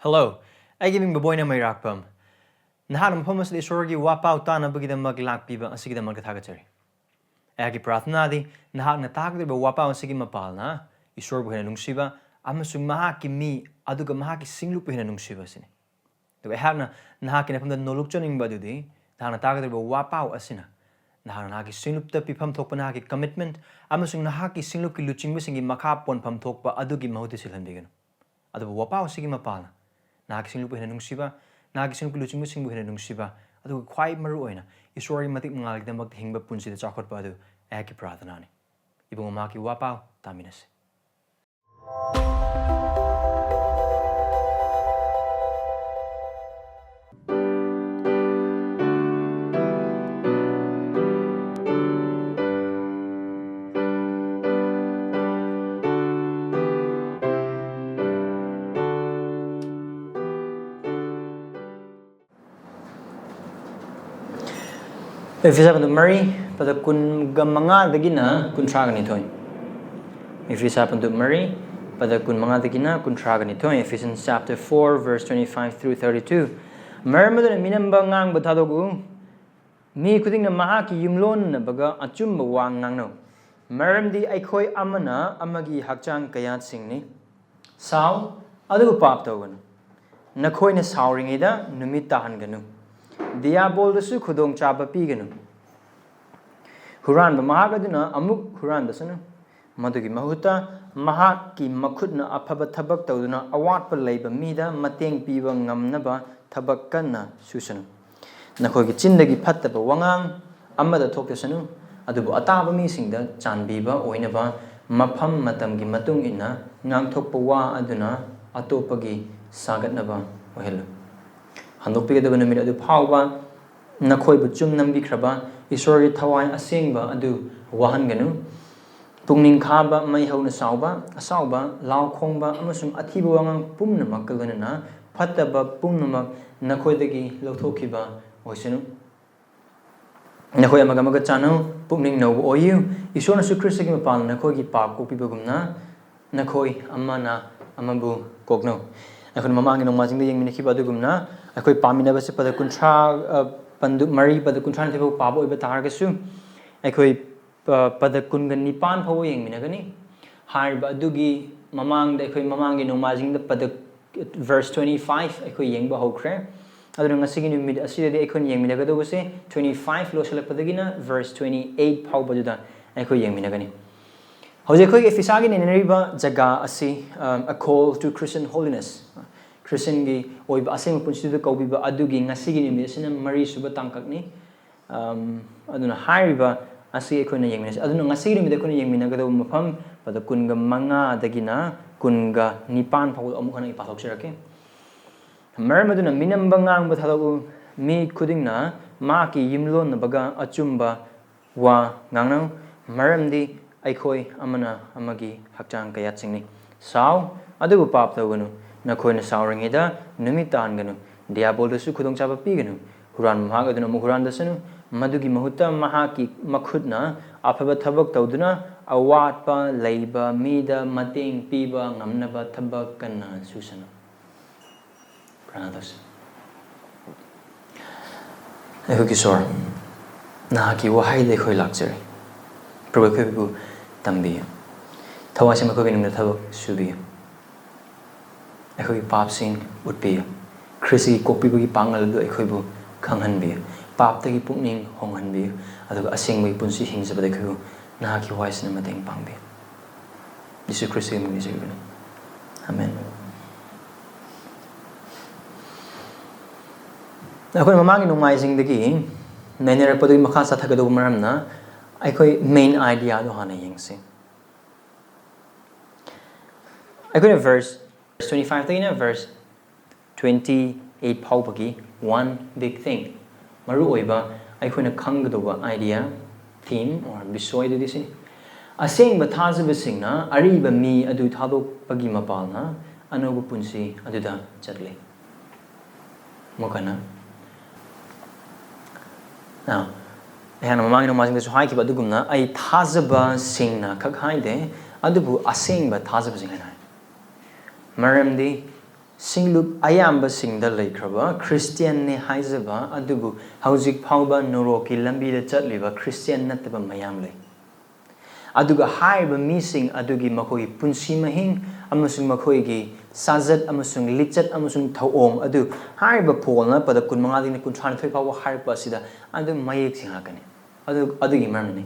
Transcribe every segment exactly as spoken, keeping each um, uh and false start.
Hello, ꯑꯩꯒꯤ ꯃꯤꯡ ꯕꯕꯣꯏꯅ ꯃꯩꯔꯥꯛꯄꯝ꯫ ꯅꯍꯥꯛꯅ ꯃꯐꯝ ꯑꯁꯤꯗ ꯏꯁꯣꯔꯒꯤ ꯋꯥꯄꯥꯎ ꯇꯥꯅꯕꯒꯤꯗꯃꯛ ꯂꯥꯛꯄꯤꯕ ꯑꯁꯤꯒꯤꯗꯃꯛꯇ ꯊꯥꯒꯠꯆꯔꯤ꯫ ꯑꯩꯍꯥꯛꯀꯤ ꯄ꯭ꯔꯥꯔꯊꯅꯥꯗꯤ ꯅꯍꯥꯛꯅ ꯇꯥꯒꯗꯧꯔꯤꯕ ꯋꯥꯄꯥꯎ ꯑꯁꯤꯒꯤ ꯃꯄꯥꯜꯅ ꯏꯁꯣꯔꯕꯨ ꯍꯦꯟꯅ ꯅꯨꯡꯁꯤꯕ ꯑꯃꯁꯨꯡ ꯃꯍꯥꯛꯀꯤ ꯃꯤ ꯑꯗꯨꯒ ꯃꯍꯥꯛꯀꯤ ꯁꯤꯡꯂꯨꯞꯄꯨ ꯍꯦꯟꯅ ꯅꯨꯡꯁꯤꯕ ꯑꯁꯤꯅꯤ꯫ ꯑꯗꯨꯒ ꯑꯩꯍꯥꯛꯅ ꯅꯍꯥꯛꯀꯤ ꯅꯐꯝꯗ ꯅꯣꯂꯨꯛꯆꯅꯤꯡꯕ ꯑꯗꯨꯗꯤ ꯅꯍꯥꯛꯅ ꯇꯥꯒꯗꯧꯔꯤꯕ ꯋꯥꯄꯥꯎ ꯑꯁꯤꯅ ꯅꯍꯥꯛꯅ ꯅꯍꯥꯛꯀꯤ ꯁꯤꯡꯂꯨꯞꯇ ꯄꯤꯐꯝ ꯊꯣꯛꯄ ꯅꯍꯥꯛꯀꯤ commitment ꯑꯃꯁꯨꯡ ꯅꯍꯥꯛꯀꯤ ꯁꯤꯡꯂꯨꯞꯀꯤ ꯂꯨꯆꯤꯡꯕꯁꯤꯡꯒꯤ ꯃꯈꯥ ꯄꯣꯟꯐꯝ ꯊꯣꯛꯄ ꯑꯗꯨꯒꯤ ꯃꯍꯨꯠꯇ ꯁꯤꯜꯍꯟꯕꯤꯒꯅꯨ꯫ ꯑꯗꯨꯕꯨ ꯋꯥꯄꯥꯎ ꯑꯁꯤꯒꯤ ꯃꯄꯥꯜꯅ ꯅꯍꯥꯛꯀꯤ ꯁꯤꯡꯂꯨꯞꯄꯨ ꯍꯦꯟꯅ ꯅꯨꯡꯁꯤꯕ, ꯅꯍꯥꯛꯀꯤ ꯁꯤꯡꯂꯨꯞꯀꯤ ꯂꯨꯆꯤꯡꯕꯁꯤꯡꯕꯨ ꯍꯦꯟꯅ ꯅꯨꯡꯁꯤꯕ, ꯑꯗꯨꯒ ꯈ꯭ꯋꯥꯏ ꯃꯔꯨ ꯑꯣꯏꯅ ꯏꯁꯣꯔꯒꯤ ꯃꯇꯤꯛ ꯃꯉꯥꯜꯒꯤꯗꯃꯛꯇ ꯍꯤꯡꯕ ꯄꯨꯟꯁꯤꯗ ꯆꯥꯎꯈꯠꯄ ꯑꯗꯨ ꯑꯩꯍꯥꯛꯀꯤ ꯄ꯭ꯔꯥꯔꯊꯅꯥꯅꯤ꯫ ꯏꯕꯨꯡꯉꯣ, ꯃꯍꯥꯛꯀꯤ ꯋꯥꯄꯥꯎ ꯇꯥꯃꯤꯟꯅꯁꯤ꯫ ꯑꯦꯐꯤꯁ ꯄꯟꯗꯨꯞ ꯃꯔꯤ, ꯄꯗ ꯀꯨꯟꯒ ꯃꯉꯥꯗꯒꯤꯅ ꯀꯨꯟꯊ꯭ꯔꯥꯒ ꯅꯤꯊꯣꯏ꯫ ꯑꯦꯐꯤꯁ ꯄꯟꯗꯨꯞ ꯃꯔꯤ, ꯄꯗ ꯀꯨꯟꯃꯉꯥꯗꯒꯤꯅ ꯀꯨꯟꯊ꯭ꯔꯥꯒ ꯅꯤꯊꯣꯏ, Ephesians chapter four, verse twenty-five through thirty-two꯫ ꯃꯔꯝ ꯑꯗꯨꯅ ꯃꯤꯅꯝꯕ ꯉꯥꯡꯕ ꯊꯥꯗꯣꯛꯎ, ꯃꯤ ꯈꯨꯗꯤꯡꯅ ꯃꯍꯥꯛꯀꯤ ꯌꯨꯝꯂꯣꯟꯅꯕꯒ ꯑꯆꯨꯝꯕ ꯋꯥ ꯉꯥꯡꯅꯧ, ꯃꯔꯝꯗꯤ ꯑꯩꯈꯣꯏ ꯑꯃꯅ ꯑꯃꯒꯤ ꯍꯛꯆꯥꯡ ꯀꯌꯥꯠꯁꯤꯡꯅꯤ꯫ ꯁꯥꯎ, ꯑꯗꯨꯕꯨ ꯄꯥꯞ ꯇꯧꯒꯅꯨ꯫ ꯅꯈꯣꯏꯅ ꯁꯥꯎꯔꯤꯉꯩꯗ ꯅꯨꯃꯤꯠ ꯇꯥꯍꯟꯒꯅꯨ꯫ ꯗꯤꯌꯥꯕꯣꯜꯗꯁꯨ ꯈꯨꯗꯣꯡꯆꯥꯕ ꯄꯤꯒꯅꯨ꯫ ꯍꯨꯔꯥꯟꯕ ꯃꯍꯥꯛ ꯑꯗꯨꯅ ꯑꯃꯨꯛ ꯍꯨꯔꯥꯟꯕꯁꯅꯨ꯫ ꯃꯗꯨꯒꯤ ꯃꯍꯨꯠꯇ ꯃꯍꯥꯛꯀꯤ ꯃꯈꯨꯠꯅ ꯑꯐꯕ ꯊꯕꯛ ꯇꯧꯗꯨꯅ ꯑꯋꯥꯠꯄ ꯂꯩꯕ ꯃꯤꯗ ꯃꯇꯦꯡ ꯄꯤꯕ ꯉꯝꯅꯕ ꯊꯕꯛ ꯀꯟꯅ ꯁꯨꯁꯅꯨ꯫ ꯅꯈꯣꯏꯒꯤ ꯆꯤꯟꯗꯒꯤ ꯐꯠꯇꯕ ꯋꯥꯉꯥꯡ ꯑꯃꯗ ꯊꯣꯛꯇꯁꯅꯨ, ꯑꯗꯨꯕꯨ ꯑꯇꯥꯕ ꯃꯤꯁꯤꯡꯗ ꯆꯥꯟꯕꯤꯕ ꯑꯣꯏꯅꯕ ꯃꯐꯝ ꯃꯇꯝꯒꯤ ꯃꯇꯨꯡ ꯏꯟꯅ ꯉꯥꯡꯊꯣꯛꯄ ꯋꯥ ꯑꯗꯨꯅ ꯑꯇꯣꯞꯄꯒꯤ ꯁꯥꯒꯠꯅꯕ ꯑꯣꯏꯍꯜꯂꯨ꯫ ꯍꯟꯗꯣꯛꯄꯤꯒꯗꯕ ꯅꯨꯃꯤꯠ ꯑꯗꯨ ꯐꯥꯎꯕ ꯅꯈꯣꯏꯕꯨ ꯆꯨꯝ ꯅꯝꯕꯤꯈ꯭ꯔꯕ ꯏꯁꯣꯔꯒꯤ ꯊꯋꯥꯏ ꯑꯁꯦꯡꯕ ꯑꯗꯨ ꯋꯥꯍꯟꯒꯅꯨ꯫ ꯄꯨꯛꯅꯤꯡ ꯈꯥꯕ, ꯃꯩ ꯍꯧꯅ ꯁꯥꯎꯕ, ꯑꯁꯥꯎꯕ, ꯂꯥꯎ ꯈꯣꯡꯕ ꯑꯃꯁꯨꯡ ꯑꯊꯤꯕ ꯋꯥꯉꯥꯡ ꯄꯨꯝꯅꯃꯛꯀ ꯂꯣꯏꯅꯅ ꯐꯠꯇꯕ ꯄꯨꯝꯅꯃꯛ ꯅꯈꯣꯏꯗꯒꯤ ꯂꯧꯊꯣꯛꯈꯤꯕ ꯑꯣꯏꯁꯅꯨ꯫ ꯅꯈꯣꯏ ꯑꯃꯒ ꯑꯃꯒ ꯆꯥꯟꯅꯧ, ꯄꯨꯛꯅꯤꯡ ꯅꯧꯕ ꯑꯣꯏꯌꯨ꯫ ꯏꯁꯣꯔꯅꯁꯨ ꯈ꯭ꯔꯤꯁꯇꯒꯤ ꯃꯄꯥꯟ ꯅꯈꯣꯏꯒꯤ ꯄꯥꯞ ꯀꯣꯛꯄꯤꯕꯒꯨꯝꯅ ꯅꯈꯣꯏ ꯑꯃꯅ ꯑꯃꯕꯨ ꯀꯣꯛꯅꯧ꯫ ꯑꯩꯈꯣꯏꯅ ꯃꯃꯥꯡꯒꯤ ꯅꯣꯡꯃꯥꯏꯖꯤꯡꯗ ꯌꯦꯡꯃꯤꯟꯅꯈꯤꯕ ꯑꯗꯨꯒꯨꯝꯅ ꯑꯩꯈꯣꯏ ꯄꯥꯃꯤꯟꯅꯕꯁꯦ ꯄꯗ ꯀꯨꯟꯊ꯭ꯔꯥ, ꯑ, ꯄꯟꯗꯨ ꯃꯔꯤ, ꯄꯗ ꯀꯨꯟꯊ꯭ꯔꯥ ꯅꯤꯊꯣꯏ ꯐꯥꯎ ꯄꯥꯕ ꯑꯣꯏꯕ ꯇꯥꯔꯒꯁꯨ, ꯑꯩꯈꯣꯏ, ꯑ, ꯄꯗ ꯀꯨꯟꯒ ꯅꯤꯄꯥꯟ ꯐꯥꯎꯕ ꯌꯦꯡꯃꯤꯟꯅꯒꯅꯤ꯫ ꯍꯥꯏꯔꯤꯕ ꯑꯗꯨꯒꯤ ꯃꯃꯥꯡꯗ ꯑꯩꯈꯣꯏ ꯃꯃꯥꯡꯒꯤ ꯅꯣꯡꯃꯥꯏꯖꯤꯡꯗ ꯄꯗ verse twenty five ꯑꯩꯈꯣꯏ ꯌꯦꯡꯕ ꯍꯧꯈ꯭ꯔꯦ꯫ ꯑꯗꯨꯅ ꯉꯁꯤꯒꯤ ꯅꯨꯃꯤꯠ ꯑꯁꯤꯗꯗꯤ ꯑꯩꯈꯣꯏꯅ ꯌꯦꯡꯃꯤꯟꯅꯒꯗꯧꯕꯁꯦ twenty five ꯂꯣꯏꯁꯤꯜꯂꯛꯄꯗꯒꯤꯅ verse twenty eight ꯐꯥꯎꯕꯗꯨꯗ ꯑꯩꯈꯣꯏ ꯌꯦꯡꯃꯤꯟꯅꯒꯅꯤ꯫ ꯍꯧꯖꯤꯛ ꯑꯩꯈꯣꯏꯒꯤ ꯏꯐꯤꯁꯥꯒꯤ ꯅꯩꯅꯔꯤꯕ ꯖꯒꯥ ꯑꯁꯤ, um, A Call to Christian Holiness, ꯈ꯭ꯔꯤꯁꯇꯤꯌꯟꯒꯤ ꯑꯣꯏꯕ ꯑꯁꯦꯡꯕ ꯄꯨꯟꯁꯤꯗ ꯀꯧꯕꯤꯕ ꯑꯗꯨꯒꯤ ꯉꯁꯤꯒꯤ ꯅꯨꯃꯤꯠ ꯑꯁꯤꯅ ꯃꯔꯤꯁꯨꯕ ꯇꯥꯡꯀꯛꯅꯤ꯫ Um, ꯑꯗꯨꯅ ꯍꯥꯏꯔꯤꯕ ꯑꯁꯤ ꯑꯩꯈꯣꯏꯅ ꯌꯦꯡꯃꯤꯟꯅꯁꯤ꯫ ꯑꯗꯨꯅ ꯉꯁꯤꯒꯤ ꯅꯨꯃꯤꯠ ꯑꯩꯈꯣꯏꯅ ꯌꯦꯡꯃꯤꯟꯅꯒꯗꯧꯕ ꯃꯐꯝ ꯄꯗ ꯀꯨꯟꯒ ꯃꯉꯥꯗꯒꯤꯅ ꯀꯨꯟꯒ ꯅꯤꯄꯥꯟ ꯐꯥꯎꯕ ꯑꯃꯨꯛ ꯍꯟꯅ ꯑꯩ ꯄꯥꯊꯣꯛꯆꯔꯛꯀꯦ꯫ ꯃꯔꯝ ꯑꯗꯨꯅ ꯃꯤꯅꯝꯕ ꯉꯥꯡꯕ ꯊꯥꯗꯣꯛꯎ, ꯃꯤ ꯈꯨꯗꯤꯡꯅ ꯃꯍꯥꯛꯀꯤ ꯌꯨꯝꯂꯣꯟꯅꯕꯒ ꯑꯆꯨꯝꯕ ꯋꯥ ꯉꯥꯡꯅꯧ, ꯃꯔꯝꯗꯤ ꯑꯩꯈꯣꯏ ꯑꯃꯅ ꯑꯃꯒꯤ ꯍꯛꯆꯥꯡ ꯀꯌꯥꯠꯁꯤꯡꯅꯤ꯫ ꯁꯥꯎ, ꯑꯗꯨꯕꯨ ꯄꯥꯞ ꯇꯧꯒꯅꯨ꯫ ꯅꯈꯣꯏꯅ ꯁꯥꯎꯔꯤꯉꯩꯗ ꯅꯨꯃꯤꯠ ꯇꯥꯍꯟꯒꯅꯨ, ꯗꯤꯌꯥꯕꯣꯜꯗꯁꯨ ꯈꯨꯗꯣꯡꯆꯥꯕ ꯄꯤꯒꯅꯨ꯫ ꯍꯨꯔꯥꯟꯕ ꯃꯍꯥꯛ ꯑꯗꯨꯅ ꯑꯃꯨꯛ ꯍꯨꯔꯥꯟꯗꯁꯅꯨ, ꯃꯗꯨꯒꯤ ꯃꯍꯨꯠꯇ ꯃꯍꯥꯛꯀꯤ ꯃꯈꯨꯠꯅ ꯑꯐꯕ ꯊꯕꯛ ꯇꯧꯗꯨꯅ ꯑꯋꯥꯠꯄ ꯂꯩꯕ ꯃꯤꯗ ꯃꯇꯦꯡ ꯄꯤꯕ ꯉꯝꯅꯕ ꯊꯕꯛ ꯀꯟꯅ ꯁꯨꯁꯅꯨ꯫ ꯄ꯭ꯔꯥꯔꯊꯅꯥ ꯇꯧꯁꯤ꯫ ꯑꯩꯈꯣꯏꯒꯤ ꯏꯁꯣꯔ, ꯅꯍꯥꯛꯀꯤ ꯋꯥꯍꯩꯗ ꯑꯩꯈꯣꯏ ꯂꯥꯛꯆꯔꯤ꯫ ꯄ꯭ꯔꯚꯨ, ꯑꯩꯈꯣꯏꯕꯨ ꯇꯝꯕꯤꯌꯨ꯫ ꯊꯋꯥꯏꯁꯦ ꯃꯈꯣꯏꯒꯤ ꯅꯨꯡꯗ ꯊꯕꯛ ꯁꯨꯕꯤꯌꯨ꯫ ꯑꯩꯈꯣꯏꯒꯤ ꯄꯥꯞꯁꯤꯡ ꯎꯠꯄꯤꯌꯨ꯫ ꯈ꯭ꯔꯤꯁꯇꯒꯤ ꯀꯣꯛꯄꯤꯕꯒꯤ ꯄꯥꯡꯒꯜ ꯑꯗꯨ ꯑꯩꯈꯣꯏꯕꯨ ꯈꯪꯍꯟꯕꯤꯌꯨ꯫ ꯄꯥꯞꯇꯒꯤ ꯄꯨꯛꯅꯤꯡ ꯍꯣꯡꯍꯟꯕꯤꯌꯨ꯫ ꯑꯗꯨꯒ ꯑꯁꯦꯡꯕꯒꯤ ꯄꯨꯟꯁꯤ ꯍꯤꯡꯖꯕꯗ ꯑꯩꯈꯣꯏꯕꯨ ꯅꯍꯥꯛꯀꯤ ꯋꯥꯍꯩꯁꯤꯅ ꯃꯇꯦꯡ ꯄꯥꯡꯕꯤꯌꯨ꯫ ꯌꯤꯁꯨ ꯈ꯭ꯔꯤꯁꯇꯒꯤ ꯃꯤꯡꯗ ꯅꯤꯖꯔꯤꯕꯅꯤ꯫ ꯑꯃꯦꯟ꯫ ꯑꯩꯈꯣꯏ ꯃꯃꯥꯡꯒꯤ ꯅꯣꯡꯃꯥꯏꯖꯤꯡꯗꯒꯤ ꯅꯩꯅꯔꯛꯄꯗꯨꯒꯤ ꯃꯈꯥ ꯆꯠꯊꯒꯗꯧꯕ ꯃꯔꯝꯅ ꯑꯩꯈꯣꯏ main idea ꯗꯣ ꯍꯥꯟꯅ ꯌꯦꯡꯁꯤ꯫ ꯑꯩꯈꯣꯏꯅ verse twenty five ꯇꯒꯤꯅ verse twenty eight ꯐꯥꯎꯕꯒꯤ one big thing, ꯃꯔꯨꯑꯣꯏꯕ ꯑꯩꯈꯣꯏꯅ ꯈꯪꯒꯗꯧꯕ idea, theme or ꯕꯤꯁꯣꯏꯗꯨꯗꯤ ꯁꯤꯅꯤ: ꯑꯁꯦꯡꯕ ꯊꯥꯖꯕꯁꯤꯡꯅ ꯑꯔꯤꯕ ꯃꯤ ꯑꯗꯨ ꯊꯥꯗꯣꯛꯄꯒꯤ ꯃꯄꯥꯜꯅ ꯑꯅꯧꯕ ꯄꯨꯟꯁꯤ ꯑꯗꯨꯗ ꯆꯠꯂꯤ꯫ ꯑꯃꯨꯛ ꯍꯟꯅ, now, ꯑꯩꯍꯥꯛꯅ ꯃꯃꯥꯡꯒꯤ ꯅꯣꯡꯃꯥꯏꯖꯤꯡꯗꯁꯨ ꯍꯥꯏꯈꯤꯕ ꯑꯗꯨꯒꯨꯝꯅ, ꯑꯩ ꯊꯥꯖꯕꯁꯤꯡꯅ ꯈꯛ ꯍꯥꯏꯗꯦ, ꯑꯗꯨꯕꯨ ꯑꯁꯦꯡꯕ ꯊꯥꯖꯕꯁꯤꯡ ꯍꯥꯏꯅ ꯍꯥꯏ꯫ ꯃꯔꯝꯗꯤ ꯁꯤꯡꯂꯨꯞ ꯑꯌꯥꯝꯕꯁꯤꯡꯗ ꯂꯩꯈ꯭ꯔꯕ ꯈ꯭ꯔꯤꯁꯇꯤꯌꯥꯟꯅꯤ ꯍꯥꯏꯖꯕ ꯑꯗꯨꯕꯨ ꯍꯧꯖꯤꯛ ꯐꯥꯎꯕ ꯅꯣꯔꯣꯛꯀꯤ ꯂꯝꯕꯤꯗ ꯆꯠꯂꯤꯕ ꯈ꯭ꯔꯤꯁꯇꯤꯌꯥꯟ ꯅꯠꯇꯕ ꯃꯌꯥꯝ ꯂꯩ꯫ ꯑꯗꯨꯒ ꯍꯥꯏꯔꯤꯕ ꯃꯤꯁꯤꯡ ꯑꯗꯨꯒꯤ ꯃꯈꯣꯏꯒꯤ ꯄꯨꯟꯁꯤ ꯃꯍꯤꯡ ꯑꯃꯁꯨꯡ ꯃꯈꯣꯏꯒꯤ ꯁꯥꯖꯠ ꯑꯃꯁꯨꯡ ꯂꯤꯆꯠ ꯑꯃꯁꯨꯡ ꯊꯧꯑꯣꯡ ꯑꯗꯨ ꯍꯥꯏꯔꯤꯕ ꯄꯣꯜꯅ ꯄꯗ ꯀꯨꯟꯃꯉꯥꯗꯒꯤꯅ ꯀꯨꯟꯊ꯭ꯔꯥꯅꯤꯊꯣꯏ ꯐꯥꯎꯕ ꯍꯥꯏꯔꯛꯄ ꯑꯁꯤꯗ ꯑꯗꯨꯝ ꯃꯌꯦꯛ ꯁꯦꯡꯉꯛꯀꯅꯤ꯫ ꯑꯗꯨ ꯑꯗꯨꯒꯤ ꯃꯔꯝꯅꯤ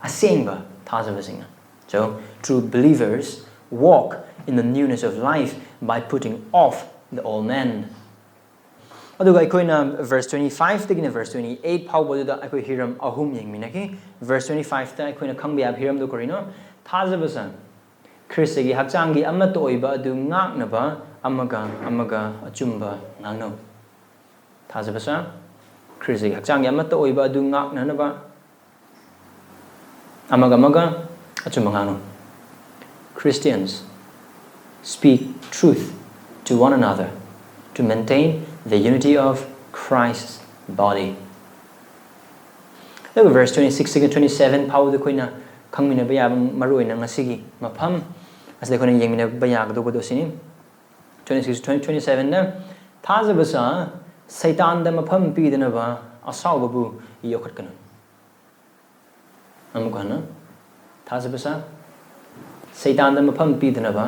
ꯑꯁꯦꯡꯕ ꯊꯥꯖꯕꯁꯤꯡꯅ꯫ So, true believers walk in the newness of life by putting off the old man. ꯑꯗꯨꯒ ꯑꯩꯈꯣꯏꯅ verse twenty fiveꯇꯒꯤꯅ verse twenty eight ꯐꯥꯎꯕꯗꯨꯗ ꯑꯩꯈꯣꯏ ꯍꯤꯔꯝ ꯑꯍꯨꯝ ꯌꯦꯡꯃꯤꯟꯅꯈꯤ꯫ Verse twenty fiveꯇ ꯑꯩꯈꯣꯏꯅ ꯈꯪꯕ ꯌꯥꯕ ꯍꯤꯔꯝꯗꯨ ꯀꯔꯤꯅꯣ? ꯊꯥꯖꯕꯁꯦ ꯈ꯭ꯔꯤꯁꯇꯒꯤ ꯍꯛꯆꯥꯡꯒꯤ ꯑꯃꯠꯇ ꯑꯣꯏꯕ ꯑꯗꯨ ꯉꯥꯛꯅꯕ ꯑꯃꯒ ꯑꯃꯒ ꯑꯆꯨꯝꯕ ꯉꯥꯡꯅꯧ꯫ ꯊꯥꯖꯕꯁꯦ ꯈ꯭ꯔꯤꯁꯇꯒꯤ ꯍꯛꯆꯥꯡꯒꯤ ꯑꯃꯠꯇ ꯑꯣꯏꯕ ꯑꯗꯨ ꯉꯥꯛꯅꯅꯕ ꯑꯃꯒ ꯑꯃꯒ ꯑꯆꯨꯝꯕ ꯉꯥꯡꯅꯧ꯫ Christians, speak truth to one another to maintain the unity of Christ's body. ꯑꯗꯨꯒ verse twenty sixꯇꯒꯤ twenty seven ꯐꯥꯎꯕꯗ ꯑꯩꯈꯣꯏꯅ ꯈꯪꯃꯤꯟꯅꯕ ꯌꯥꯕ ꯃꯔꯨꯑꯣꯏꯅ ꯉꯁꯤꯒꯤ ꯃꯐꯝ ꯑꯁꯤꯗ ꯑꯩꯈꯣꯏꯅ ꯌꯦꯡꯃꯤꯟꯅꯕ ꯌꯥꯒꯗꯧꯕꯗꯣ ꯁꯤꯅꯤ꯫ Twenty six, twenty, twenty sevenꯅ ꯊꯥꯖꯕꯁ ꯁꯩꯇꯥꯟꯗ ꯃꯐꯝ ꯄꯤꯗꯅꯕ ꯑꯁꯥꯎꯕꯕꯨ ꯌꯣꯛꯈꯠꯀꯅꯨ꯫ ꯑꯃꯨꯛ ꯍꯟꯅ, ꯊꯥꯖꯕꯁ ꯁꯩꯇꯥꯟꯗ ꯃꯐꯝ ꯄꯤꯗꯅꯕ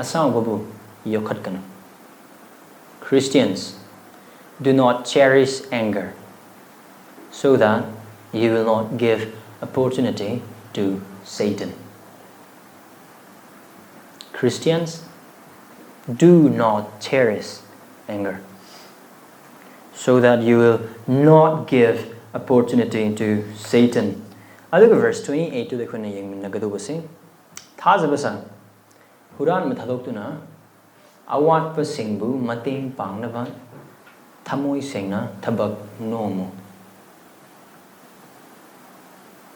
ꯑꯁꯥꯎꯕꯕꯨ ꯌꯣꯛꯈꯠꯀꯅꯨ꯫ Christians, do not cherish anger, so that you will not give opportunity to Satan. Christians, do not cherish anger, so that you will not give opportunity to Satan. ꯑꯗꯨꯒ verse twenty eight ꯇꯨꯗ ꯑꯩꯈꯣꯏꯅ ꯌꯦꯡꯃꯤꯟꯅꯒꯗꯧꯕꯁꯤ, ꯊꯥꯖꯕꯁ ꯍꯨꯔꯥꯟꯕ ꯊꯥꯗꯣꯛꯇꯨꯅ ꯑꯋꯥꯠꯄꯁꯤꯡꯕꯨ ꯃꯇꯦꯡ ꯄꯥꯡꯅꯕ ꯊꯃꯣꯏ ꯁꯦꯡꯅ ꯊꯕꯛ ꯅꯣꯝꯃꯨ꯫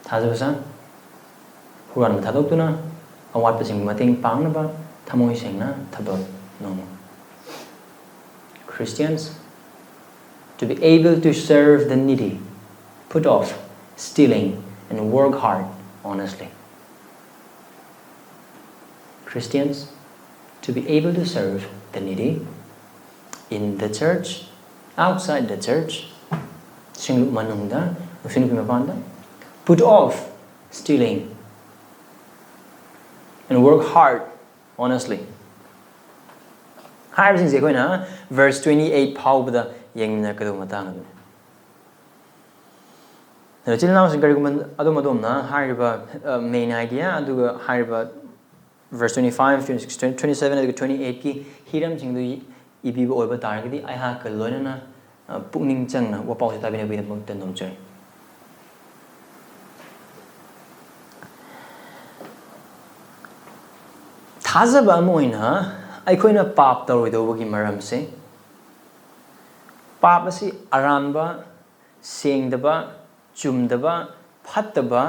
ꯊꯥꯖꯕꯁ ꯍꯨꯔꯥꯟꯕ ꯊꯥꯗꯣꯛꯇꯨꯅ ꯑꯋꯥꯠꯄꯁꯤꯡꯕꯨ ꯃꯇꯦꯡ ꯄꯥꯡꯅꯕ ꯊꯃꯣꯏ ꯁꯦꯡꯅ ꯊꯕꯛ ꯅꯣꯝꯃꯨ꯫ Christians, to be able to serve the needy, put off stealing and work hard honestly. Christians, to be able to serve the needy, in the church, outside the church, ꯁꯤꯡꯂꯨꯞ ꯃꯅꯨꯡꯗ, ꯅꯨꯡꯁꯤꯠ ꯅꯨꯄꯤ ꯃꯄꯥꯟꯗ, put off stealing and work hard, honestly. ꯍꯥꯏꯔꯤꯕꯁꯤꯡꯁꯦ ꯑꯩꯈꯣꯏꯅ verse twenty eight ꯐꯥꯎꯕꯗ ꯌꯦꯡꯃꯤꯟꯅꯔꯛꯀꯗꯧꯕ ꯃꯇꯥꯡ ꯑꯗꯨꯅꯤ꯫ ꯑꯗꯣ ꯏꯆꯤꯜ ꯏꯅꯥꯎꯁꯤꯡ, ꯀꯔꯤꯒꯨꯝꯕ ꯑꯗꯣꯝ ꯑꯗꯣꯝꯅ ꯍꯥꯏꯔꯤꯕ main idea ꯑꯗꯨꯒ ꯍꯥꯏꯔꯤꯕ verse twenty five, twenty six, twenty seven ꯑꯗꯨꯒ twenty eight ꯀꯤ ꯍꯤꯔꯝꯁꯤꯡꯗꯨ ꯏꯕꯤꯕ ꯑꯣꯏꯕ ꯇꯥꯔꯒꯗꯤ ꯑꯩꯍꯥꯛꯀ ꯂꯣꯏꯅꯅ ꯄꯨꯛꯅꯤꯡ ꯆꯪꯅ ꯋꯥꯄꯥꯎꯁꯦ ꯇꯥꯕꯤꯅꯕꯒꯤꯗꯃꯛꯇ ꯅꯣꯝꯖꯔꯤ꯫ ꯊꯥꯖꯕ ꯑꯃ ꯑꯣꯏꯅ ꯑꯩꯈꯣꯏꯅ ꯄꯥꯞ ꯇꯧꯔꯣꯏꯗꯧꯕꯒꯤ ꯃꯔꯝꯁꯦ, ꯄꯥꯞ ꯑꯁꯤ ꯑꯔꯥꯟꯕ, ꯁꯦꯡꯗꯕ, ꯆꯨꯝꯗꯕ, ꯐꯠꯇꯕ,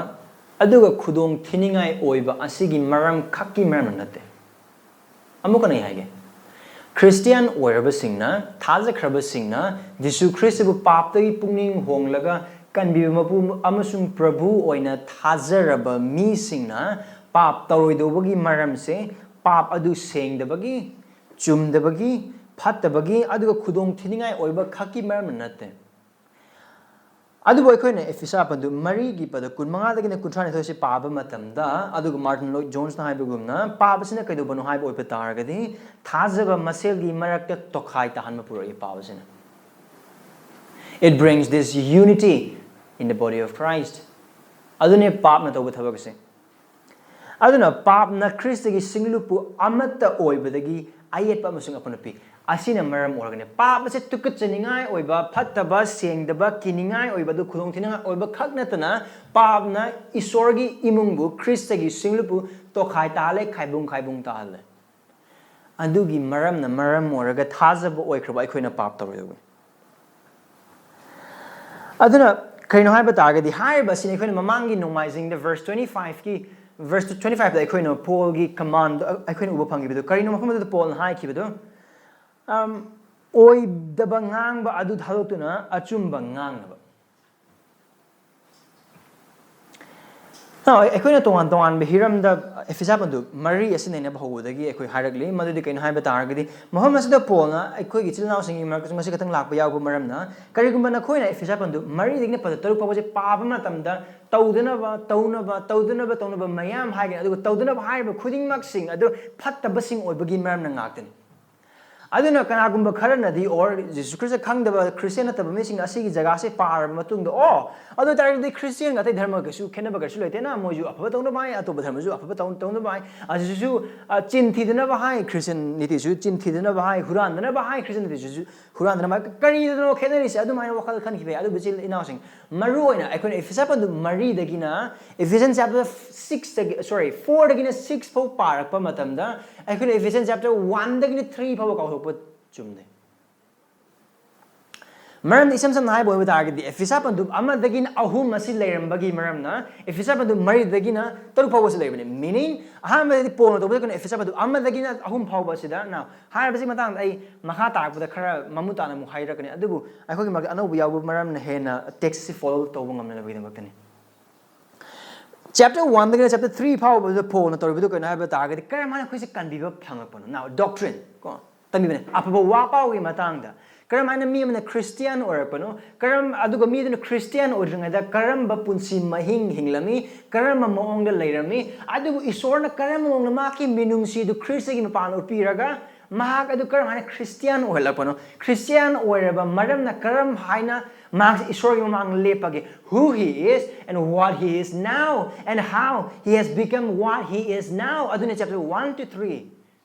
ꯑꯗꯨꯒ ꯈꯨꯗꯣꯡ ꯊꯤꯅꯤꯡꯉꯥꯏ ꯑꯣꯏꯕ ꯑꯁꯤꯒꯤ ꯃꯔꯝ ꯈꯛꯀꯤ ꯃꯔꯝꯅ ꯅꯠꯇꯦ꯫ ꯑꯃꯨꯛꯀ ꯑꯩ ꯍꯥꯏꯒꯦ, ꯈ꯭ꯔꯤꯁꯇꯤꯌꯥꯟ ꯑꯣꯏꯔꯕꯁꯤꯡꯅ, ꯊꯥꯖꯈ꯭ꯔꯕꯁꯤꯡꯅ, ꯖꯤꯁꯨ ꯈ꯭ꯔꯤꯁꯇꯕꯨ ꯄꯥꯞꯇꯒꯤ ꯄꯨꯛꯅꯤꯡ ꯍꯣꯡꯂꯒ ꯀꯟꯕꯤꯕ ꯃꯄꯨ ꯑꯃꯁꯨꯡ ꯄ꯭ꯔꯚꯨ ꯑꯣꯏꯅ ꯊꯥꯖꯔꯕ ꯃꯤꯁꯤꯡꯅ ꯄꯥꯞ ꯇꯧꯔꯣꯏꯗꯧꯕꯒꯤ ꯃꯔꯝꯁꯦ, ꯄꯥꯞ ꯑꯗꯨ ꯁꯦꯡꯗꯕꯒꯤ, ꯆꯨꯝꯗꯕꯒꯤ, ꯐꯠꯇꯕꯒꯤ, ꯑꯗꯨꯒ ꯈꯨꯗꯣꯡ ꯊꯤꯅꯤꯡꯉꯥꯏ ꯑꯣꯏꯕ ꯈꯛꯀꯤ ꯃꯔꯝꯅ ꯅꯠꯇꯦ꯫ ꯑꯗꯨꯕꯨ ꯑꯩꯈꯣꯏꯅ ꯏꯐꯤꯁꯥ ꯄꯟꯗꯨ ꯃꯔꯤꯒꯤ ꯄꯗ ꯀꯨꯟꯃꯉꯥꯗꯒꯤꯅ ꯀꯨꯟꯊ꯭ꯔꯥꯅꯤꯊꯣꯏꯁꯤ ꯄꯥꯕ ꯃꯇꯝꯗ, ꯑꯗꯨꯒ ꯃꯥꯔꯇꯤꯟ ꯂꯣꯏꯗ ꯖꯣꯟꯁꯅ ꯍꯥꯏꯕꯒꯨꯝꯅ, ꯄꯥꯕꯁꯤꯅ ꯀꯩꯗꯧꯕꯅꯣ ꯍꯥꯏꯕ ꯑꯣꯏꯕ ꯇꯥꯔꯒꯗꯤ, ꯊꯥꯖꯕ ꯃꯁꯦꯜꯒꯤ ꯃꯔꯛꯇ ꯇꯣꯈꯥꯏ ꯇꯥꯍꯟꯕ ꯄꯨꯔꯛꯏ꯫ ꯄꯥꯕꯁꯤꯅ, it brings this unity in the body of Christ. ꯑꯗꯨꯅꯦ ꯄꯥꯞꯅ ꯇꯧꯕ ꯊꯕꯛꯁꯦ꯫ ꯑꯗꯨꯅ ꯄꯥꯞꯅ ꯈ꯭ꯔꯤꯁꯇꯒꯤ ꯁꯤꯡꯂꯨꯞꯄꯨ ꯑꯃꯠꯇ ꯑꯣꯏꯕꯗꯒꯤ ꯑꯌꯦꯠꯄ ꯑꯃꯁꯨꯡ ꯑꯄꯟꯕ ꯄꯤ꯫ ꯑꯁꯤꯅ ꯃꯔꯝ ꯑꯣꯏꯔꯒꯅꯤ ꯄꯥꯞ ꯑꯁꯦ ꯇꯨꯀꯠꯆꯅꯤꯡꯉꯥꯏ ꯑꯣꯏꯕ, ꯐꯠꯇꯕ, ꯁꯦꯡꯗꯕ, ꯀꯤꯅꯤꯡꯉꯥꯏ ꯑꯣꯏꯕ, ꯑꯗꯨ ꯈꯨꯗꯣꯡꯊꯤꯅꯤꯡꯉꯥꯏ ꯑꯣꯏꯕ ꯈꯛ ꯅꯠꯇꯅ, ꯄꯥꯞꯅ ꯏꯁꯣꯔꯒꯤ ꯏꯃꯨꯡꯕꯨ, ꯈ꯭ꯔꯤꯁꯇꯒꯤ ꯁꯤꯡꯂꯨꯞꯄꯨ ꯇꯣꯈꯥꯏ ꯇꯥꯍꯜꯂꯦ, ꯈꯥꯏꯕꯨꯡ ꯈꯥꯏꯕꯨꯡ ꯇꯥꯍꯜꯂꯦ꯫ ꯑꯗꯨꯒꯤ ꯃꯔꯝꯅ ꯃꯔꯝ ꯑꯣꯏꯔꯒ ꯊꯥꯖꯕ ꯑꯣꯏꯈ꯭ꯔꯕ ꯑꯩꯈꯣꯏꯅ ꯄꯥꯞ ꯇꯧꯔꯣꯏꯗꯧꯕꯅꯤ꯫ ꯑꯗꯨꯅ ꯀꯔꯤꯅꯣ ꯍꯥꯏꯕ ꯇꯥꯔꯒꯗꯤ, ꯍꯥꯏꯔꯤꯕ ꯑꯁꯤꯅ ꯑꯩꯈꯣꯏꯅ ꯃꯃꯥꯡꯒꯤ ꯅꯣꯡꯃꯥꯏꯖꯤꯡꯗ verse twenty five ꯀꯤ, verse twenty five ꯇ ꯑꯩꯈꯣꯏꯅ ꯄꯣꯜꯒꯤ command ꯑꯩꯈꯣꯏꯅ ꯎꯕ ꯐꯪꯈꯤꯕꯗꯨ ꯀꯔꯤꯅꯣ? ꯃꯐꯝ ꯑꯗꯨꯗ ꯄꯣꯜꯅ ꯍꯥꯏꯈꯤꯕꯗꯨ, ꯑꯝ, ꯑꯣꯏꯗꯕ ꯉꯥꯡꯕ ꯑꯗꯨ ꯊꯥꯗꯣꯛꯇꯨꯅ ꯑꯆꯨꯝꯕ ꯉꯥꯡꯅꯕ꯫ ꯑꯩꯈꯣꯏꯅ ꯇꯣꯉꯥꯟ ꯇꯣꯉꯥꯟꯕ ꯍꯤꯔꯝꯗ ꯑꯦꯐꯤꯁꯥ ꯄꯟꯗꯨꯞ ꯃꯔꯤ ꯑꯁꯤ ꯅꯩꯅꯕ ꯍꯧꯕꯗꯒꯤ ꯑꯩꯈꯣꯏ ꯍꯥꯏꯔꯛꯂꯤ꯫ ꯃꯗꯨꯗꯤ ꯀꯩꯅꯣ ꯍꯥꯏꯕ ꯇꯥꯔꯒꯗꯤ, ꯃꯐꯝ ꯑꯁꯤꯗ ꯄꯣꯜꯅ ꯑꯩꯈꯣꯏꯒꯤ ꯏꯆꯤꯜ ꯏꯅꯥꯎꯁꯤꯡꯒꯤ ꯃꯔꯛꯇꯁꯨ ꯃꯁꯤ ꯈꯛꯇꯪ ꯂꯥꯛꯄ ꯌꯥꯎꯕ ꯃꯔꯝꯅ, ꯀꯔꯤꯒꯨꯝꯕ ꯅꯈꯣꯏꯅ ꯑꯦꯐꯤꯁꯥ ꯄꯟꯗꯨꯞ ꯃꯔꯤꯗꯒꯤꯅ ꯄꯟꯗꯨꯞ ꯇꯔꯨꯛ ꯐꯥꯎꯕꯁꯦ ꯄꯥꯕ ꯃꯇꯝꯗ ꯇꯧꯗꯅꯕ, ꯇꯧꯅꯕ, ꯇꯧꯗꯅꯕ, ꯇꯧꯅꯕ ꯃꯌꯥꯝ ꯍꯥꯏꯒꯅꯤ꯫ ꯑꯗꯨꯒ ꯇꯧꯗꯅꯕ ꯍꯥꯏꯔꯤꯕ ꯈꯨꯗꯤꯡꯃꯛꯁꯤꯡ ꯑꯗꯨ ꯐꯠꯇꯕꯁꯤꯡ ꯑꯣꯏꯕꯒꯤ ꯃꯔꯝꯅ ꯉꯥꯛꯇꯅꯤ꯫ ꯑꯗꯨꯅ ꯀꯅꯥꯒꯨꯝꯕ ꯈꯔꯅꯗꯤ, or ꯖꯤꯁꯨ ꯈ꯭ꯔꯤꯁꯇ ꯈꯪꯗꯕ ꯈ꯭ꯔꯤꯁꯇꯤꯌꯥꯟ ꯅꯠꯇꯕ ꯃꯤꯁꯤꯡꯅ ꯑꯁꯤꯒꯤ ꯖꯒꯥꯁꯦ ꯄꯥꯔꯕ ꯃꯇꯨꯡꯗ, "ꯑꯣ, ꯑꯗꯨ ꯑꯣꯏ ꯇꯥꯔꯒꯗꯤ ꯈ꯭ꯔꯤꯁꯇꯤꯌꯥꯟꯒ ꯑꯇꯩ ꯙꯔꯃꯒ ꯀꯩꯁꯨ ꯈꯦꯠꯅꯕ ꯀꯩꯁꯨ ꯂꯩꯇꯦꯅ, ꯃꯣꯏꯁꯨ ꯑꯐꯕ ꯇꯧꯅꯕ ꯍꯥꯏ, ꯑꯇꯣꯞꯄ ꯙꯔꯃꯁꯨ ꯑꯐꯕ ꯇꯧ-, ꯇꯧꯅꯕ ꯍꯥꯏ, ꯑꯁꯤꯁꯨ, ꯑ, ꯆꯤꯟ ꯊꯤꯗꯅꯕ ꯍꯥꯏ, ꯈ꯭ꯔꯤꯁꯇꯤꯌꯥꯟꯅꯤꯇꯤꯁꯨ ꯆꯤꯟ ꯊꯤꯗꯅꯕ ꯍꯥꯏ, ꯍꯨꯔꯥꯟꯗꯅꯕ ꯍꯥꯏ, ꯈ꯭ꯔꯤꯁꯇꯤꯌꯥꯟꯅꯤꯇꯤꯁꯨ ꯍꯨꯔꯥꯟꯗꯅꯕ ꯍꯥꯏ, ꯀꯔꯤꯗꯅꯣ ꯈꯦꯠꯅꯔꯤꯁꯦ?" ꯑꯗꯨꯃꯥꯏꯅ ꯋꯥꯈꯜ ꯈꯟꯈꯤꯕ ꯌꯥꯏ꯫ ꯑꯗꯨꯕꯨ ꯏꯆꯤꯜ ꯏꯅꯥꯎꯁꯤꯡ, ꯃꯔꯨ ꯑꯣꯏꯅ ꯑꯩꯈꯣꯏꯅ ꯏꯐꯤꯁꯥ ꯄꯟꯗꯨꯞ ꯃꯔꯤꯗꯒꯤꯅ, ꯏꯐꯤꯁꯤꯌꯟ ꯆꯦꯞꯇꯔ ꯁꯤꯛꯁꯇꯒꯤ, ꯁꯣꯔꯤ, ꯐꯣꯔꯗꯒꯤꯅ ꯁꯤꯛꯁ ꯐꯥꯎ ꯄꯥꯔꯛꯄ ꯃꯇꯝꯗ, ꯑꯩꯈꯣꯏꯅ ꯏꯐꯤꯁꯤꯌꯟ ꯆꯦꯞꯇꯔ ꯋꯥꯟꯗꯒꯤꯅ ꯊ꯭ꯔꯤ ꯐꯥꯎꯕ ꯀꯥꯎꯊꯣꯛꯄ ꯆꯨꯝꯗꯦ꯫ ꯃꯔꯝꯗꯤ ꯏꯁꯝ ꯁꯝꯅ ꯍꯥꯏꯕ ꯑꯣꯏꯕ ꯇꯥꯔꯒꯗꯤ, ꯏꯐꯤꯁꯥ ꯄꯟꯗꯨꯞ ꯑꯃꯗꯒꯤꯅ ꯑꯍꯨꯝ ꯑꯁꯤ ꯂꯩꯔꯝꯕꯒꯤ ꯃꯔꯝꯅ, ꯏꯐꯤꯁꯥ ꯄꯟꯗꯨꯞ ꯃꯔꯤꯗꯒꯤꯅ ꯇꯔꯨꯛ ꯐꯥꯎꯕꯁꯤ ꯂꯩꯕꯅꯤ꯫ Meaning, ꯑꯍꯥꯟꯕꯗꯗꯤ ꯄꯣꯜꯅ ꯇꯧꯕꯗ ꯀꯩꯅꯣ, ꯏꯐꯤꯁꯥ ꯄꯟꯗꯨꯞ ꯑꯃꯗꯒꯤꯅ ꯑꯍꯨꯝ ꯐꯥꯎꯕ ꯑꯁꯤꯗ, now, ꯍꯥꯏꯔꯤꯕꯁꯤ ꯃꯇꯥꯡꯗ ꯑꯩ ꯃꯈꯥ ꯇꯥꯔꯛꯄꯗ ꯈꯔ ꯃꯃꯨꯠ ꯇꯥꯅ ꯑꯃꯨꯛ ꯍꯥꯏꯔꯛꯀꯅꯤ꯫ ꯑꯗꯨꯕꯨ ꯑꯩꯈꯣꯏꯒꯤ ꯃꯔꯛꯇ ꯑꯅꯧꯕ ꯌꯥꯎꯕ ꯃꯔꯝꯅ ꯍꯦꯟꯅ ꯇꯦꯛꯁꯁꯤ ꯐꯣꯂꯣ ꯇꯧꯕ ꯉꯝꯅꯅꯕꯒꯤꯗꯃꯛꯇꯅꯤ꯫ ꯆꯦꯞꯇꯔ ꯋꯥꯟꯗꯒꯤꯅ ꯆꯦꯞꯇꯔ ꯊ꯭ꯔꯤ ꯐꯥꯎꯕꯗ ꯄꯣꯜꯅ ꯇꯧꯔꯤꯕꯗꯨ ꯀꯩꯅꯣ ꯍꯥꯏꯕ ꯇꯥꯔꯒꯗꯤ, ꯀꯔꯝꯍꯥꯏꯅ ꯑꯩꯈꯣꯏꯁꯦ ꯀꯟꯕꯤꯕ ꯐꯪꯉꯛꯄꯅꯣ? Now, doctrine, ꯀꯣ, ꯇꯝꯕꯤꯕꯅꯦ꯫ ꯑꯐꯕ ꯋꯥ ꯄꯥꯎꯒꯤ ꯃꯇꯥꯡꯗ, ꯀꯔꯝꯍꯥꯏꯅ ꯃꯤ ꯑꯃꯅ ꯈ꯭ꯔꯤꯁꯇꯤꯌꯥꯟ ꯑꯣꯏꯔꯛꯄꯅꯣ, ꯀꯔꯝ-, ꯑꯗꯨꯒ ꯃꯤ ꯑꯗꯨꯅ ꯈ꯭ꯔꯤꯁꯇꯤꯌꯥꯟ ꯑꯣꯏꯗ꯭ꯔꯤꯉꯩꯗ ꯀꯔꯝꯕ ꯄꯨꯟꯁꯤ ꯃꯍꯤꯡ ꯍꯤꯡꯂꯝꯃꯤ, ꯀꯔꯝꯕ ꯃꯑꯣꯡꯗ ꯂꯩꯔꯝꯃꯤ, ꯑꯗꯨꯕꯨ ꯏꯁꯣꯔꯅ ꯀꯔꯝꯕ ꯃꯑꯣꯡꯗ ꯃꯍꯥꯛꯀꯤ ꯃꯤꯅꯨꯡꯁꯤꯗꯨ ꯈ꯭ꯔꯤꯁꯇꯒꯤ ꯃꯄꯥꯟ ꯎꯠꯄꯤꯔꯒ ꯃꯍꯥꯛ ꯑꯗꯨ ꯀꯔꯝ ꯍꯥꯏꯅ ꯈ꯭ꯔꯤꯁꯇꯤꯌꯥꯟ ꯑꯣꯏꯍꯜꯂꯛꯄꯅꯣ? ꯈ꯭ꯔꯤꯁꯇꯤꯌꯥꯟ ꯑꯣꯏꯔꯕ ꯃꯔꯝꯅ ꯀꯔꯝ ꯍꯥꯏꯅ ꯃꯍꯥꯛꯁꯤ ꯏꯁꯣꯔꯒꯤ ꯃꯃꯥꯡꯗ ꯂꯦꯞꯄꯒꯦ? Who he is and what he is now and how he has become what he is now. ꯑꯗꯨꯅ ꯆꯦꯞꯇꯔ ꯋꯥꯟ ꯇꯨ ꯊ꯭ꯔꯤ꯫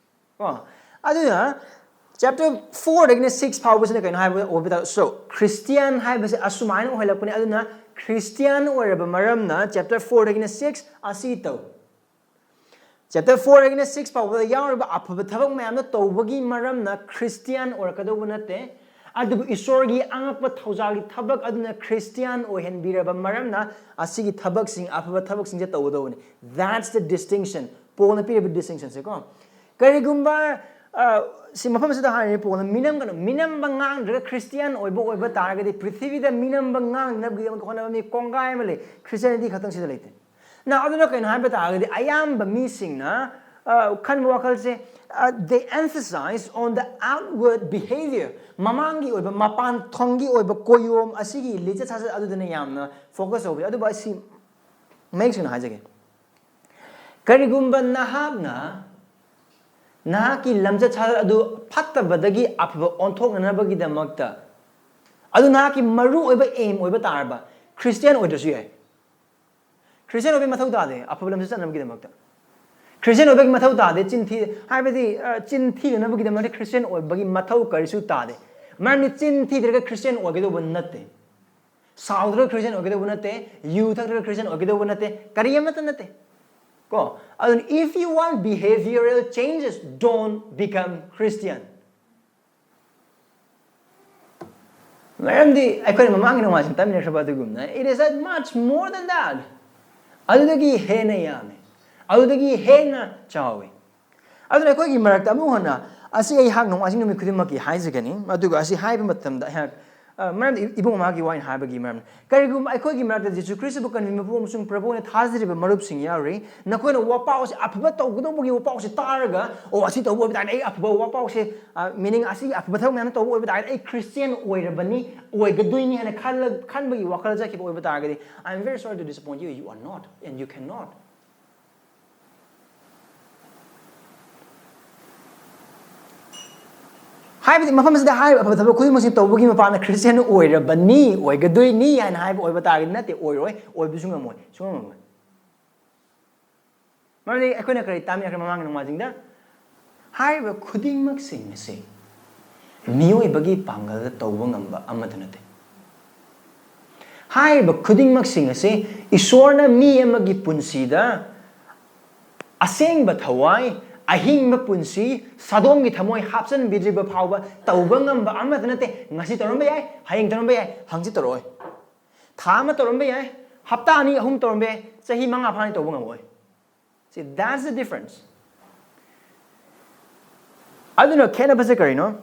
ꯀꯣ? ꯑꯗꯨꯅ ꯆꯦꯞꯇꯔ ꯐꯣꯔꯗꯒꯤꯅ ꯁꯤꯛꯁ ꯐꯥꯎꯕꯁꯤꯅ ꯀꯩꯅꯣ ꯍꯥꯏꯕ ꯑꯣꯏꯕ ꯇꯥꯔ-, so, ꯈ꯭ꯔꯤꯁꯇꯤꯌꯥꯟ ꯍꯥꯏꯕꯁꯦ ꯑꯁꯨꯃꯥꯏꯅ ꯑꯣꯏꯍꯜꯂꯛꯄꯅꯤ꯫ ꯑꯗꯨꯅ ꯈ꯭ꯔꯤꯁꯇꯤꯌꯥꯟ ꯑꯣꯏꯔꯕ ꯃꯔꯝꯅ ꯆꯦꯞꯇꯔ ꯐꯣꯔꯗꯒꯤꯅ ꯁꯤꯛꯁ ꯑꯁꯤ ꯇꯧ꯫ ꯆꯦꯞꯇꯔ ꯐꯣꯔꯗꯒꯤꯅ ꯁꯤꯛꯁ ꯐꯥꯎꯕꯗ ꯌꯥꯎꯔꯤꯕ ꯑꯐꯕ ꯊꯕꯛ ꯃꯌꯥꯝꯗꯣ ꯇꯧꯕꯒꯤ ꯃꯔꯝꯅ ꯈ꯭ꯔꯤꯁꯇꯤꯌꯥꯟ ꯑꯣꯏꯔꯛꯀꯗꯧꯕ ꯅꯠꯇꯦ, ꯑꯗꯨꯕꯨ ꯏꯁꯣꯔꯒꯤ ꯑꯉꯛꯄ ꯊꯧꯖꯥꯜꯒꯤ ꯊꯕꯛ ꯑꯗꯨꯅ ꯈ꯭ꯔꯤꯁꯇꯤꯌꯥꯟ ꯑꯣꯏꯍꯟꯕꯤꯔꯕ ꯃꯔꯝꯅ ꯑꯁꯤꯒꯤ ꯊꯕꯛꯁꯤꯡ, ꯑꯐꯕ ꯊꯕꯛꯁꯤꯡꯁꯦ ꯇꯧꯒꯗꯧꯕꯅꯤ꯫ That's the distinction. ꯄꯣꯜꯅ ꯄꯤꯔꯤꯕ distinctionꯁꯦ ꯀꯣ꯫ ꯀꯔꯤꯒꯨꯝꯕ, ꯑ, ꯁꯤ ꯃꯐꯝꯁꯤꯗ ꯍꯥꯏꯔꯤꯕ ꯄꯣꯜꯅ ꯃꯤꯅꯝꯒꯅꯨ, ꯃꯤꯅꯝꯕ ꯉꯥꯡꯗ꯭ꯔꯒ ꯈ꯭ꯔꯤꯁꯇꯤꯌꯥꯟ ꯑꯣꯏꯕ ꯑꯣꯏꯕ ꯇꯥꯔꯒꯗꯤ ꯄ꯭ꯔꯤꯊꯤꯕꯤꯗ ꯃꯤꯅꯝꯕ ꯉꯥꯡꯅꯕꯒꯤꯗꯃꯛꯇ ꯍꯣꯠꯅꯕ ꯃꯤ ꯀꯣꯡꯒꯥꯏ ꯑꯃ ꯂꯩ꯫ ꯈ꯭ꯔꯤꯁꯇꯤꯌꯥꯅꯤꯇꯤ ꯈꯛꯇꯪ ꯁꯤꯗ ꯂꯩꯇꯦ꯫ ꯅ ꯑꯗꯨꯅ ꯀꯩꯅꯣ ꯍꯥꯏꯕ ꯇꯥꯔꯒꯗꯤ, ꯑꯌꯥꯝꯕ ꯃꯤꯁꯤꯡꯅ ꯑ, ꯈꯟꯕ ꯋꯥꯈꯜꯁꯦ, ꯑ, they emphasize on the outward behavior, ꯃꯃꯥꯡꯒꯤ ꯑꯣꯏꯕ, ꯃꯄꯥꯟ ꯊꯣꯡꯒꯤ ꯑꯣꯏꯕ ꯀꯣꯌꯣꯝ ꯑꯁꯤꯒꯤ ꯂꯤꯆꯠ ꯁꯥꯖꯠ ꯑꯗꯨꯗꯅ ꯌꯥꯝꯅ ꯐꯣꯀꯁ ꯇꯧꯕꯁꯦ꯫ ꯑꯗꯨꯕꯨ ꯑꯩ ꯁꯤ ꯃꯌꯦꯛ ꯁꯦꯡꯅ ꯍꯥꯏꯖꯒꯦ, ꯀꯔꯤꯒꯨꯝꯕ ꯅꯍꯥꯛꯅ ꯅꯍꯥꯛꯀꯤ ꯂꯝꯆꯠ ꯁꯥꯖꯠ ꯑꯗꯨ ꯐꯠꯇꯕꯗꯒꯤ ꯑꯐꯕ ꯑꯣꯟꯊꯣꯛꯅꯅꯕꯒꯤꯗꯃꯛꯇ, ꯑꯗꯨ ꯅꯍꯥꯛꯀꯤ ꯃꯔꯨ ꯑꯣꯏꯕ ꯑꯦꯝ ꯑꯣꯏꯕ ꯇꯥꯔꯕ, ꯈ꯭ꯔꯤꯁꯇꯤꯌꯥꯟ ꯑꯣꯏꯗ꯭ꯔꯁꯨ ꯌꯥꯏ꯫ ꯈ꯭ꯔꯤꯁꯇꯤꯌꯥꯟ ꯑꯣꯏꯕꯒꯤ ꯃꯊꯧ ꯇꯥꯗꯦ ꯑꯐꯕ ꯂꯝꯆꯠ ꯆꯠꯅꯕꯒꯤꯗꯃꯛꯇ꯫ ꯈ꯭ꯔꯤꯁꯇꯤꯌꯥꯟ ꯑꯣꯏꯕꯒꯤ ꯃꯊꯧ ꯇꯥꯗꯦ ꯆꯤꯟ ꯊꯤ, ꯍꯥꯏꯕꯗꯤ, ꯑ, ꯆꯤꯟ ꯊꯤꯅꯅꯕꯒꯤꯗꯃꯛꯇ ꯈ꯭ꯔꯤꯁꯇꯤꯌꯥꯟ ꯑꯣꯏꯕꯒꯤ ꯃꯊꯧ ꯀꯔꯤꯁꯨ ꯇꯥꯗꯦ꯫ ꯃꯔꯝꯗꯤ ꯆꯤꯟ ꯊꯤꯗ꯭ꯔꯒ ꯈ꯭ꯔꯤꯁꯇꯤꯌꯥꯟ ꯑꯣꯏꯒꯗꯧꯕ ꯅꯠꯇꯦ꯫ ꯁꯥꯎꯗ꯭ꯔꯒ ꯈ꯭ꯔꯤꯁꯇꯤꯌꯥꯟ ꯑꯣꯏꯒꯗꯧꯕ ꯅꯠꯇꯦ꯫ ꯌꯨ ꯊꯛꯇ꯭ꯔꯒ ꯈ꯭ꯔꯤꯁꯇꯤꯌꯥꯟ ꯑꯣꯏꯒꯗꯧꯕ ꯅꯠꯇꯦ꯫ ꯀꯔꯤ ꯑꯃꯠꯇ ꯅꯠꯇꯦ꯫ ꯀꯣ? ꯑꯗꯨꯅ, if you want behavioral changes, don't become Christian. ꯃꯔꯝꯗꯤ ꯑꯩꯈꯣꯏꯅ ꯃꯃꯥꯡꯒꯤ ꯅꯣꯡꯃꯥꯏꯖꯤꯡ ꯇꯝꯃꯤꯟꯅꯈ꯭ꯔꯕ ꯑꯗꯨꯒꯨꯝꯅ, it is that much more than that. ꯑꯗꯨꯗꯒꯤ ꯍꯦꯟꯅ ꯌꯥꯝꯃꯤ, ꯑꯗꯨꯗꯒꯤ ꯍꯦꯟꯅ ꯆꯥꯎꯏ꯫ ꯑꯗꯨꯅ ꯑꯩꯈꯣꯏꯒꯤ ꯃꯔꯛꯇ ꯑꯃꯨꯛ ꯍꯟꯅ, ꯑꯁꯤ ꯑꯩꯍꯥꯛ ꯅꯣꯡꯃꯥꯏꯖꯤꯡ ꯅꯨꯃꯤꯠ ꯈꯨꯗꯤꯡꯃꯛꯀꯤ ꯍꯥꯏꯖꯒꯅꯤ, ꯑꯗꯨꯒ ꯑꯁꯤ ꯍꯥꯏꯕ ꯃꯇꯝꯗ ꯑꯩꯍꯥꯛ, ꯑ, ꯃꯔꯝꯗꯤ ꯏꯕꯨꯡ ꯑꯃꯒꯤ ꯋꯥ ꯑꯩꯅ ꯍꯥꯏꯕꯒꯤ ꯃꯔꯝ, ꯀꯔꯤꯒꯨꯝꯕ ꯑꯩꯈꯣꯏꯒꯤ ꯃꯔꯛꯇ ꯖꯤꯁꯨ ꯈ꯭ꯔꯤꯁꯇꯕꯨ ꯀꯟꯕꯤꯕ ꯃꯄꯨ ꯑꯃꯁꯨꯡ ꯄ꯭ꯔꯚꯨ ꯑꯣꯏꯅ ꯊꯥꯖꯔꯤꯕ ꯃꯔꯨꯞꯁꯤꯡ ꯌꯥꯎꯔꯤ, ꯅꯈꯣꯏꯅ ꯋꯥꯄꯥꯎꯁꯦ, ꯑꯐꯕ ꯇꯧꯒꯗꯧꯕꯒꯤ ꯋꯥꯄꯥꯎꯁꯦ ꯇꯥꯔꯒ, "ꯑꯣ, ꯑꯁꯤ ꯇꯧꯕ ꯑꯣꯏꯕ ꯇꯥꯔꯗꯤ ꯑꯩ ꯑꯐꯕ ꯋꯥꯄꯥꯎꯁꯦ, ꯑ, meaning ꯑꯁꯤꯒꯤ ꯑꯐꯕ ꯊꯕꯛ ꯃꯌꯥꯝ ꯇꯧꯕ ꯑꯣꯏꯕ ꯇꯥꯔꯗꯤ ꯑꯩ ꯈ꯭ꯔꯤꯁꯇꯤꯌꯥꯟ ꯑꯣꯏꯔꯕꯅꯤ, ꯑꯣꯏꯒꯗꯣꯏꯅꯤ" ꯍꯥꯏꯅ ꯈꯜꯂ-, ꯈꯟꯕꯒꯤ ꯋꯥꯈꯜ ꯆꯠꯈꯤꯕ ꯑꯣꯏꯕ ꯇꯥꯔꯒꯗꯤ, I am very sorry to disappoint you, you are not and you cannot. ꯍꯥꯏꯕꯗꯤ ꯃꯐꯝ ꯑꯁꯤꯗ ꯍꯥꯏꯔꯤꯕ ꯑꯐꯕ ꯊꯕꯛ ꯈꯨꯗꯤꯡꯃꯛꯁꯤ ꯇꯧꯕꯒꯤ ꯃꯄꯥꯟꯗ ꯈ꯭ꯔꯤꯁꯇꯤꯌꯥꯟ ꯑꯣꯏꯔꯕꯅꯤ, ꯑꯣꯏꯒꯗꯣꯏꯅꯤ ꯍꯥꯏꯅ ꯍꯥꯏꯕ ꯑꯣꯏꯕ ꯇꯥꯔꯒꯗꯤ ꯅꯠꯇꯦ, ꯑꯣꯏꯔꯣꯏ, ꯑꯣꯏꯕꯁꯨ ꯉꯝꯃꯣꯏ, ꯁꯨꯡꯉꯝ ꯉꯝꯃꯣꯏ꯫ ꯃꯔꯝꯗꯤ ꯑꯩꯈꯣꯏꯅ ꯀꯔꯤ ꯇꯥꯃꯤꯟꯅꯈ꯭ꯔꯦ ꯃꯃꯥꯡꯒꯤ ꯅꯣꯡꯃꯥꯏꯖꯤꯡꯗ? ꯍꯥꯏꯔꯤꯕ ꯈꯨꯗꯤꯡꯃꯛꯁꯤꯡ ꯑꯁꯤ ꯃꯤꯑꯣꯏꯕꯒꯤ ꯄꯥꯡꯒꯜꯗ ꯇꯧꯕ ꯉꯝꯕ ꯑꯃꯠꯇ ꯅꯠꯇꯦ꯫ ꯍꯥꯏꯔꯤꯕ ꯈꯨꯗꯤꯡꯃꯛꯁꯤꯡ ꯑꯁꯤ ꯏꯁꯣꯔꯅ ꯃꯤ ꯑꯃꯒꯤ ꯄꯨꯟꯁꯤꯗ ꯑꯁꯦꯡꯕ ꯊꯋꯥꯏ, ꯑꯍꯤꯡꯕ ꯄꯨꯟꯁꯤ, ꯁꯥꯗꯣꯡꯒꯤ ꯊꯃꯣꯏ ꯍꯥꯞꯆꯤꯟꯕꯤꯗ꯭ꯔꯤꯕ ꯐꯥꯎꯕ ꯇꯧꯕ ꯉꯝꯕ ꯑꯃꯠꯇ ꯅꯠꯇꯦ꯫ ꯉꯁꯤ ꯇꯧꯔꯝꯕ ꯌꯥꯏ, ꯍꯌꯦꯡ ꯇꯧꯔꯝꯕ ꯌꯥꯏ, ꯍꯪꯆꯤꯠ ꯇꯧꯔꯛꯑꯣꯏ꯫ ꯊꯥ ꯑꯃ ꯇꯧꯔꯝꯕ ꯌꯥꯏ, ꯍꯞꯇꯥ ꯑꯅꯤ ꯑꯍꯨꯝ ꯇꯧꯔꯝꯕ ꯌꯥꯏ, ꯆꯍꯤ ꯃꯉꯥ ꯐꯥꯅ ꯇꯧꯕ ꯉꯝꯃꯣꯏ꯫ See, that's the difference. ꯑꯗꯨꯅ ꯈꯦꯠꯅꯕꯁꯦ ꯀꯔꯤꯅꯣ?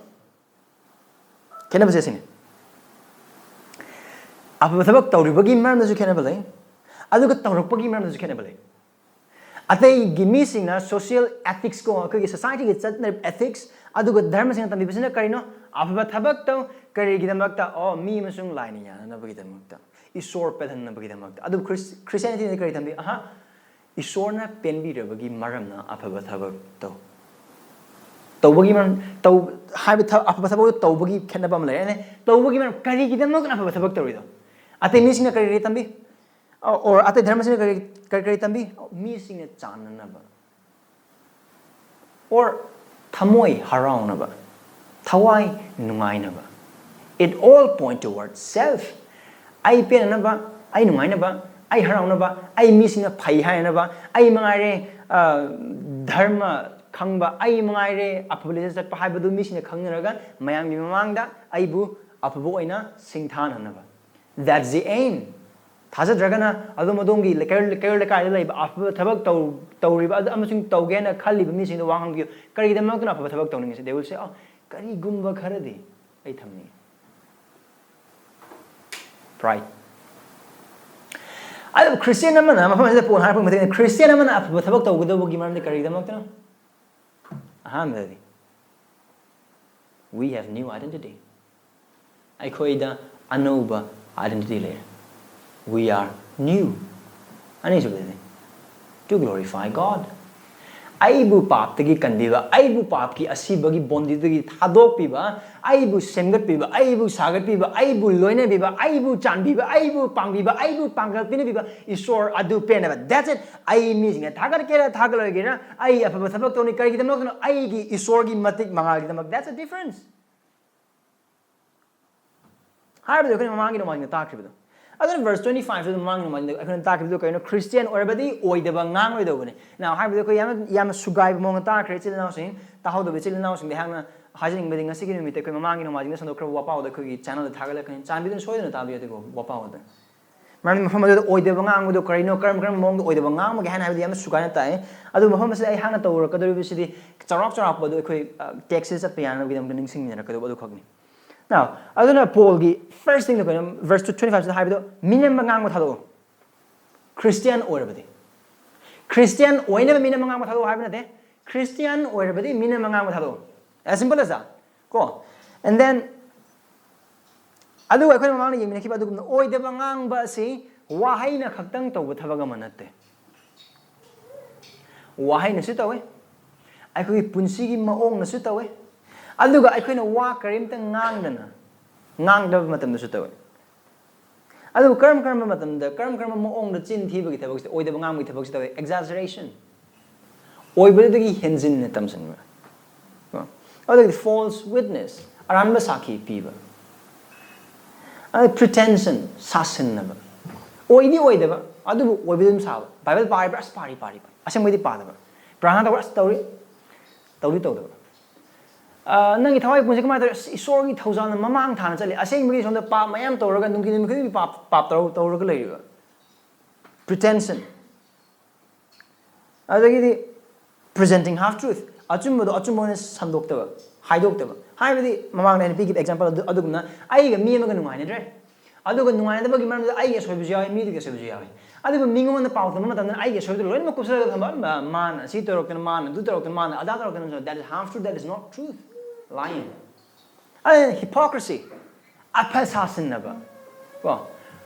ꯈꯦꯠꯅꯕꯁꯦ ꯁꯤꯅꯤ꯫ ꯑꯐꯕ ꯊꯕꯛ ꯇꯧꯔꯤꯕꯒꯤ ꯃꯔꯝꯗꯁꯨ ꯈꯦꯠꯅꯕ ꯂꯩ, ꯑꯗꯨꯒ ꯇꯧꯔꯛꯄꯒꯤ ꯃꯔꯝꯗꯁꯨ ꯈꯦꯠꯅꯕ ꯂꯩ꯫ ꯑꯇꯩꯒꯤ ꯃꯤꯁꯤꯡꯅ social ethics ꯀꯣ, ꯑꯩꯈꯣꯏꯒꯤ society ꯒꯤ ꯆꯠꯅꯔꯤꯕ ethics, ꯑꯗꯨꯒ ꯙꯔꯃꯁꯤꯡꯅ ꯇꯝꯕꯤꯕꯁꯤꯅ ꯀꯔꯤꯅꯣ? ꯑꯐꯕ ꯊꯕꯛ ꯇꯧ꯫ ꯀꯔꯤꯒꯤꯗꯃꯛꯇ? ꯑꯣ, ꯃꯤ ꯑꯃꯁꯨꯡ ꯂꯥꯏꯅ ꯌꯥꯅꯅꯕꯒꯤꯗꯃꯛꯇ, ꯏꯁꯣꯔ ꯄꯦꯜꯍꯟꯅꯕꯒꯤꯗꯃꯛꯇ꯫ ꯑꯗꯨꯕꯨ Christianity ꯅ ꯀꯔꯤ ꯇꯝꯕꯤ? ꯑꯍꯥ, ꯏꯁꯣꯔꯅ ꯄꯦꯟꯕꯤꯔꯕꯒꯤ ꯃꯔꯝꯅ ꯑꯐꯕ ꯊꯕꯛ ꯇꯧ꯫ ꯇꯧꯕꯒꯤ ꯃꯔꯝ, ꯇꯧ, ꯍꯥꯏꯕ ꯊ-, ꯑꯐꯕ ꯊꯕꯛ ꯇꯧꯕꯒꯤ ꯈꯦꯠꯅꯕ ꯑꯃ ꯂꯩꯔꯦꯅꯦ꯫ ꯇꯧꯕꯒꯤ ꯃꯔꯝ, ꯀꯔꯤꯒꯤꯗꯃꯛꯇ ꯑꯐꯕ ꯊꯕꯛ ꯇꯧꯔꯤꯗꯣ? ꯑꯇꯩ ꯃꯤꯁꯤꯡꯅ ꯀꯔꯤ ꯀꯔꯤ ꯇꯝꯕꯤ? ꯑꯣꯔ ꯑꯇꯩ ꯙꯔꯃꯁꯤꯡꯅ ꯀꯔꯤ ꯀꯔꯤ ꯀꯔꯤ ꯇꯝꯕꯤ? ꯃꯤꯁꯤꯡꯅ ꯆꯥꯟꯅꯅꯕ꯫ ꯑꯣꯔ ꯊꯃꯣꯏ ꯍꯔꯥꯎꯅꯕ, ꯊꯋꯥꯏ ꯅꯨꯡꯉꯥꯏꯅꯕ꯫ It all point toward self. ꯑꯩ ꯄꯦꯟꯅꯅꯕ, ꯑꯩ ꯅꯨꯡꯉꯥꯏꯅꯕ, ꯑꯩ ꯍꯔꯥꯎꯅꯕ, ꯑꯩ ꯃꯤꯁꯤꯡꯅ ꯐꯩ ꯍꯥꯏꯅꯕ, ꯑꯩ ꯃꯉꯥꯏꯔꯦ, ꯑ, ꯙꯔꯃ ꯈꯪꯕ, ꯑꯩ ꯃꯉꯥꯏꯔꯦ ꯑꯐꯕ ꯂꯤꯆꯠ ꯆꯠꯄ ꯍꯥꯏꯕꯗꯨ ꯃꯤꯁꯤꯡꯅ ꯈꯪꯅꯔꯒ ꯃꯌꯥꯝꯒꯤ ꯃꯃꯥꯡꯗ ꯑꯩꯕꯨ ꯑꯐꯕ ꯑꯣꯏꯅ ꯁꯤꯡꯊꯥꯅꯅꯕ꯫ That's the aim. ꯊꯥꯖꯗ꯭ꯔꯒꯅ ꯑꯗꯣꯝ ꯑꯗꯣꯝꯒꯤ ꯂꯩꯀꯥꯏ, ꯀꯩꯔꯣꯜ ꯂꯩꯀꯥꯏꯗ ꯂꯩꯕ ꯑꯐꯕ ꯊꯕꯛ ꯇꯧ-, ꯇꯧꯔꯤꯕ ꯑꯗꯨ ꯑꯃꯁꯨꯡ ꯇꯧꯒꯦꯅ ꯈꯜꯂꯤꯕ ꯃꯤꯁꯤꯡꯗ ꯋꯥ ꯍꯪꯕꯤꯌꯨ꯫ ꯀꯔꯤꯒꯤꯗꯃꯛꯇꯅ ꯑꯐꯕ ꯊꯕꯛ ꯇꯧꯅꯤꯡꯉꯤꯁꯦ? They will say, "ꯑꯣ, ꯀꯔꯤꯒꯨꯝꯕ ꯈꯔꯗꯤ ꯑꯩ ꯊꯝꯅꯤꯡꯉꯤ꯫" Pride. ꯑꯗꯨꯕꯨ Christian ꯑꯃꯅ, ꯃꯐꯝ ꯑꯁꯤꯗ ꯄꯣꯜꯅ ꯍꯥꯏꯔꯛꯄ ꯃꯇꯨꯡ ꯏꯟꯅ, Christian ꯑꯃꯅ ꯑꯐꯕ ꯊꯕꯛ ꯇꯧꯒꯗꯧꯕꯒꯤ ꯃꯔꯝꯗꯤ ꯀꯔꯤꯒꯤꯗꯃꯛꯇꯅꯣ? ꯑꯍꯥꯟꯕꯗꯗꯤ, we have new identity. ꯑꯩꯈꯣꯏꯗ ꯑꯅꯧꯕ identity ꯂꯩꯔꯦ꯫ We are new. ꯑꯅꯤꯁꯨꯕꯗꯗꯤ, to glorify God. ꯑꯩꯕꯨ ꯄꯥꯞꯇꯒꯤ ꯀꯟꯕꯤꯕ, ꯑꯩꯕꯨ ꯄꯥꯞꯀꯤ ꯑꯁꯤꯕꯒꯤ ꯕꯣꯟꯗꯤꯗꯒꯤ ꯊꯥꯗꯣꯛꯄꯤꯕ, ꯑꯩꯕꯨ ꯁꯦꯝꯒꯠꯄꯤꯕ, ꯑꯩꯕꯨ ꯁꯥꯒꯠꯄꯤꯕ, ꯑꯩꯕꯨ ꯂꯣꯏꯅꯕꯤꯕ, ꯑꯩꯕꯨ ꯆꯥꯟꯕꯤꯕ, ꯑꯩꯕꯨ ꯄꯥꯡꯕꯤꯕ, ꯑꯩꯕꯨ ꯄꯥꯡꯒꯜ ꯄꯤꯅꯕꯤꯕ ꯏꯁꯣꯔ ꯑꯗꯨ ꯄꯦꯟꯅꯕ꯫ That's it. ꯑꯩ ꯃꯤꯁꯤꯡꯅ ꯊꯥꯒꯠꯀꯦꯔꯥ ꯊꯥꯒꯠꯂꯣꯏꯒꯦꯔꯥ, ꯑꯩ ꯑꯐꯕ ꯊꯕꯛ ꯇꯧꯅꯤ꯫ ꯀꯔꯤꯒꯤꯗꯃꯛꯇꯅꯣ? ꯑꯩꯒꯤ ꯏꯁꯣꯔꯒꯤ ꯃꯇꯤꯛ ꯃꯉꯥꯜꯒꯤꯗꯃꯛ꯫ That's a difference. ꯍꯥꯏꯕꯗꯤ ꯑꯩꯈꯣꯏꯅ ꯃꯃꯥꯡꯒꯤ ꯅꯣꯡꯃꯥꯏꯖꯤꯡꯗ ꯇꯥꯛꯈꯤꯕꯗꯣ꯫ ꯑꯗꯨꯅ verse twenty five ꯇꯨ ꯃꯃꯥꯡꯒꯤ ꯅꯣꯡꯃꯥꯏꯖꯤꯡꯗ ꯑꯩꯈꯣꯏꯅ ꯇꯥꯛꯈꯤꯕꯗꯨ ꯀꯩꯅꯣ? Christian ꯑꯣꯏꯔꯕꯗꯤ ꯑꯣꯏꯗꯕ ꯉꯥꯡꯂꯣꯏꯗꯧꯕꯅꯤ꯫ Now, ꯍꯥꯏꯕꯗꯤ ꯑꯩꯈꯣꯏ ꯌꯥꯝꯅ, ꯌꯥꯝꯅ ꯁꯨꯒꯥꯏꯕ ꯃꯑꯣꯡꯗ ꯇꯥꯛꯈ꯭ꯔꯦ꯫ ꯏꯆꯤꯜ ꯏꯅꯥꯎꯁꯤꯡ, ꯇꯥꯍꯧꯗꯕ ꯏꯆꯤꯜ ꯏꯅꯥꯎꯁꯤꯡꯗ ꯑꯩꯍꯥꯛꯅ ꯍꯥꯏꯖꯅꯤꯡꯕꯗꯤ, ꯉꯁꯤꯒꯤ ꯅꯨꯃꯤꯠꯇ ꯑꯩꯈꯣꯏ ꯃꯃꯥꯡꯒꯤ ꯅꯣꯡꯃꯥꯏꯖꯤꯡꯗ ꯁꯟꯗꯣꯛꯈ꯭ꯔꯕ ꯋꯥꯄꯥꯎꯗ ꯑꯩꯈꯣꯏꯒꯤ channel ꯗ ꯊꯥꯒꯠꯂꯛꯀꯅꯤ꯫ ꯆꯥꯟꯕꯤꯗꯨꯅ ꯁꯣꯏꯗꯅ ꯇꯥꯕꯤꯌꯨ ꯑꯗꯨꯒ ꯋꯥꯄꯥꯎꯗ꯫ ꯃꯔꯝꯗꯤ ꯃꯐꯝ ꯑꯗꯨꯗ ꯑꯣꯏꯗꯕ ꯉꯥꯡꯕꯗꯣ ꯀꯔꯤꯅꯣ, ꯀꯔꯝ ꯀꯔꯝꯕ ꯃꯑꯣꯡꯗ ꯑꯣꯏꯗꯕ ꯉꯥꯡꯕꯒꯦ ꯍꯥꯏꯅ ꯍꯥꯏꯕꯗꯤ ꯌꯥꯝꯅ ꯁꯨꯒꯥꯏꯅ ꯇꯥꯛꯑꯦ꯫ ꯑꯗꯨ ꯃꯐꯝ ꯑꯁꯤꯗ ꯑꯩꯍꯥꯛꯅ ꯇꯧꯔꯛꯀꯗꯧꯔꯤꯕꯁꯤꯗꯤ ꯆꯥꯎꯔꯥꯛ ꯆꯥꯎꯔꯥꯛꯄ ꯑꯗꯨ ꯑꯩꯈꯣꯏ, ꯑ, text ꯁꯤꯗ ꯆꯠꯄ ꯌꯥꯅꯕꯒꯤꯗꯃꯛꯇ ꯅꯤꯡꯁꯤꯡꯃꯤꯟꯅꯔꯛꯀꯗꯧꯕ ꯑꯗꯨꯈꯛꯅꯤ꯫ Now, ꯑꯗꯨꯅ ꯄꯣꯜꯒꯤ first thing ꯗ ꯑꯩꯈꯣꯏꯅ verse twenty five ꯁꯤꯗ ꯍꯥꯏꯕꯗꯣ, ꯃꯤꯅꯦꯝꯕ ꯉꯥꯡꯕ ꯊꯥꯗꯣꯛꯑꯣ꯫ ꯈ꯭ꯔꯤꯁꯇꯤꯌꯥꯟ ꯑꯣꯏꯔꯕꯗꯤ, ꯈ꯭ꯔꯤꯁꯇꯤꯌꯥꯟ ꯑꯣꯏꯅꯕ ꯃꯤꯅ ꯃꯉꯥꯡꯕ ꯊꯥꯗꯣꯛꯑꯣ ꯍꯥꯏꯕ ꯅꯠꯇꯦ, ꯈ꯭ꯔꯤꯁꯇꯤꯌꯥꯟ ꯑꯣꯏꯔꯕꯗꯤ ꯃꯤꯅ ꯃꯉꯥꯡꯕ ꯊꯥꯗꯣꯛꯑꯣ, as simple as that. ꯀꯣ, and then ꯑꯗꯨꯒ ꯑꯩꯈꯣꯏꯅ ꯃꯃꯥꯡꯗ ꯌꯦꯡꯃꯤꯟꯅꯈꯤꯕ ꯑꯗꯨꯒꯨꯝꯅ ꯑꯣꯏꯗꯕ ꯉꯥꯡꯕ ꯑꯁꯤ ꯋꯥꯍꯩꯅ ꯈꯛꯇꯪ ꯇꯧꯕ ꯊꯕꯛ ꯑꯃ ꯅꯠꯇꯦ꯫ ꯋꯥꯍꯩꯅꯁꯨ ꯇꯧꯏ, ꯑꯩꯈꯣꯏꯒꯤ ꯄꯨꯟꯁꯤꯒꯤ ꯃꯑꯣꯡꯅꯁꯨ ꯇꯧꯏ, ꯑꯗꯨꯒ ꯑꯩꯈꯣꯏꯅ ꯋꯥ ꯀꯔꯤꯝꯇ ꯉꯥꯡꯗꯅ, ꯉꯥꯡꯗꯕ ꯃꯇꯝꯗꯁꯨ ꯇꯧꯏ꯫ ꯑꯗꯨꯕꯨ ꯀꯔꯝ ꯀꯔꯝꯕ ꯃꯇꯝꯗ, ꯀꯔꯝ ꯀꯔꯝꯕ ꯃꯑꯣꯡꯗ ꯆꯤꯟ ꯊꯤꯕꯒꯤ ꯊꯕꯛꯁꯤ, ꯑꯣꯏꯗꯕ ꯉꯥꯡꯕꯒꯤ ꯊꯕꯛꯁꯤ ꯇꯧꯏ? Exaggeration, ꯑꯣꯏꯕꯗꯨꯗꯒꯤ ꯍꯦꯟꯖꯤꯟꯅ ꯇꯝꯁꯤꯟꯕ꯫ ꯀꯣ? ꯑꯗꯨꯗꯒꯤꯗꯤ false witness, ꯑꯔꯥꯟꯕ ꯁꯥꯈꯤ ꯄꯤꯕ꯫ ꯑꯗꯩ pretension, ꯁꯥꯁꯤꯟꯅꯕ꯫ ꯑꯣꯏꯗꯤ ꯑꯣꯏꯗꯕ, ꯑꯗꯨꯕꯨ ꯑꯣꯏꯕꯗꯤ ꯑꯗꯨꯝ ꯁꯥꯕ꯫ ꯕꯥꯏꯕꯜ ꯄꯥꯔꯤꯕ꯭ꯔꯥ? ꯑꯁ, ꯄꯥꯔꯤ, ꯄꯥꯔꯤ, ꯄꯥꯔꯤ꯫ ꯑꯁꯦꯡꯕꯩꯗꯤ ꯄꯥꯗꯕ꯫ ꯄ꯭ꯔꯥꯔꯊꯅꯥ ꯇꯧꯕ꯭ꯔꯥ? ꯑꯁ, ꯇꯧꯔꯤ, ꯇꯧꯗꯤ ꯇꯧꯗꯕ꯫ ꯑ, ꯅꯪꯒꯤ ꯊꯋꯥꯏ ꯄꯨꯟꯁꯤ ꯀꯃꯥꯏꯅ ꯇꯧꯔꯤ? ꯑꯁ, ꯏꯁꯣꯔꯒꯤ ꯊꯧꯖꯥꯜꯅ ꯃꯃꯥꯡ ꯊꯥꯅ ꯆꯠꯂꯤ꯫ ꯑꯁꯦꯡꯕꯒꯤ ꯁꯣꯝꯗ ꯄꯥꯞ ꯃꯌꯥꯝ ꯇꯧꯔꯒ, ꯅꯨꯡꯇꯤ ꯅꯨꯃꯤꯠ ꯈꯨꯗꯤꯡꯒꯤ ꯄꯥꯞ, ꯄꯥꯞ ꯇꯧꯔ-, ꯇꯧꯔꯒ ꯂꯩꯔꯤꯕ꯫ Pretension꯫ ꯑꯗꯒꯤꯗꯤ presenting half truth, ꯑꯆꯨꯝꯕꯗꯣ ꯑꯆꯨꯝꯕ ꯑꯣꯏꯅ ꯁꯟꯗꯣꯛꯇꯕ, ꯍꯥꯏꯗꯣꯛꯇꯕ꯫ ꯍꯥꯏꯕꯗꯤ ꯃꯃꯥꯡꯗ ꯑꯩꯅ ꯄꯤꯈꯤꯕ example ꯑꯗꯨ, ꯑꯗꯨꯒꯨꯝꯅ ꯑꯩꯒ ꯃꯤ ꯑꯃꯒ ꯅꯨꯡꯉꯥꯏꯅꯗ꯭ꯔꯦ, ꯑꯗꯨꯒ ꯅꯨꯡꯉꯥꯏꯅꯗꯕꯒꯤ ꯃꯔꯝꯗ ꯑꯩꯒꯤ ꯑꯁꯣꯏꯕꯁꯨ ꯌꯥꯎꯏ, ꯃꯤꯗꯨꯒꯤ ꯑꯁꯣꯏꯕꯁꯨ ꯌꯥꯎꯏ꯫ ꯑꯗꯨꯕꯨ ꯃꯤꯉꯣꯟꯗ ꯄꯥꯎ ꯇꯝꯕ ꯃꯇꯝꯗ ꯑꯩꯒꯤ ꯑꯁꯣꯏꯕꯗꯨ ꯂꯣꯏꯅꯃꯛ ꯀꯨꯞꯁꯜꯂꯒ ꯊꯝꯕ, ꯃꯥ-, ꯃꯥꯅ ꯁꯤ ꯇꯧꯔꯛꯇꯅ, ꯃꯥꯅ ꯑꯗꯨ ꯇꯧꯔꯛꯇꯅ, ꯃꯥꯅ ꯑꯗꯥ ꯇꯧꯔꯛꯇꯅ, that is half truth, that is not truth, lying. ꯑꯗꯨꯅ hypocrisy, ꯑꯐ ꯁꯥꯁꯤꯟꯅꯕ꯫ ꯀꯣ?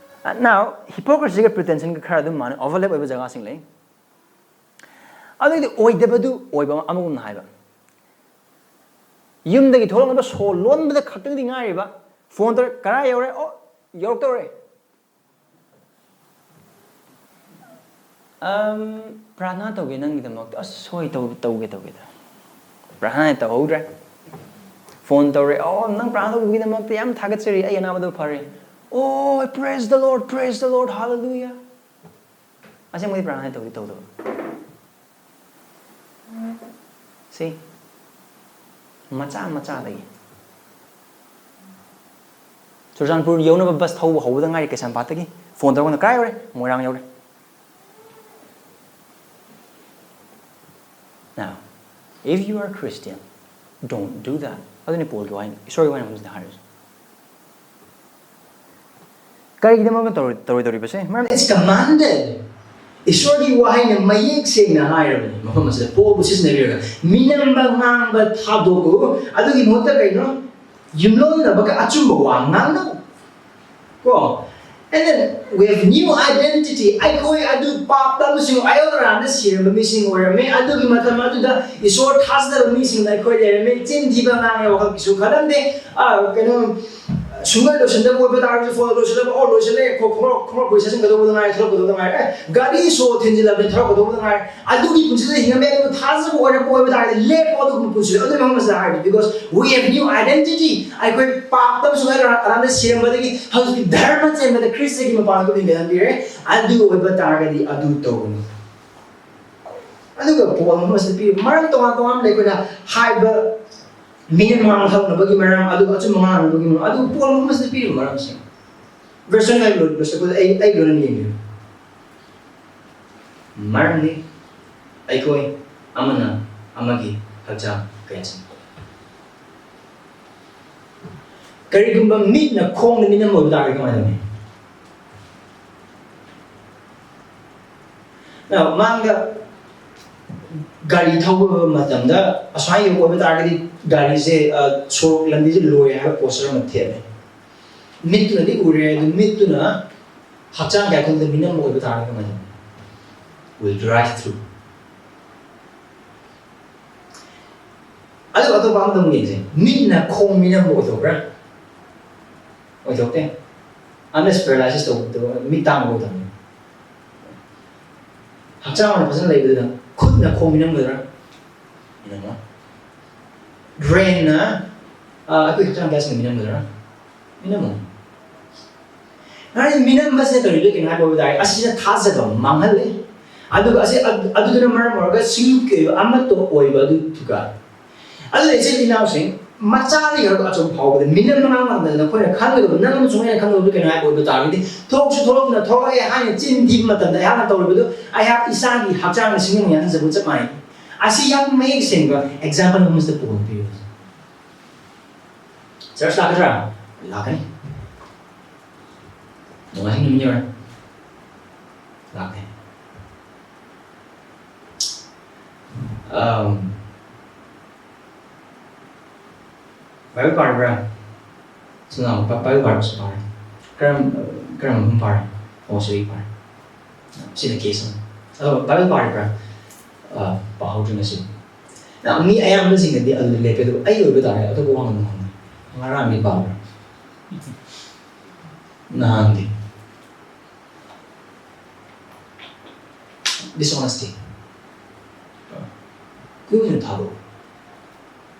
Now, hypocrisyꯒ pretensionꯒ ꯈꯔ ꯑꯗꯨꯝ ꯃꯥꯟꯅꯩ, overlap ꯑꯣꯏꯕ ꯖꯒꯥꯁꯤꯡ ꯂꯩ꯫ ꯑꯗꯨꯏꯗꯤ ꯑꯣꯏꯗꯕꯗꯨ ꯑꯣꯏꯕ ꯑꯃꯒꯨꯝꯅ ꯍꯥꯏꯕ꯫ ꯌꯨꯝꯗꯒꯤ ꯊꯣꯛꯂꯛꯅꯕ ꯁꯣ ꯂꯣꯟꯕꯗ ꯈꯛꯇꯪꯗꯤ ꯉꯥꯏꯔꯤꯕ, phone ꯇꯧꯔꯦ, "ꯀꯔꯥꯏ ꯌꯧꯔꯦ?" "ꯑꯣ, ꯌꯧꯔꯛꯇꯧꯔꯦ꯫" "ꯑꯝ, ꯄ꯭ꯔꯥꯔꯊꯅꯥ ꯇꯧꯒꯦ ꯅꯪꯒꯤꯗꯃꯛꯇ꯫" "ꯑꯁ, ꯍꯣꯏ, ꯇꯧ-, ꯇꯧꯒꯦ, ꯇꯧꯒꯦ, ꯇꯧꯒꯦ꯫" ꯄ꯭ꯔꯥꯔꯊꯅꯥ ꯇꯧꯍꯧꯗ꯭ꯔꯦ꯫ Phone ꯇꯧꯔꯦ, "ꯑꯣ, ꯅꯪ ꯄ꯭ꯔꯥꯔꯊꯅꯥ ꯇꯧꯕꯒꯤꯗꯃꯛꯇ ꯌꯥꯝ ꯊꯥꯒꯠꯆꯔꯤ, ꯑꯩ ꯑꯅꯥꯕꯗꯣ ꯐꯔꯦ꯫" "ꯑꯣ, praise the Lord, praise the Lord, hallelujah꯫" ꯑꯁꯦꯡꯕꯗꯤ ꯄ꯭ꯔꯥꯔꯊꯅꯥ ꯇꯧꯗꯤ ꯇꯧꯗꯕ꯫ ꯁꯤ ꯃꯆꯥ ꯃꯆꯥꯗꯒꯤ꯫ ꯆꯨꯔꯆꯥꯟꯄꯨꯔ ꯌꯧꯅꯕ bus ꯊꯧꯕ ꯍꯧꯕꯗ ꯉꯥꯏꯔꯤ, ꯀꯩꯁꯥꯝꯄꯥꯠꯇꯒꯤ꯫ Phone ꯇꯧꯔꯀꯥꯟꯗ, "ꯀꯥꯏ ꯌꯧꯔꯦ?" "ꯃꯣꯏꯔꯥꯡ ꯌꯧꯔꯦ꯫" Now, if you are Christian, don't do that. ꯑꯗꯨꯅꯤ ꯄꯣꯜꯒꯤ ꯋꯥꯍꯩ, ꯏꯁꯣꯔꯒꯤ ꯋꯥꯍꯩ ꯑꯃꯁꯤꯗ ꯍꯥꯏꯔꯤꯁꯦ꯫ ꯀꯔꯤꯒꯤꯗꯃꯛꯇ ꯇꯧꯔꯣꯏ-, ꯇꯧꯔꯣꯏꯗꯧꯔꯤꯕꯁꯦ? ꯃꯔꯝ It's commanded. ꯏꯁꯣꯔꯒꯤ ꯋꯥꯍꯩꯅ ꯃꯌꯦꯛ ꯁꯦꯡꯅ ꯍꯥꯏꯔꯕꯅꯤ꯫ ꯃꯐꯝ ꯑꯁꯤꯗ ꯄꯣꯜꯕꯨ ꯁꯤꯖꯤꯟꯅꯕꯤꯔꯒ, "ꯃꯤꯅꯝꯕ ꯉꯥꯡꯕ ꯊꯥꯗꯣꯛꯎ, ꯑꯗꯨꯒꯤ ꯃꯍꯨꯠꯇ ꯀꯩꯅꯣ? ꯌꯨꯝꯂꯣꯟꯅꯕꯒ ꯑꯆꯨꯝꯕ ꯋꯥ ꯉꯥꯡꯅꯧ"꯫ ꯀꯣ? And then we have new identity. ꯑꯩꯈꯣꯏ ꯑꯗꯨ ꯄꯥꯞꯇ ꯑꯃꯁꯨꯡ ꯑꯌꯣꯟ ꯑꯔꯥꯟꯗ ꯁꯤꯔꯝꯕ ꯃꯤꯁꯤꯡ ꯑꯣꯏꯔꯝꯃꯤ꯫ ꯑꯗꯨꯒꯤ ꯃꯇꯝ ꯑꯗꯨꯗ ꯏꯁꯣꯔ ꯊꯥꯖꯗꯕ ꯃꯤꯁꯤꯡꯅ ꯑꯩꯈꯣꯏ ꯂꯩꯔꯝꯃꯤ꯫ ꯆꯤꯟ ꯊꯤꯕ ꯉꯥꯡꯉꯦ, ꯋꯥꯈꯜ ꯀꯩꯁꯨ ꯈꯜꯂꯝꯗꯦ꯫ ꯑ, ꯀꯩꯅꯣ, ꯁꯨꯡꯂꯣꯏ ꯂꯣꯏꯁꯤꯟꯗꯕ ꯑꯣꯏꯕ ꯇꯥꯔꯒꯁꯨ, ꯐꯣꯟ ꯂꯣꯏꯁꯤꯜꯂꯕ, ꯑꯣ, ꯂꯣꯏꯁꯤꯜꯂꯦ, ꯈꯣ-, ꯈꯣꯡꯎꯞ, ꯈꯣꯡꯎꯞ ꯄꯨꯔꯤ ꯆꯠꯁꯤꯟꯒꯗꯧꯕꯗ ꯉꯥꯏꯔꯦ, ꯊꯣꯛꯂꯛꯀꯗꯧꯕꯗ ꯉꯥꯏꯔꯦ꯫ ꯑꯦ, ꯒꯥꯔꯤ ꯁꯣ ꯊꯤꯟꯖꯤꯜꯂꯕꯅꯤ, ꯊꯣꯛꯂꯛꯀꯗꯧꯕꯗ ꯉꯥꯏꯔꯦ꯫ ꯑꯗꯨꯒꯤ ꯄꯨꯟꯁꯤꯗ ꯍꯤꯡꯉꯝꯃꯦ, ꯑꯗꯨꯕꯨ ꯊꯥꯖꯕ ꯑꯣꯏꯔꯛꯄ ꯑꯣꯏꯕ ꯇꯥꯔꯒꯗꯤ, ꯂꯦꯞꯄꯣ ꯑꯗꯨꯒꯨꯝꯕ ꯄꯨꯟꯁꯤꯗ꯫ ꯑꯗꯨꯒꯤ ꯃꯐꯝ ꯑꯁꯤꯗ ꯍꯥꯏꯔꯗꯤ, because we have new identity. ꯑꯩꯈꯣꯏ ꯄꯥꯞꯇ ꯑꯃꯁꯨꯡ ꯑꯔꯥꯟꯗ ꯁꯤꯔꯝꯕꯗꯒꯤ ꯍꯧꯖꯤꯛꯇꯤ ꯙꯔꯃ ꯆꯦꯟꯕꯗ ꯈ꯭ꯔꯤꯁꯇꯒꯤ ꯃꯄꯥꯟ ꯑꯩꯈꯣꯏ ꯃꯤꯡ ꯃꯦꯟꯍꯟꯕꯤꯔꯦ꯫ ꯑꯗꯨ ꯑꯣꯏꯕ ꯇꯥꯔꯒꯗꯤ ꯑꯗꯨ ꯇꯧꯒꯅꯤ꯫ ꯑꯗꯨꯒ ꯄꯣꯜ ꯑꯃꯁꯨ ꯄꯤꯔꯤ, ꯃꯔꯝ ꯇꯣꯉꯥꯟ ꯇꯣꯉꯥꯟꯕ ꯂꯩ꯫ ꯑꯩꯈꯣꯏꯅ ꯍꯥꯏꯕ ꯃꯤꯅꯤꯠ ꯃꯉꯥ ꯊꯝꯅꯕꯒꯤ ꯃꯔꯝ, ꯑꯗꯨꯒ ꯑꯆꯨꯝꯕ ꯉꯥꯡꯅꯕꯒꯤ ꯃꯔꯝ, ꯑꯗꯨ ꯄꯣꯜ ꯑꯃꯁꯨ ꯄꯤꯔꯤꯕ ꯃꯔꯝꯁꯤꯡ꯫ ꯚꯔꯁꯟ ꯑꯩ ꯂꯣꯏ-, ꯂꯣꯏꯁꯤꯜꯂꯛꯄꯗ ꯑꯩ, ꯑꯩ ꯂꯣꯏꯅ ꯌꯦꯡꯕꯤꯌꯨ꯫ ꯃꯔꯝꯗꯤ ꯑꯩꯈꯣꯏ ꯑꯃꯅ ꯑꯃꯒꯤ ꯍꯛꯆꯥꯡ ꯀꯌꯥꯁꯤꯡ꯫ ꯀꯔꯤꯒꯨꯝꯕ ꯃꯤꯠꯅ ꯈꯣꯡꯗ ꯃꯤꯅꯝ ꯑꯣꯏꯕ ꯇꯥꯔꯗꯤ ꯀꯃꯥꯏꯅ ꯇꯧꯅꯤ? ꯅ, ꯃꯥꯡꯗ ꯒꯥꯔꯤ ꯊꯧꯕ ꯃꯇꯝꯗ ꯑꯁꯨꯃꯥꯏꯅ ꯌꯧꯕ ꯑꯣꯏꯕ ꯇꯥꯔꯒꯗꯤ ꯒꯥꯔꯤꯁꯦ, ꯑ, ꯁꯣꯔꯣꯛ ꯂꯝꯕꯤꯁꯦ ꯂꯣꯏꯔꯦ ꯍꯥꯏꯕ ꯄꯣꯁꯇꯔ ꯑꯃ ꯊꯦꯠꯂꯦ꯫ ꯃꯤꯠꯇꯨꯅꯗꯤ ꯎꯔꯦ, ꯑꯗꯨ ꯃꯤꯠꯇꯨꯅ ꯍꯛꯆꯥꯡ ꯀꯌꯥ ꯈꯨꯗꯤꯡꯗ ꯃꯤꯅꯝ ꯑꯣꯏꯕ ꯇꯥꯔꯒꯗꯤ ꯀꯃꯥꯏꯅ ꯇꯧꯅꯤ? Will drive through. ꯑꯗꯨꯒ ꯑꯇꯣꯞꯄ ꯑꯃꯗ ꯑꯃꯨꯛ ꯌꯦꯡꯁꯦ꯫ ꯃꯤꯠꯅ ꯈꯣꯡ ꯃꯤꯅꯝꯕ ꯑꯣꯏꯊꯣꯛꯄ꯭ꯔꯥ? ꯑꯣꯏꯊꯣꯛꯇꯦ꯫ Unless paralysis ꯇꯧꯕ, ꯃꯤꯠ ꯇꯥꯡꯕ ꯑꯣꯏꯊꯣꯛꯅꯤ꯫ ꯍꯛꯆꯥꯡ ꯑꯣꯏꯅ ꯐꯖꯅ ꯂꯩꯕꯗꯨꯗ ꯈꯨꯠꯅ ꯈꯣꯡ ꯃꯤꯅꯝꯒꯗ꯭ꯔꯥ? ꯃꯤꯅꯝꯃꯣꯏ꯫ ꯕ꯭ꯔꯦꯟꯅ, ꯑ, ꯑꯩꯈꯣꯏ ꯍꯛꯆꯥꯡ ꯀꯌꯥꯁꯤꯡ ꯃꯤꯅꯝꯒꯗ꯭ꯔꯥ? ꯃꯤꯅꯝꯃꯣꯏ꯫ ꯍꯥꯏꯗꯤ ꯃꯤꯅꯝꯕꯁꯤꯅ ꯀꯔꯤꯗꯣ ꯀꯩꯅꯣ ꯍꯥꯏꯕ ꯇꯥꯔꯦ, ꯑꯁꯤꯅ ꯊꯥꯖꯕ ꯃꯥꯡꯍꯜꯂꯦ꯫ ꯑꯗꯨꯒ ꯑꯁꯤ, ꯑꯗꯨ-, ꯑꯗꯨꯗꯨꯅ ꯃꯔꯝ ꯑꯣꯏꯔꯒ ꯁꯤꯡꯂꯨꯞꯀꯤ ꯑꯣꯏꯕ ꯑꯃꯠꯇ ꯑꯣꯏꯕ ꯑꯗꯨ ꯊꯨꯒꯥꯏ꯫ ꯑꯗꯨꯅ ꯏꯆꯤꯜ ꯏꯅꯥꯎꯁꯤꯡ, ꯃꯆꯥꯗꯒꯤ ꯍꯧꯔꯒ ꯑꯆꯧꯕ ꯐꯥꯎꯕꯗ ꯃꯤꯅꯝꯕ ꯉꯥꯡꯕ ꯃꯇꯝꯗ ꯅꯈꯣꯏꯅ ꯈꯪꯒꯗꯕ, ꯅꯪ ꯑꯃꯁꯨꯡ ꯑꯩꯅ ꯈꯪꯒꯗꯕꯗꯨ ꯀꯩꯅꯣ ꯍꯥꯏꯕ ꯑꯣꯏꯕ ꯇꯥꯔꯒꯗꯤ, ꯊꯣꯛꯁꯨ ꯊꯣꯛꯂꯛꯇꯅ ꯊꯣꯛꯂꯛꯑꯦ ꯍꯥꯏꯅ ꯆꯤꯟ ꯊꯤꯕ ꯃꯇꯝꯗ ꯑꯩꯍꯥꯛꯅ ꯇꯧꯔꯤꯕꯗꯨ ꯑꯩꯍꯥꯛ ꯏꯁꯥꯒꯤ ꯍꯛꯆꯥꯡꯗ ꯁꯤꯡꯂꯤ ꯌꯥꯟꯁꯤꯟꯖꯕꯒ ꯆꯞ ꯃꯥꯟꯅꯩ꯫ ꯑꯁꯤ ꯌꯥꯝ ꯃꯌꯦꯛ ꯁꯦꯡꯕ example ꯑꯃꯁꯨ ꯄꯨꯊꯣꯛꯄꯤꯌꯨ꯫ ꯆꯔꯆ ꯂꯥꯛꯀꯗ꯭ꯔꯥ? ꯂꯥꯛꯀꯅꯤ꯫ ꯅꯣꯡꯃꯥꯏꯖꯤꯡ ꯅꯨꯃꯤꯠ ꯌꯧꯔꯦ꯫ ꯂꯥꯛꯀꯅꯤ꯫ Um, Bible ꯄꯥꯔꯕ꯭ꯔꯥ? ꯁꯅꯥ, ꯕꯥ-, Bible ꯄꯥꯔꯕꯁꯨ ꯄꯥꯔꯦ꯫ ꯀꯔꯝ-, ꯀꯔꯝꯕ ꯃꯐꯝ ꯄꯥꯔꯦ? ꯑꯣ, ꯁꯤꯗꯒꯤ ꯄꯥꯔꯦ꯫ ꯁꯤꯅ case ꯑꯃ꯫ ꯑꯗꯣ Bible ꯄꯥꯔꯤꯕ꯭ꯔꯥ? ꯑ, ꯄꯥꯍꯧꯗ꯭ꯔꯦ ꯉꯁꯤ꯫ ꯅ, ꯃꯤ ꯑꯌꯥꯝꯕꯁꯤꯡꯅꯗꯤ ꯑꯗꯨꯗ ꯂꯦꯞꯄꯦ, ꯑꯗꯨꯕꯨ ꯑꯩꯒꯤ ꯑꯣꯏꯕ ꯇꯥꯔꯦ, ꯑꯇꯣꯞꯄ ꯋꯥ ꯉꯥꯡꯕ ꯉꯝꯃꯣꯏ꯫ ꯉꯔꯥꯡꯗꯤ ꯄꯥꯕ꯭ꯔꯥ? ꯅꯍꯥꯟꯗꯤ? Dishonesty꯫ ꯀꯨꯏꯅ ꯊꯥꯗꯣꯛꯑꯣ꯫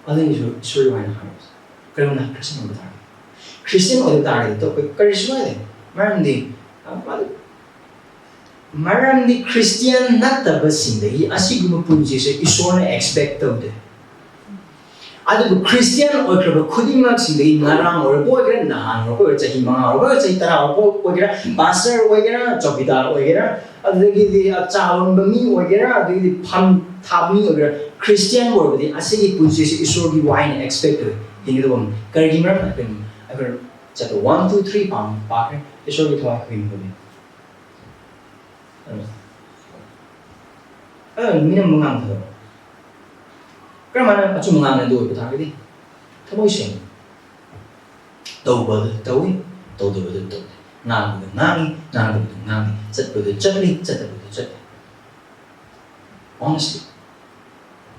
ꯑꯗꯨꯒꯤꯁꯨ ꯏꯁꯣꯔꯒꯤ ꯋꯥꯍꯩꯅ ꯍꯥꯏꯔꯤꯁꯦ꯫ ꯀꯔꯤꯒꯨꯝꯕ ꯈ꯭ꯔꯤꯁꯇꯤꯌꯥꯟ ꯑꯣꯏꯕ ꯇꯥꯔꯒꯗꯤ, ꯈ꯭ꯔꯤꯁꯇꯤꯌꯥꯟ ꯑꯣꯏꯕ ꯇꯥꯔꯒꯗꯤ ꯑꯇꯣꯞꯄ ꯀꯔꯤꯁꯨ ꯀꯥꯏꯗꯦ꯫ ꯃꯔꯝꯗꯤ, ꯑ, ꯃꯔꯝꯗꯤ ꯈ꯭ꯔꯤꯁꯇꯤꯌꯥꯟ ꯅꯠꯇꯕꯁꯤꯡꯗꯒꯤ ꯑꯁꯤꯒꯨꯝꯕ ꯄꯨꯟꯁꯤꯁꯦ ꯏꯁꯣꯔꯅ expect ꯇꯧꯗꯦ꯫ ꯑꯗꯨꯕꯨ ꯈ꯭ꯔꯤꯁꯇꯤꯌꯥꯟ ꯑꯣꯏꯈ꯭ꯔꯕ ꯈꯨꯗꯤꯡꯃꯛꯁꯤꯡꯗꯒꯤ ꯉꯔꯥꯡ ꯑꯣꯏꯔꯛꯄ ꯑꯣꯏꯒꯦꯔꯥ, ꯅꯍꯥꯟ ꯑꯣꯏꯔꯛꯄ ꯑꯣꯏꯒꯦꯔꯥ, ꯆꯍꯤ ꯃꯉꯥ ꯑꯣꯏꯔꯛꯄ ꯑꯣꯏꯒꯦꯔꯥ, ꯆꯍꯤ ꯇꯔꯥ ꯑꯣꯏꯔꯛꯄ ꯑꯣꯏꯒꯦꯔꯥ, pastor ꯑꯣꯏꯒꯦꯔꯥ, ꯆꯧꯀꯤꯗꯥꯔ ꯑꯣꯏꯒꯦꯔꯥ, ꯑꯗꯨꯗꯒꯤꯗꯤ ꯆꯥ ꯂꯣꯟꯕ ꯃꯤ ꯑꯣꯏꯒꯦꯔꯥ, ꯑꯗꯨꯗꯒꯤꯗꯤ ꯐꯝ ꯊꯥꯕ ꯃꯤ ꯑꯣꯏꯒꯦꯔꯥ, ꯈ꯭ꯔꯤꯁꯇꯤꯌꯥꯟ ꯑꯣꯏꯔꯕꯗꯤ ꯑꯁꯤꯒꯤ ꯄꯨꯟꯁꯤꯁꯤ ꯏꯁꯣꯔꯒꯤ ꯋꯥꯍꯩꯅ expect ꯇꯧꯏ꯫ ꯍꯤꯡꯒꯗꯕ ꯑꯃ꯫ ꯀꯔꯤꯒꯤ ꯃꯔꯝꯅ? ꯑꯩꯈꯣꯏ, ꯑꯩꯈꯣꯏ chapter one, two, three ꯄꯥꯝ-, ꯄꯥꯈ꯭ꯔꯦ꯫ ꯏꯁꯣꯔꯒꯤ ꯊꯋꯥꯏ ꯈꯣꯏꯅꯕꯅꯤ꯫ ꯑꯗꯨ, ꯑꯗꯨ ꯃꯤꯅ ꯃꯉꯥꯡ ꯊꯥꯗꯣꯛꯑꯣ꯫ ꯀꯔꯝꯍꯥꯏꯅ ꯑꯆꯨꯝꯕ ꯉꯥꯡꯅ ꯑꯗꯨ ꯑꯣꯏꯕ ꯇꯥꯔꯒꯗꯤ? ꯊꯃꯣꯏ ꯁꯦꯡꯅ꯫ ꯇꯧꯕꯗ ꯇꯧꯏ, ꯇꯧꯗꯕꯗ ꯇꯧꯗꯦ꯫ ꯉꯥꯡꯕꯗ ꯉꯥꯡꯏ, ꯉꯥꯡꯗꯕꯗ ꯉꯥꯡꯗꯦ꯫ ꯆꯠꯄꯗ ꯆꯠꯂꯤ, ꯆꯠꯇꯕꯗ ꯆꯠꯂꯤ꯫ Honestly꯫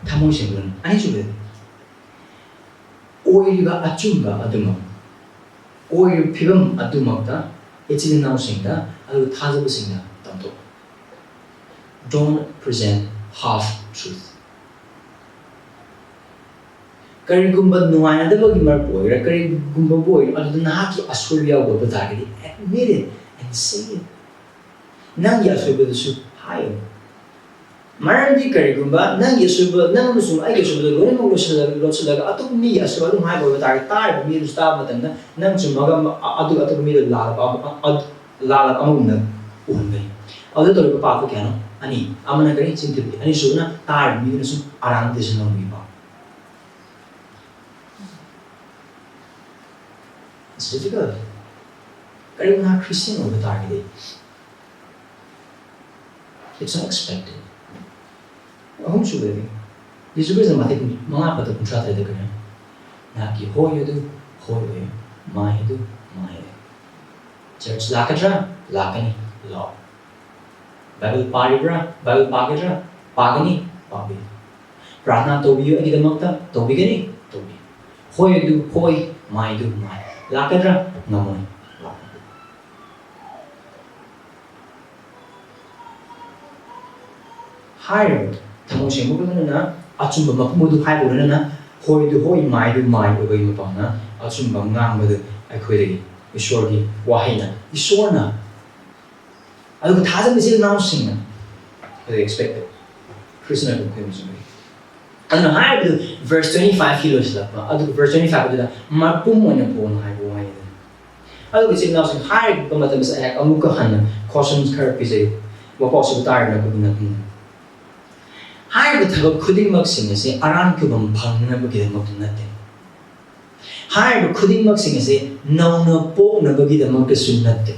ꯊꯃꯣꯏ ꯁꯦꯡꯕꯗꯨꯅ꯫ ꯑꯅꯤꯁꯨꯕꯗꯗꯤ, ꯑꯣꯏꯔꯤꯕ ꯑꯆꯨꯝꯕ ꯑꯗꯨꯃꯛ, ꯑꯣꯏꯔꯤꯕ ꯐꯤꯕꯝ ꯑꯗꯨꯃꯛꯇ ꯏꯆꯤꯜ ꯏꯅꯥꯎꯁꯤꯡꯗ ꯑꯗꯨꯒ ꯊꯥꯖꯕꯁꯤꯡꯗ ꯇꯝꯊꯣꯛꯎ꯫ Don't present half truth꯫ ꯀꯔꯤꯒꯨꯝꯕ ꯅꯨꯡꯉꯥꯏꯅꯗꯕꯒꯤ ꯃꯔꯛꯇ ꯑꯣꯏꯒꯦꯔꯥ, ꯀꯔꯤꯒꯨꯝꯕꯕꯨ ꯑꯣꯏꯒꯦꯔꯥ, ꯑꯗꯨꯗ ꯅꯍꯥꯛꯀꯤ ꯑꯁꯣꯏꯕ ꯌꯥꯎꯕ ꯇꯥꯔꯒꯗꯤ, admit it and say it꯫ ꯅꯪꯒꯤ ꯑꯁꯣꯏꯕꯗꯨꯁꯨ ꯍꯥꯏꯌꯨ꯫ ꯃꯔꯝꯗꯤ ꯀꯔꯤꯒꯨꯝꯕ ꯅꯪꯒꯤ ꯑꯁꯣꯏꯕ, ꯅꯪ ꯑꯃꯁꯨꯡ ꯑꯩꯒꯤ ꯑꯁꯣꯏꯕꯗꯨ ꯂꯣꯏꯅꯃꯛ ꯂꯣꯠꯁꯤꯜꯂꯒ, ꯂꯣꯠꯁꯤꯜꯂꯒ ꯑꯇꯣꯞꯄ ꯃꯤꯒꯤ ꯑꯁꯣꯏꯕ ꯑꯗꯨꯝ ꯍꯥꯏꯕ ꯑꯣꯏꯕ ꯇꯥꯔꯒꯗꯤ, ꯇꯥꯔꯤꯕ ꯃꯤꯗꯨꯁꯨ ꯇꯥꯕ ꯃꯇꯝꯗ ꯅꯪ ꯆꯨꯝꯃꯒ ꯑꯃ-, ꯑ-, ꯑꯗꯨ ꯑꯇꯣꯞꯄ ꯃꯤꯗꯨ ꯂꯥꯜꯂꯕ ꯑꯃ-, ꯑ-, ꯑ-, ꯂꯥꯜꯂꯕ ꯑꯃꯒꯨꯝꯅ ꯎꯍꯟꯒꯅꯤ꯫ ꯑꯗꯨꯗ ꯇꯧꯔꯤꯕ ꯄꯥꯞꯇꯣ ꯀꯌꯥꯅꯣ? ꯑꯅꯤ꯫ ꯑꯃꯅ ꯀꯔꯤ? ꯆꯤꯟ ꯊꯤꯕꯒꯤ꯫ ꯑꯅꯤꯁꯨꯕꯅ ꯇꯥꯔꯤꯕ ꯃꯤꯗꯨꯅꯁꯨ ꯑꯔꯥꯟꯕ decision ꯂꯧꯕꯒꯤ ꯄꯥꯞ꯫ It's difficult. ꯀꯔꯤꯒꯨꯝꯕ ꯈ꯭ꯔꯤꯁꯇꯤꯌꯥꯟ ꯑꯣꯏꯕ ꯇꯥꯔꯒꯗꯤ, it's unexpected. ꯑꯍꯨꯝꯁꯨꯕꯗꯗꯤ, ꯌꯦꯁꯨ ꯈ꯭ꯔꯤꯁꯇ ꯃꯊꯛ ꯃꯉꯥ ꯄꯗ ꯀꯨꯟꯊ꯭ꯔꯥ ꯇꯔꯦꯠꯇ ꯀꯔꯤꯅꯣ? ꯅꯍꯥꯛꯀꯤ ꯍꯣꯏ ꯑꯗꯨ ꯍꯣꯏ ꯑꯣꯏꯌꯨ, ꯃꯥꯏ ꯑꯗꯨ ꯃꯥꯏ ꯑꯣꯏꯌꯨ꯫ ꯆꯔꯆ ꯂꯥꯛꯀꯗ꯭ꯔꯥ? ꯂꯥꯛꯀꯅꯤ꯫ ꯂꯥꯛꯑꯣ꯫ ꯕꯥꯏꯕꯜ ꯄꯥꯔꯤꯕ꯭ꯔꯥ? ꯕꯥꯏꯕꯜ ꯄꯥꯒꯗ꯭ꯔꯥ? ꯄꯥꯒꯅꯤ꯫ ꯄꯥꯕꯤꯌꯨ꯫ ꯄ꯭ꯔꯥꯔꯊꯅꯥ ꯇꯧꯕꯤꯌꯨ ꯑꯩꯒꯤꯗꯃꯛꯇ꯫ ꯇꯧꯕꯤꯒꯅꯤ꯫ ꯇꯧꯕꯤꯌꯨ꯫ ꯍꯣꯏ ꯑꯗꯨ ꯍꯣꯏ, ꯃꯥꯏ ꯑꯗꯨ ꯃꯥꯏ꯫ ꯂꯥꯛꯀꯗ꯭ꯔꯥ? ꯉꯝꯃꯣꯏ꯫ ꯂꯥꯛꯀꯅꯤ꯫ ꯍꯥꯏꯔꯤꯕ ꯊꯃꯣꯏ ꯁꯦꯡꯕꯒ ꯂꯣꯏꯅꯅ, ꯑꯆꯨꯝꯕ ꯃꯐꯝ ꯑꯗꯨ ꯍꯥꯏꯕꯒ ꯂꯣꯏꯅꯅ, ꯍꯣꯏꯗꯨ ꯍꯣꯏ, ꯃꯥꯏꯗꯨ ꯃꯥꯏ ꯑꯣꯏꯕꯒꯤ ꯃꯄꯥꯟꯅ, ꯑꯆꯨꯝꯕ ꯉꯥꯡꯕꯗꯨ ꯑꯩꯈꯣꯏꯗꯒꯤ ꯏꯁꯣꯔꯒꯤ ꯋꯥꯍꯩꯅ, ꯏꯁꯣꯔꯅ, ꯑꯗꯨꯒ ꯊꯥꯖꯕ ꯏꯆꯤꯜ ꯏꯅꯥꯎꯁꯤꯡꯅ ꯑꯩꯈꯣꯏꯗ ꯑꯦꯛꯁꯄꯦꯛ ꯇꯧꯏ꯫ ꯈ꯭ꯔꯤꯁꯇꯅ ꯑꯩꯈꯣꯏ ꯃꯁꯤꯡ ꯑꯗꯨꯅ ꯍꯥꯏꯔꯤꯕꯗꯨ verse twenty five ꯀꯤ ꯂꯣꯏꯁꯤꯜꯂꯛꯄ, ꯑꯗꯨ verse twenty five ꯑꯗꯨꯗ ꯃꯄꯨꯝ ꯑꯣꯏꯅ ꯄꯣꯛꯅ ꯍꯥꯏꯕ ꯋꯥꯍꯩꯅꯤ꯫ ꯑꯗꯨꯒ ꯏꯆꯤꯜ ꯏꯅꯥꯎꯁꯤꯡ ꯍꯥꯏꯔꯤꯕ ꯃꯇꯝꯁꯤꯗ ꯑꯩꯍꯥꯛ ꯑꯃꯨꯛꯀ ꯍꯟꯅ cautions ꯈꯔ ꯄꯤꯖꯩ꯫ ꯋꯥꯄꯥꯎꯁꯤꯕꯨ ꯇꯥꯔꯤꯕ ꯅꯈꯣꯏꯒꯤ ꯅꯥꯀꯣꯡꯗ꯫ ꯍꯥꯏꯔꯤꯕ ꯊꯕꯛ ꯈꯨꯗꯤꯡꯃꯛꯁꯤꯡ ꯑꯁꯤ ꯑꯔꯥꯟ ꯈꯨꯕꯝ ꯐꯪꯅꯕꯒꯤꯗꯃꯛꯇ ꯅꯠꯇꯦ꯫ ꯍꯥꯏꯔꯤꯕ ꯈꯨꯗꯤꯡꯃꯛꯁꯤꯡ ꯑꯁꯤ ꯅꯧꯅ ꯄꯣꯛꯅꯕꯒꯤꯗꯃꯛꯇꯁꯨ ꯅꯠꯇꯦ꯫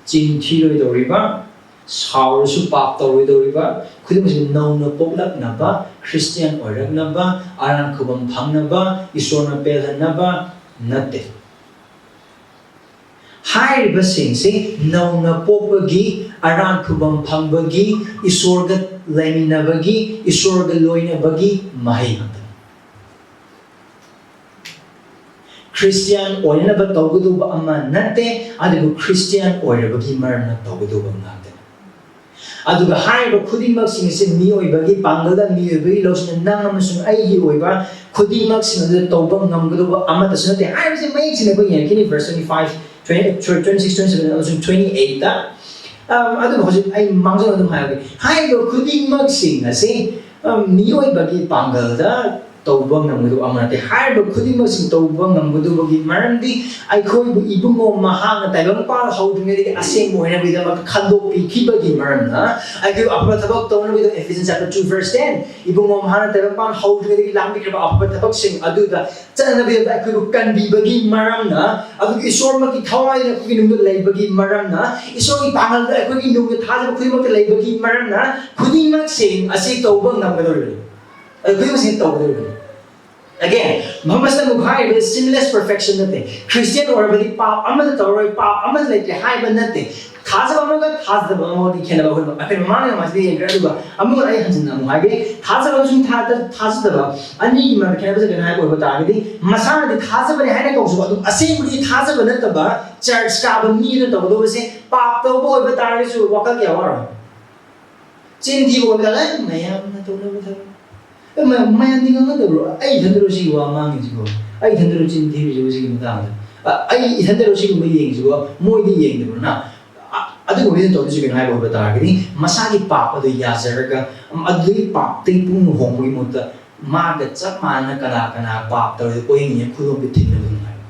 ꯆꯤꯟ ꯊꯤꯔꯣꯏꯗꯧꯔꯤꯕ, ꯁꯥꯎꯔꯁꯨ ꯄꯥꯞ ꯇꯧꯔꯣꯏꯗꯧꯔꯤꯕ, ꯈꯨꯗꯤꯡꯃꯛꯁꯤ ꯅꯧꯅ ꯄꯣꯛꯂꯛꯅꯕ, ꯈ꯭ꯔꯤꯁꯇꯤꯌꯥꯟ ꯑꯣꯏꯔꯛꯅꯕ, ꯑꯔꯥꯟ ꯈꯨꯕꯝ ꯐꯪꯅꯕ, ꯏꯁꯣꯔꯅ ꯄꯦꯜꯍꯟꯅꯕ ꯅꯠꯇꯦ꯫ ꯍꯥꯏꯔꯤꯕꯁꯤꯡꯁꯤ ꯅꯧꯅ ꯄꯣꯛꯄꯒꯤ, ꯑꯔꯥꯟ ꯈꯨꯕꯝ ꯐꯪꯕꯒꯤ, ꯏꯁꯣꯔꯒ ꯂꯩꯃꯤꯟꯅꯕꯒꯤ, ꯏꯁꯣꯔꯒ ꯂꯣꯏꯅꯕꯒꯤ ꯃꯍꯩ ꯉꯥꯛꯇꯅꯤ꯫ ꯈ꯭ꯔꯤꯁꯇꯤꯌꯥꯟ ꯑꯣꯏꯅꯅꯕ ꯇꯧꯒꯗꯧꯕ ꯑꯃ ꯅꯠꯇꯦ, ꯑꯗꯨꯕꯨ ꯈ꯭ꯔꯤꯁꯇꯤꯌꯥꯟ ꯑꯣꯏꯔꯕꯒꯤ ꯃꯔꯝꯅ ꯇꯧꯒꯗꯧꯕ ꯉꯥꯛꯇꯅꯤ꯫ ꯑꯗꯨꯒ ꯍꯥꯏꯔꯤꯕ ꯈꯨꯗꯤꯡꯃꯛꯁꯤꯡ ꯑꯁꯤ ꯃꯤꯑꯣꯏꯕꯒꯤ ꯄꯥꯡꯒꯜꯗ, ꯃꯤꯑꯣꯏꯕꯒꯤ ꯂꯧꯁꯤꯡꯅ, ꯅꯪ ꯑꯃꯁꯨꯡ ꯑꯩꯒꯤ ꯑꯣꯏꯕ ꯈꯨꯗꯤꯡꯃꯛꯁꯤꯡ ꯑꯗꯨꯗ ꯇꯧꯕ ꯉꯝꯒꯗꯧꯕ ꯑꯃꯠꯇꯁꯨ ꯅꯠꯇꯦ ꯍꯥꯏꯕꯁꯤ ꯃꯌꯦꯛ ꯁꯦꯡꯅ ꯑꯩꯈꯣꯏ ꯌꯦꯡꯉꯛꯈꯤꯅꯤ꯫ Verse twenty five, twenty, twenty six, twenty seven ꯑꯃꯁꯨꯡ twenty eight ꯇ꯫ ꯑꯝ, ꯑꯗꯨꯕꯨ ꯍꯧꯖꯤꯛ ꯑꯩ ꯃꯥꯡꯖꯧꯅꯅ ꯑꯗꯨꯝ ꯍꯥꯏꯔꯒꯦ꯫ ꯍꯥꯏꯔꯤꯕ ꯈꯨꯗꯤꯡꯃꯛꯁꯤꯡ ꯑꯁꯤ, ꯑꯝ, ꯃꯤꯑꯣꯏꯕꯒꯤ ꯄꯥꯡꯒꯜꯗ ꯇꯧꯕ ꯉꯝꯒꯗꯕ ꯑꯃ ꯅꯠꯇꯦ꯫ ꯍꯥꯏꯔꯤꯕ ꯈꯨꯗꯤꯡꯃꯛꯁꯤꯡ ꯇꯧꯕ ꯉꯝꯒꯗꯕꯒꯤ ꯃꯔꯝꯗꯤ ꯑꯩꯈꯣꯏꯕꯨ ꯏꯕꯨꯡꯉꯣ ꯃꯍꯥꯛꯅ ꯇꯥꯏꯕꯪꯄꯥꯟ ꯍꯧꯗ꯭ꯔꯤꯉꯩꯗꯒꯤ ꯑꯁꯦꯡꯕ ꯑꯣꯏꯅꯕꯒꯤꯗꯃꯛ ꯈꯟꯗꯣꯛꯄꯤꯈꯤꯕꯒꯤ ꯃꯔꯝꯅ, ꯑꯩꯈꯣꯏ ꯑꯐꯕ ꯊꯕꯛ ꯇꯧꯅꯕꯒꯤꯗꯃꯛ, Ephesians chapter two verse ten, ꯏꯕꯨꯡꯉꯣ ꯃꯍꯥꯛꯅ ꯇꯥꯏꯕꯪꯄꯥꯟ ꯍꯧꯗ꯭ꯔꯤꯉꯩꯗꯒꯤ ꯂꯥꯡꯕꯤꯈ꯭ꯔꯕ ꯑꯐꯕ ꯊꯕꯛꯁꯤꯡ ꯑꯗꯨꯗ ꯆꯠꯅꯕꯒꯤꯗꯃꯛ ꯑꯩꯈꯣꯏꯕꯨ ꯀꯟꯕꯤꯕꯒꯤ ꯃꯔꯝꯅ, ꯑꯗꯨꯒ ꯏꯁꯣꯔꯃꯛꯀꯤ ꯊꯋꯥꯏꯅ ꯑꯩꯈꯣꯏꯒꯤ ꯅꯨꯡꯗ ꯂꯩꯕꯒꯤ ꯃꯔꯝꯅ, ꯏꯁꯣꯔꯒꯤ ꯄꯥꯡꯒꯜꯗ ꯑꯩꯈꯣꯏꯒꯤ ꯅꯨꯡꯗ ꯊꯥꯖꯕ ꯈꯨꯗꯤꯡꯃꯛꯇ ꯂꯩꯕꯒꯤ ꯃꯔꯝꯅ, ꯈꯨꯗꯤꯡꯃꯛꯁꯤꯡ ꯑꯁꯤ ꯇꯧꯕ ꯉꯝꯒꯗꯧꯔꯤꯕꯅꯤ꯫ ꯑꯗꯨ ꯈꯨꯗꯤꯡꯃꯛꯁꯤ ꯇꯧꯒꯗꯧꯔꯤꯕꯅꯤ꯫ Again, ꯃꯐꯝ ꯑꯁꯤꯗ ꯑꯃꯨꯛ ꯍꯥꯏꯔꯤꯕꯗꯤ sinless perfection ꯅꯠꯇꯦ꯫ ꯈ꯭ꯔꯤꯁꯇꯤꯌꯥꯟ ꯑꯣꯏꯔꯕꯗꯤ ꯄꯥꯞ ꯑꯃꯠꯇ ꯇꯧꯔꯣꯏ, ꯄꯥꯞ ꯑꯃꯠꯇ ꯂꯩꯇꯦ ꯍꯥꯏꯕ ꯅꯠꯇꯦ꯫ ꯊꯥꯖꯕ ꯑꯃꯒ ꯊꯥꯖꯗꯕ ꯑꯃꯒꯗꯤ ꯈꯦꯠꯅꯕ ꯑꯩꯈꯣꯏ, ꯑꯩꯈꯣꯏ ꯃꯃꯥꯡꯒꯤ ꯃꯥꯁꯤꯗ ꯌꯦꯡꯈ꯭ꯔꯦ꯫ ꯑꯗꯨꯒ ꯑꯃꯨꯛ ꯑꯩ ꯍꯟꯖꯤꯟꯅ ꯑꯃꯨꯛ ꯍꯥꯏꯒꯦ, ꯊꯥꯖꯕ ꯑꯃꯁꯨꯡ ꯊꯥ-, ꯊꯥꯖꯗꯕ ꯑꯅꯤꯒꯤ ꯃꯔꯛꯇ ꯈꯦꯠꯅꯕꯁꯦ ꯀꯩꯅꯣ ꯍꯥꯏꯕ ꯑꯣꯏꯕ ꯇꯥꯔꯒꯗꯤ, ꯃꯁꯥꯅꯗꯤ ꯊꯥꯖꯕꯅꯤ ꯍꯥꯏꯅ ꯀꯧꯖꯕ ꯑꯗꯨ ꯑꯁꯦꯡꯕꯒꯤ ꯊꯥꯖꯕ ꯅꯠꯇꯕ ꯆꯔꯆ ꯀꯥꯕ ꯃꯤꯗꯨꯅ ꯇꯧꯒꯗꯧꯕꯁꯦ, ꯄꯥꯞ ꯇꯧꯕ ꯑꯣꯏꯕ ꯇꯥꯔꯒꯁꯨ ꯋꯥꯈꯜ ꯀꯌꯥ ꯋꯥꯔꯣꯏ꯫ ꯆꯤꯟ ꯊꯤꯕ ꯑꯣꯏꯕ ꯇꯥꯔꯒꯗꯤ, "ꯑꯦ, ꯃꯌꯥꯝꯅ ꯇꯧꯅꯕ ꯊꯕꯛ꯫ ꯑꯦ, ꯃ-, ꯃꯌꯥꯝꯗꯤ ꯉꯥꯡꯅꯗꯕ꯭ꯔꯣ? ꯑꯩ ꯏꯊꯟꯗꯔꯣ ꯁꯤꯒꯤ ꯋꯥ ꯉꯥꯡꯉꯤꯁꯤꯕꯣ? ꯑꯩ ꯏꯊꯟꯗꯔꯣ ꯆꯤꯟ ꯊꯤꯔꯤꯁꯤꯕꯣ ꯁꯤꯒꯤ ꯃꯇꯥꯡꯗ? ꯑ, ꯑꯩ ꯏꯊꯟꯗꯔꯣ ꯁꯤꯒꯨꯝꯕ ꯌꯦꯡꯉꯤꯁꯤꯕꯣ? ꯃꯣꯏꯗꯤ ꯌꯦꯡꯗꯕ꯭ꯔꯣ?" ꯅ, ꯑ, ꯑꯗꯨꯒꯨꯝꯕ ꯃꯤꯗꯨꯅ ꯇꯧꯗꯣꯏꯁꯤ ꯀꯩꯅꯣ ꯍꯥꯏꯕ ꯑꯣꯏꯕ ꯇꯥꯔꯒꯗꯤ, ꯃꯁꯥꯒꯤ ꯄꯥꯞ ꯑꯗꯨ ꯌꯥꯖꯔꯒ, ꯎꯝ, ꯑꯗꯨꯒꯤ ꯄꯥꯞꯇꯒꯤ ꯄꯨꯛꯅꯤꯡ ꯍꯣꯡꯕꯒꯤ ꯃꯍꯨꯠꯇ, ꯃꯥꯒ ꯆꯞ ꯃꯥꯟꯅꯅ ꯀꯅꯥ ꯀꯅꯥ ꯄꯥꯞ ꯇꯧꯔꯤꯗꯣ ꯀꯣꯏꯌꯦꯡ ꯌꯦꯡ ꯈꯨꯗꯣꯝꯕꯤ ꯊꯤꯟꯅꯕꯗꯨ ꯅꯨꯡꯉꯥꯏꯕ꯫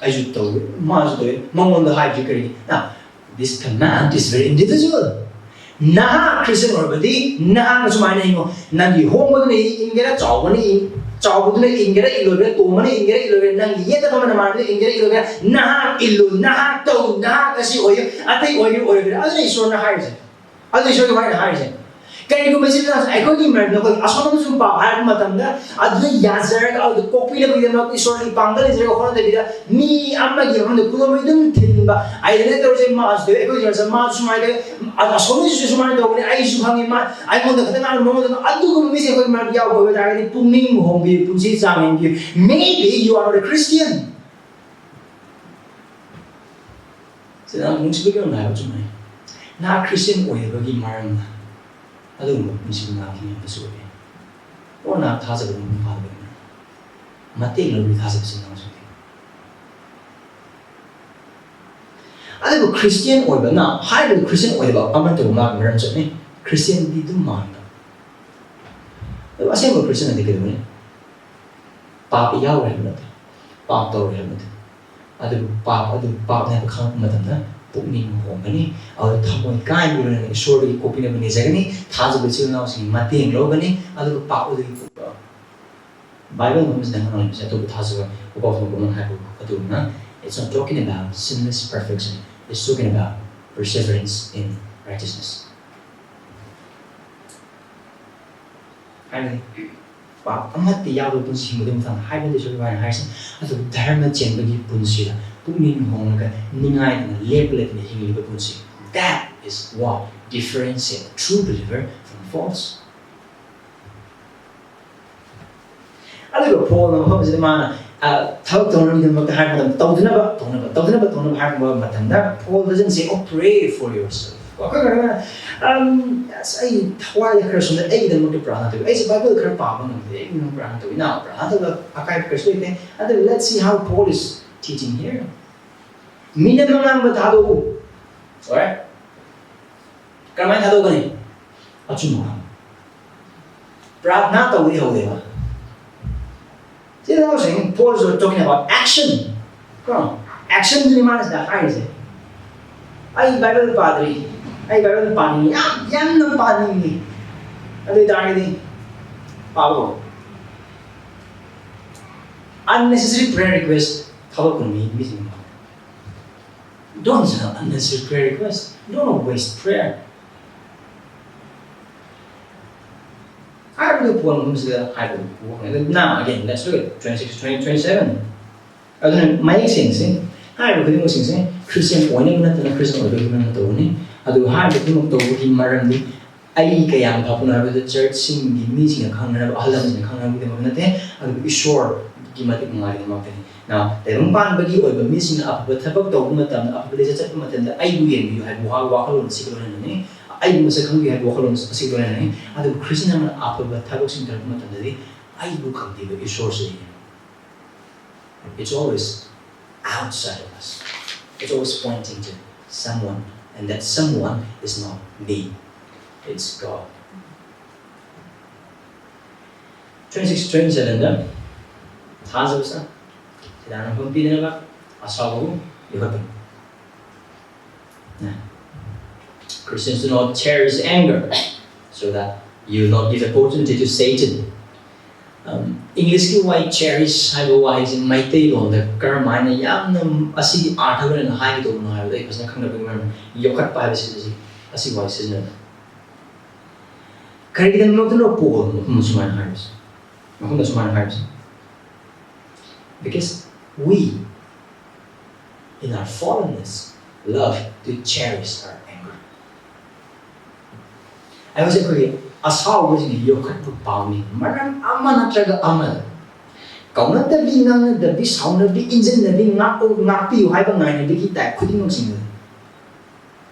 ꯑꯩꯁꯨ ꯇꯧꯏ, ꯃꯥꯁꯨ ꯇꯧꯏ꯫ ꯃꯉꯣꯟꯗ ꯍꯥꯏꯕꯁꯤ ꯀꯔꯤꯒꯤ? Now, this command is very individual. ꯅꯍꯥꯛ ꯈ꯭ꯔꯤꯁꯇꯤꯌꯟ ꯑꯣꯏꯔꯕꯗꯤ ꯅꯍꯥꯛꯅ ꯁꯨꯃꯥꯏꯅ ꯍꯤꯡꯉꯣ꯫ ꯅꯪꯒꯤ ꯍꯣꯡꯕꯗꯨꯅ ꯏꯟꯒꯦꯔꯥ, ꯆꯥꯎꯕꯅ ꯏꯟ-, ꯆꯥꯎꯕꯗꯨꯅ ꯏꯟꯒꯦꯔꯥ ꯏꯜꯂꯣꯏꯒꯦꯔꯥ, ꯇꯣꯝꯕꯅ ꯏꯟꯒꯦꯔꯥ ꯏꯜꯂꯣꯏꯒꯦꯔꯥ, ꯅꯪꯒꯤ ꯌꯦꯠꯇ ꯐꯝꯕ ꯅꯃꯥꯟꯅꯕꯅ ꯏꯟꯒꯦꯔꯥ ꯏꯜꯂꯣꯏꯒꯦꯔꯥ, ꯅꯍꯥꯛ ꯏꯜꯂꯨ, ꯅꯍꯥꯛ ꯇꯧ, ꯅꯍꯥꯛ ꯑꯁꯤ ꯑꯣꯏꯌꯨ, ꯑꯇꯩ ꯑꯣꯏꯒꯦꯔꯥ ꯑꯣꯏꯔꯣꯏꯒꯦꯔꯥ꯫ ꯑꯗꯨꯅ ꯏꯁꯣꯔꯅ ꯍꯥꯏꯔꯤꯁꯦ꯫ ꯑꯗꯨ ꯏꯁꯣꯔꯒꯤ ꯋꯥꯍꯩꯅ ꯍꯥꯏꯔꯤꯁꯦ꯫ ꯀꯔꯤꯒꯨꯝꯕ ꯏꯆꯤꯜ ꯏꯅꯥꯎꯁꯤꯡ ꯑꯩꯈꯣꯏꯒꯤ ꯃꯔꯛꯇ ꯑꯩꯈꯣꯏ ꯑꯁꯣꯟꯕ ꯑꯃꯁꯨꯡ ꯄꯥꯞ ꯍꯥꯏꯔꯛꯄ ꯃꯇꯝꯗ, ꯑꯗꯨꯗ ꯌꯥꯖꯔꯒ, ꯑꯗꯨ ꯀꯣꯛꯄꯤꯅꯕꯒꯤꯗꯃꯛ ꯏꯁꯣꯔꯒꯤ ꯄꯥꯡꯒꯜ ꯂꯩꯖꯔꯒ ꯍꯣꯠꯅꯗꯕꯤꯗ, ꯃꯤ ꯑꯃꯒꯤ ꯃꯐꯝꯗ ꯈꯨꯗꯣꯝꯕꯤ ꯑꯗꯨꯝ ꯊꯤꯟꯕ, ꯑꯩꯗꯅ ꯇꯧꯔꯤꯁꯦ, ꯃꯥꯁꯨ ꯇꯧꯋꯦ, ꯑꯩꯈꯣꯏ ꯆꯔꯆꯇ ꯃꯥꯁꯨ ꯁꯨꯃꯥꯏꯅ ꯇꯧꯋꯦ, ꯑ-, ꯑꯁꯣꯝꯒꯤꯁꯨ ꯁꯨꯃꯥꯏꯅ ꯇꯧꯕꯅꯦ, ꯑꯩꯁꯨ ꯈꯪꯉꯤ, ꯃꯥ ꯑꯩꯉꯣꯟꯗ ꯈꯛꯇ ꯉꯥꯡꯕ, ꯃꯉꯣꯟꯗ ꯉꯥꯡꯕ, ꯑꯗꯨꯒꯨꯝꯕ ꯃꯤꯁꯦ ꯑꯩꯈꯣꯏꯒꯤ ꯃꯔꯛꯇ ꯌꯥꯎꯕ ꯑꯣꯏꯕ ꯇꯥꯔꯒꯗꯤ, ꯄꯨꯛꯅꯤꯡ ꯍꯣꯡꯕꯤꯌꯨ, ꯄꯨꯟꯁꯤ ꯆꯥꯡ ꯍꯣꯡꯕꯤꯌꯨ꯫ Maybe you are not a Christian. ꯁꯤꯗ ꯅꯨꯡꯁꯤꯕꯒꯤ ꯑꯣꯏꯅ ꯍꯥꯏꯕ ꯆꯨꯝꯃꯦ꯫ ꯅꯍꯥꯛ ꯈ꯭ꯔꯤꯁꯇꯤꯌꯟ ꯑꯣꯏꯗꯕꯒꯤ ꯃꯔꯝꯅ ꯑꯗꯨꯒꯨꯝꯕ ꯄꯨꯟꯁꯤ ꯅꯍꯥꯛꯀꯤ ꯃꯤꯌꯥꯝꯗꯁꯨ ꯑꯣꯏ꯫ ꯑꯣꯔ ꯅꯍꯥꯛ ꯊꯥꯖꯕ ꯑꯃ ꯐꯥꯗꯕꯅ ꯃꯇꯦꯡ ꯂꯧꯕꯒꯤ ꯊꯥꯖꯕꯁꯤ ꯅꯪꯁꯨ ꯂꯩ꯫ ꯑꯗꯨꯕꯨ ꯈ꯭ꯔꯤꯁꯇꯤꯌꯟ ꯑꯣꯏꯕꯅ, ꯍꯥꯏꯔꯤꯕ ꯈ꯭ꯔꯤꯁꯇꯤꯌꯟ ꯑꯣꯏꯗꯕ ꯑꯃ ꯇꯧꯕ ꯃꯥꯒꯤ ꯃꯔꯝ ꯆꯠꯅꯩ꯫ ꯈ꯭ꯔꯤꯁꯇꯤꯌꯟꯗꯤ ꯑꯗꯨꯝ ꯃꯥꯟꯕ꯫ ꯑꯗꯨ ꯑꯁꯦꯡꯕ ꯈ꯭ꯔꯤꯁꯇꯤꯌꯟꯗꯤ ꯀꯩꯗꯧꯒꯅꯤ? ꯄꯥꯞ ꯌꯥꯎꯔꯣꯏ ꯍꯥꯏꯕ ꯅꯠꯇꯦ, ꯄꯥꯞ ꯇꯧꯔꯣꯏ ꯍꯥꯏꯕ ꯅꯠꯇꯦ꯫ ꯑꯗꯨꯕꯨ ꯄꯥꯞ ꯑꯗꯨ ꯄꯥꯞꯅꯤ ꯍꯥꯏꯕ ꯈꯪꯉꯛꯄ ꯃꯇꯝꯗ ꯄꯨꯛꯅꯤꯡ ꯍꯣꯡꯒꯅꯤ, ꯑꯗꯨ ꯊꯃꯣꯏ ꯀꯥꯏꯕꯒꯤ ꯂꯣꯏꯅꯅ ꯏꯁꯣꯔꯗꯒꯤ ꯀꯣꯛꯄꯤꯅꯕ ꯅꯤꯖꯒꯅꯤ, ꯊꯥꯖꯕ ꯏꯆꯤꯜ ꯏꯅꯥꯎꯁꯤꯡꯒꯤ ꯃꯇꯦꯡ ꯂꯧꯒꯅꯤ, ꯑꯗꯨꯒ ꯄꯥꯞ ꯑꯗꯨꯒꯤ ꯕꯥꯏꯕꯜ ꯃꯐꯝꯁꯤꯗ ꯉꯥꯡꯂꯤꯕꯁꯦ ꯑꯇꯣꯞꯄ ꯊꯥꯖꯕ ꯎꯄꯥꯎ ꯊꯣꯛꯄ ꯑꯃ ꯍꯥꯏꯕ ꯑꯗꯨꯒꯨꯝꯅ, it's not talking about sinless perfection, it's talking about perseverance in righteousness. ꯍꯥꯏꯕꯗꯤ ꯄꯥꯞ ꯑꯃꯠꯇ ꯌꯥꯎꯗꯕ ꯄꯨꯟꯁꯤ ꯍꯤꯡꯕꯗꯨ ꯃꯇꯥꯡꯗ ꯍꯥꯏꯕꯗꯤ ꯁꯨꯝ ꯍꯥꯏꯅ ꯍꯥꯏꯔꯤꯁꯦ, ꯑꯗꯨꯕꯨ ꯙꯔꯃ ꯆꯦꯟꯕꯒꯤ ꯄꯨꯟꯁꯤꯗ ꯄꯨꯛꯅꯤꯡ ꯍꯣꯡꯂꯒ ꯅꯤꯡꯉꯥꯏꯗꯅ ꯂꯦꯞꯄ ꯂꯩꯇꯅ ꯍꯤꯡꯂꯤꯕ ꯄꯨꯟꯁꯤ, that is what differentiates a true believer from false. ꯑꯗꯨꯒ ꯄꯣꯜꯅ ꯃꯐꯝ ꯑꯁꯤꯗ ꯃꯥꯅ, ꯑ, ꯊꯕꯛ ꯇꯧꯅꯕꯒꯤꯗꯃꯛꯇ ꯍꯥꯏꯔꯛꯄ ꯃꯇꯝꯗ, ꯇꯧꯗꯅꯕ, ꯇꯧꯅꯕ, ꯇꯧꯗꯅꯕ, ꯇꯧꯅꯕ ꯍꯥꯏꯔꯛꯄ ꯃꯇꯝꯗ, Paul doesn't say, "Oh, pray for yourself." ꯋꯥꯈꯜ ꯈꯔ, ꯑꯝ, ꯑꯁ, ꯑꯩ ꯊꯋꯥꯏꯗ ꯈꯔ ꯁꯣꯟꯗꯦ, ꯑꯩꯒꯤꯗꯃꯛꯇ ꯄ꯭ꯔꯥꯊꯅꯥ ꯇꯧꯕꯤꯌꯨ, ꯑꯩꯁꯦ ꯕꯥꯏꯕꯜ ꯈꯔ ꯄꯥꯕ ꯉꯝꯗꯦ, ꯑꯩꯒꯤꯗꯃꯛ ꯄ꯭ꯔꯥꯊꯅꯥ ꯇꯧꯕꯤꯌꯨ꯫ ꯅꯥ, ꯄ꯭ꯔꯥꯊꯅꯥ ꯇꯧꯕ ꯑꯀꯥꯏꯕ ꯀꯩꯁꯨ ꯂꯩꯇꯦ꯫ ꯑꯗꯨ, let's see how Paul is teaching here. ꯃꯤꯅ ꯃꯉꯥꯡꯕ ꯊꯥꯗꯣꯛꯎ꯫ Alright? ꯀꯔꯝꯍꯥꯏꯅ ꯊꯥꯗꯣꯛꯀꯅꯤ? ꯑꯆꯨꯝꯕ ꯉꯥꯡ꯫ ꯄ꯭ꯔꯥꯊꯅꯥ ꯇꯧꯕꯗꯤ ꯍꯧꯗꯦꯕ꯫ See, that was saying, Paul is talking about action. ꯀꯣ? Actionꯗꯨꯅꯤ ꯃꯥꯅ ꯁꯤꯗ ꯍꯥꯏꯔꯤꯁꯦ꯫ "ꯑꯩ ꯕꯥꯏꯕꯜ ꯄꯥꯗ꯭ꯔꯤ꯫ ꯑꯩ ꯕꯥꯏꯕꯜ ꯄꯥꯅꯤꯡꯉꯤ꯫ ꯌꯥꯝ, ꯌꯥꯝꯅ ꯄꯥꯅꯤꯡꯉꯤ꯫ ꯑꯗꯨ ꯑꯣꯏ ꯇꯥꯔꯒꯗꯤ ꯄꯥꯕ ꯍꯧꯔꯣ꯫" Unnecessary prayer request ꯊꯕꯛ ꯀꯨꯝꯃꯤ ꯃꯤꯁꯤꯡ꯫ Don't send unnecessary prayer request. Don't waste prayer. ꯍꯥꯏꯔꯤꯕ ꯄꯣꯏꯟꯠ ꯑꯍꯨꯝꯁꯤꯗ ꯍꯥꯏꯕꯗꯨ ꯋꯥꯍꯪꯅꯤ꯫ ꯑꯗꯨ now, again, let's look at twenty-six, twenty, twenty-seven. ꯑꯗꯨꯅ ꯃꯌꯦꯛ ꯁꯦꯡꯁꯦ, ꯍꯥꯏꯔꯤꯕ ꯈꯨꯗꯤꯡꯃꯛꯁꯤꯡꯁꯦ ꯈ꯭ꯔꯤꯁꯇꯤꯌꯥꯟ ꯑꯣꯏꯅꯕ ꯅꯠꯇꯅ ꯈ꯭ꯔꯤꯁꯇꯤꯌꯥꯟ ꯑꯣꯏꯕꯒꯤ ꯃꯔꯝ ꯇꯧꯕꯅꯤ꯫ ꯑꯗꯨꯒ ꯍꯥꯏꯔꯤꯕ ꯈꯨꯗꯤꯡꯃꯛ ꯇꯧꯕꯒꯤ ꯃꯔꯝꯗꯤ ꯑꯩ ꯀꯌꯥꯝ ꯐꯕꯅꯣ ꯍꯥꯏꯕꯗꯨ ꯆꯔꯆꯁꯤꯡꯒꯤ ꯃꯤꯁꯤꯡꯅ ꯈꯪꯅꯅꯕ, ꯑꯍꯜ ꯂꯃꯟꯁꯤꯡꯅ ꯈꯪꯅꯅꯕꯒꯤꯗꯃꯛ ꯅꯠꯇꯦ, ꯑꯗꯨꯕꯨ ꯏꯁꯣꯔꯒꯤ ꯃꯇꯤꯛ ꯃꯉꯥꯏꯒꯤꯗꯃꯛꯇꯅꯤ꯫ Now, ꯇꯥꯏꯕꯪ ꯄꯥꯟꯕꯒꯤ ꯑꯣꯏꯕ ꯃꯤꯁꯤꯡꯅ ꯑꯐꯕ ꯊꯕꯛ ꯇꯧꯕ ꯃꯇꯝꯗ, ꯑꯐꯕ ꯂꯤꯆꯠ ꯆꯠꯄ ꯃꯇꯝꯗ ꯑꯩꯕꯨ ꯌꯦꯡꯕꯤꯌꯨ ꯍꯥꯏꯕ ꯋꯥ-, ꯋꯥꯈꯜꯂꯣꯟ ꯑꯁꯤꯒ ꯂꯣꯏꯅꯅꯅꯤ꯫ ꯑꯩꯕꯨ ꯃꯁꯛ ꯈꯪꯕꯤꯌꯨ ꯍꯥꯏꯕ ꯋꯥꯈꯜꯂꯣꯟ ꯑꯁꯤꯒ ꯂꯣꯏꯅꯅꯅꯤ꯫ ꯑꯗꯨꯕꯨ ꯈ꯭ꯔꯤꯁꯇꯤꯌꯥꯟ ꯑꯃꯅ ꯑꯐꯕ ꯊꯕꯛꯁꯤꯡ ꯇꯧꯔꯛꯄ ꯃꯇꯝꯗꯗꯤ ꯑꯩꯕꯨ ꯈꯪꯕꯤꯕ ꯏꯁꯣꯔꯁꯦ ꯌꯦꯡꯉꯤ꯫ It's always outside of us. It's always pointing to someone, and that someone is not me. It's God. twenty-six twenty-seven ꯗ ꯊꯥꯖꯕ ꯁꯥ ꯁꯤꯗꯥꯅ ꯃꯐꯝ ꯄꯤꯗꯅꯕ ꯑꯁꯥꯎꯕꯕꯨ ꯌꯣꯛꯈꯠꯄꯅꯤ꯫ Christians do not cherish anger so that you will not give opportunity to Satan. ꯏꯪꯂꯤꯁꯀꯤ ꯋꯥꯍꯩ cherish ꯍꯥꯏꯕ ꯋꯥꯍꯩꯁꯤ ꯃꯩꯇꯩꯂꯣꯟꯗ ꯀꯔꯝ ꯍꯥꯏꯅ ꯌꯥꯝꯅ ꯑꯁꯤꯒꯤ ꯑꯥꯔꯊ ꯑꯣꯏꯅ ꯍꯥꯏꯒꯗꯧꯕꯅꯣ ꯍꯥꯏꯕꯗ ꯑꯩ ꯐꯖꯅ ꯈꯪꯗꯕꯒꯤ ꯃꯔꯝ ꯌꯣꯛꯈꯠꯄ ꯍꯥꯏꯕꯁꯤ ꯑꯁꯤ ꯑꯁꯤ ꯋꯥꯍꯩ ꯁꯤꯖꯤꯟꯅꯕ꯫ ꯀꯔꯤꯒꯤꯗꯃꯛꯇꯅꯣ ꯄꯣꯜꯅ ꯃꯐꯝ ꯑꯁꯨꯃꯥꯏꯅ ꯍꯥꯏꯕꯁꯦ? ꯃꯐꯝꯗ ꯁꯨꯃꯥꯏꯅ ꯍꯥꯏꯕꯁꯦ? Because we, in our fallenness, love to cherish our anger. ꯍꯥꯏꯕꯁꯦ ꯑꯩꯈꯣꯏꯒꯤ ꯑꯁꯥꯎꯕꯁꯤꯡ ꯌꯣꯛꯈꯠꯄ ꯄꯥꯝꯃꯤ꯫ ꯃꯔꯝ ꯑꯃ ꯅꯠꯇ꯭ꯔꯒ ꯑꯃꯗ ꯀꯧꯅꯗꯕꯤ, ꯉꯥꯡꯅꯗꯕꯤ, ꯁꯥꯎꯅꯕꯤ, ꯏꯟꯖꯤꯟꯅꯕꯤ, ꯉꯥꯛꯄ, ꯉꯥꯛꯄꯤꯌꯨ ꯍꯥꯏꯕ ꯉꯥꯏꯅꯕꯤꯒꯤ ꯇꯥꯏꯞ ꯈꯨꯗꯤꯡꯃꯛꯁꯤꯡꯗꯨ꯫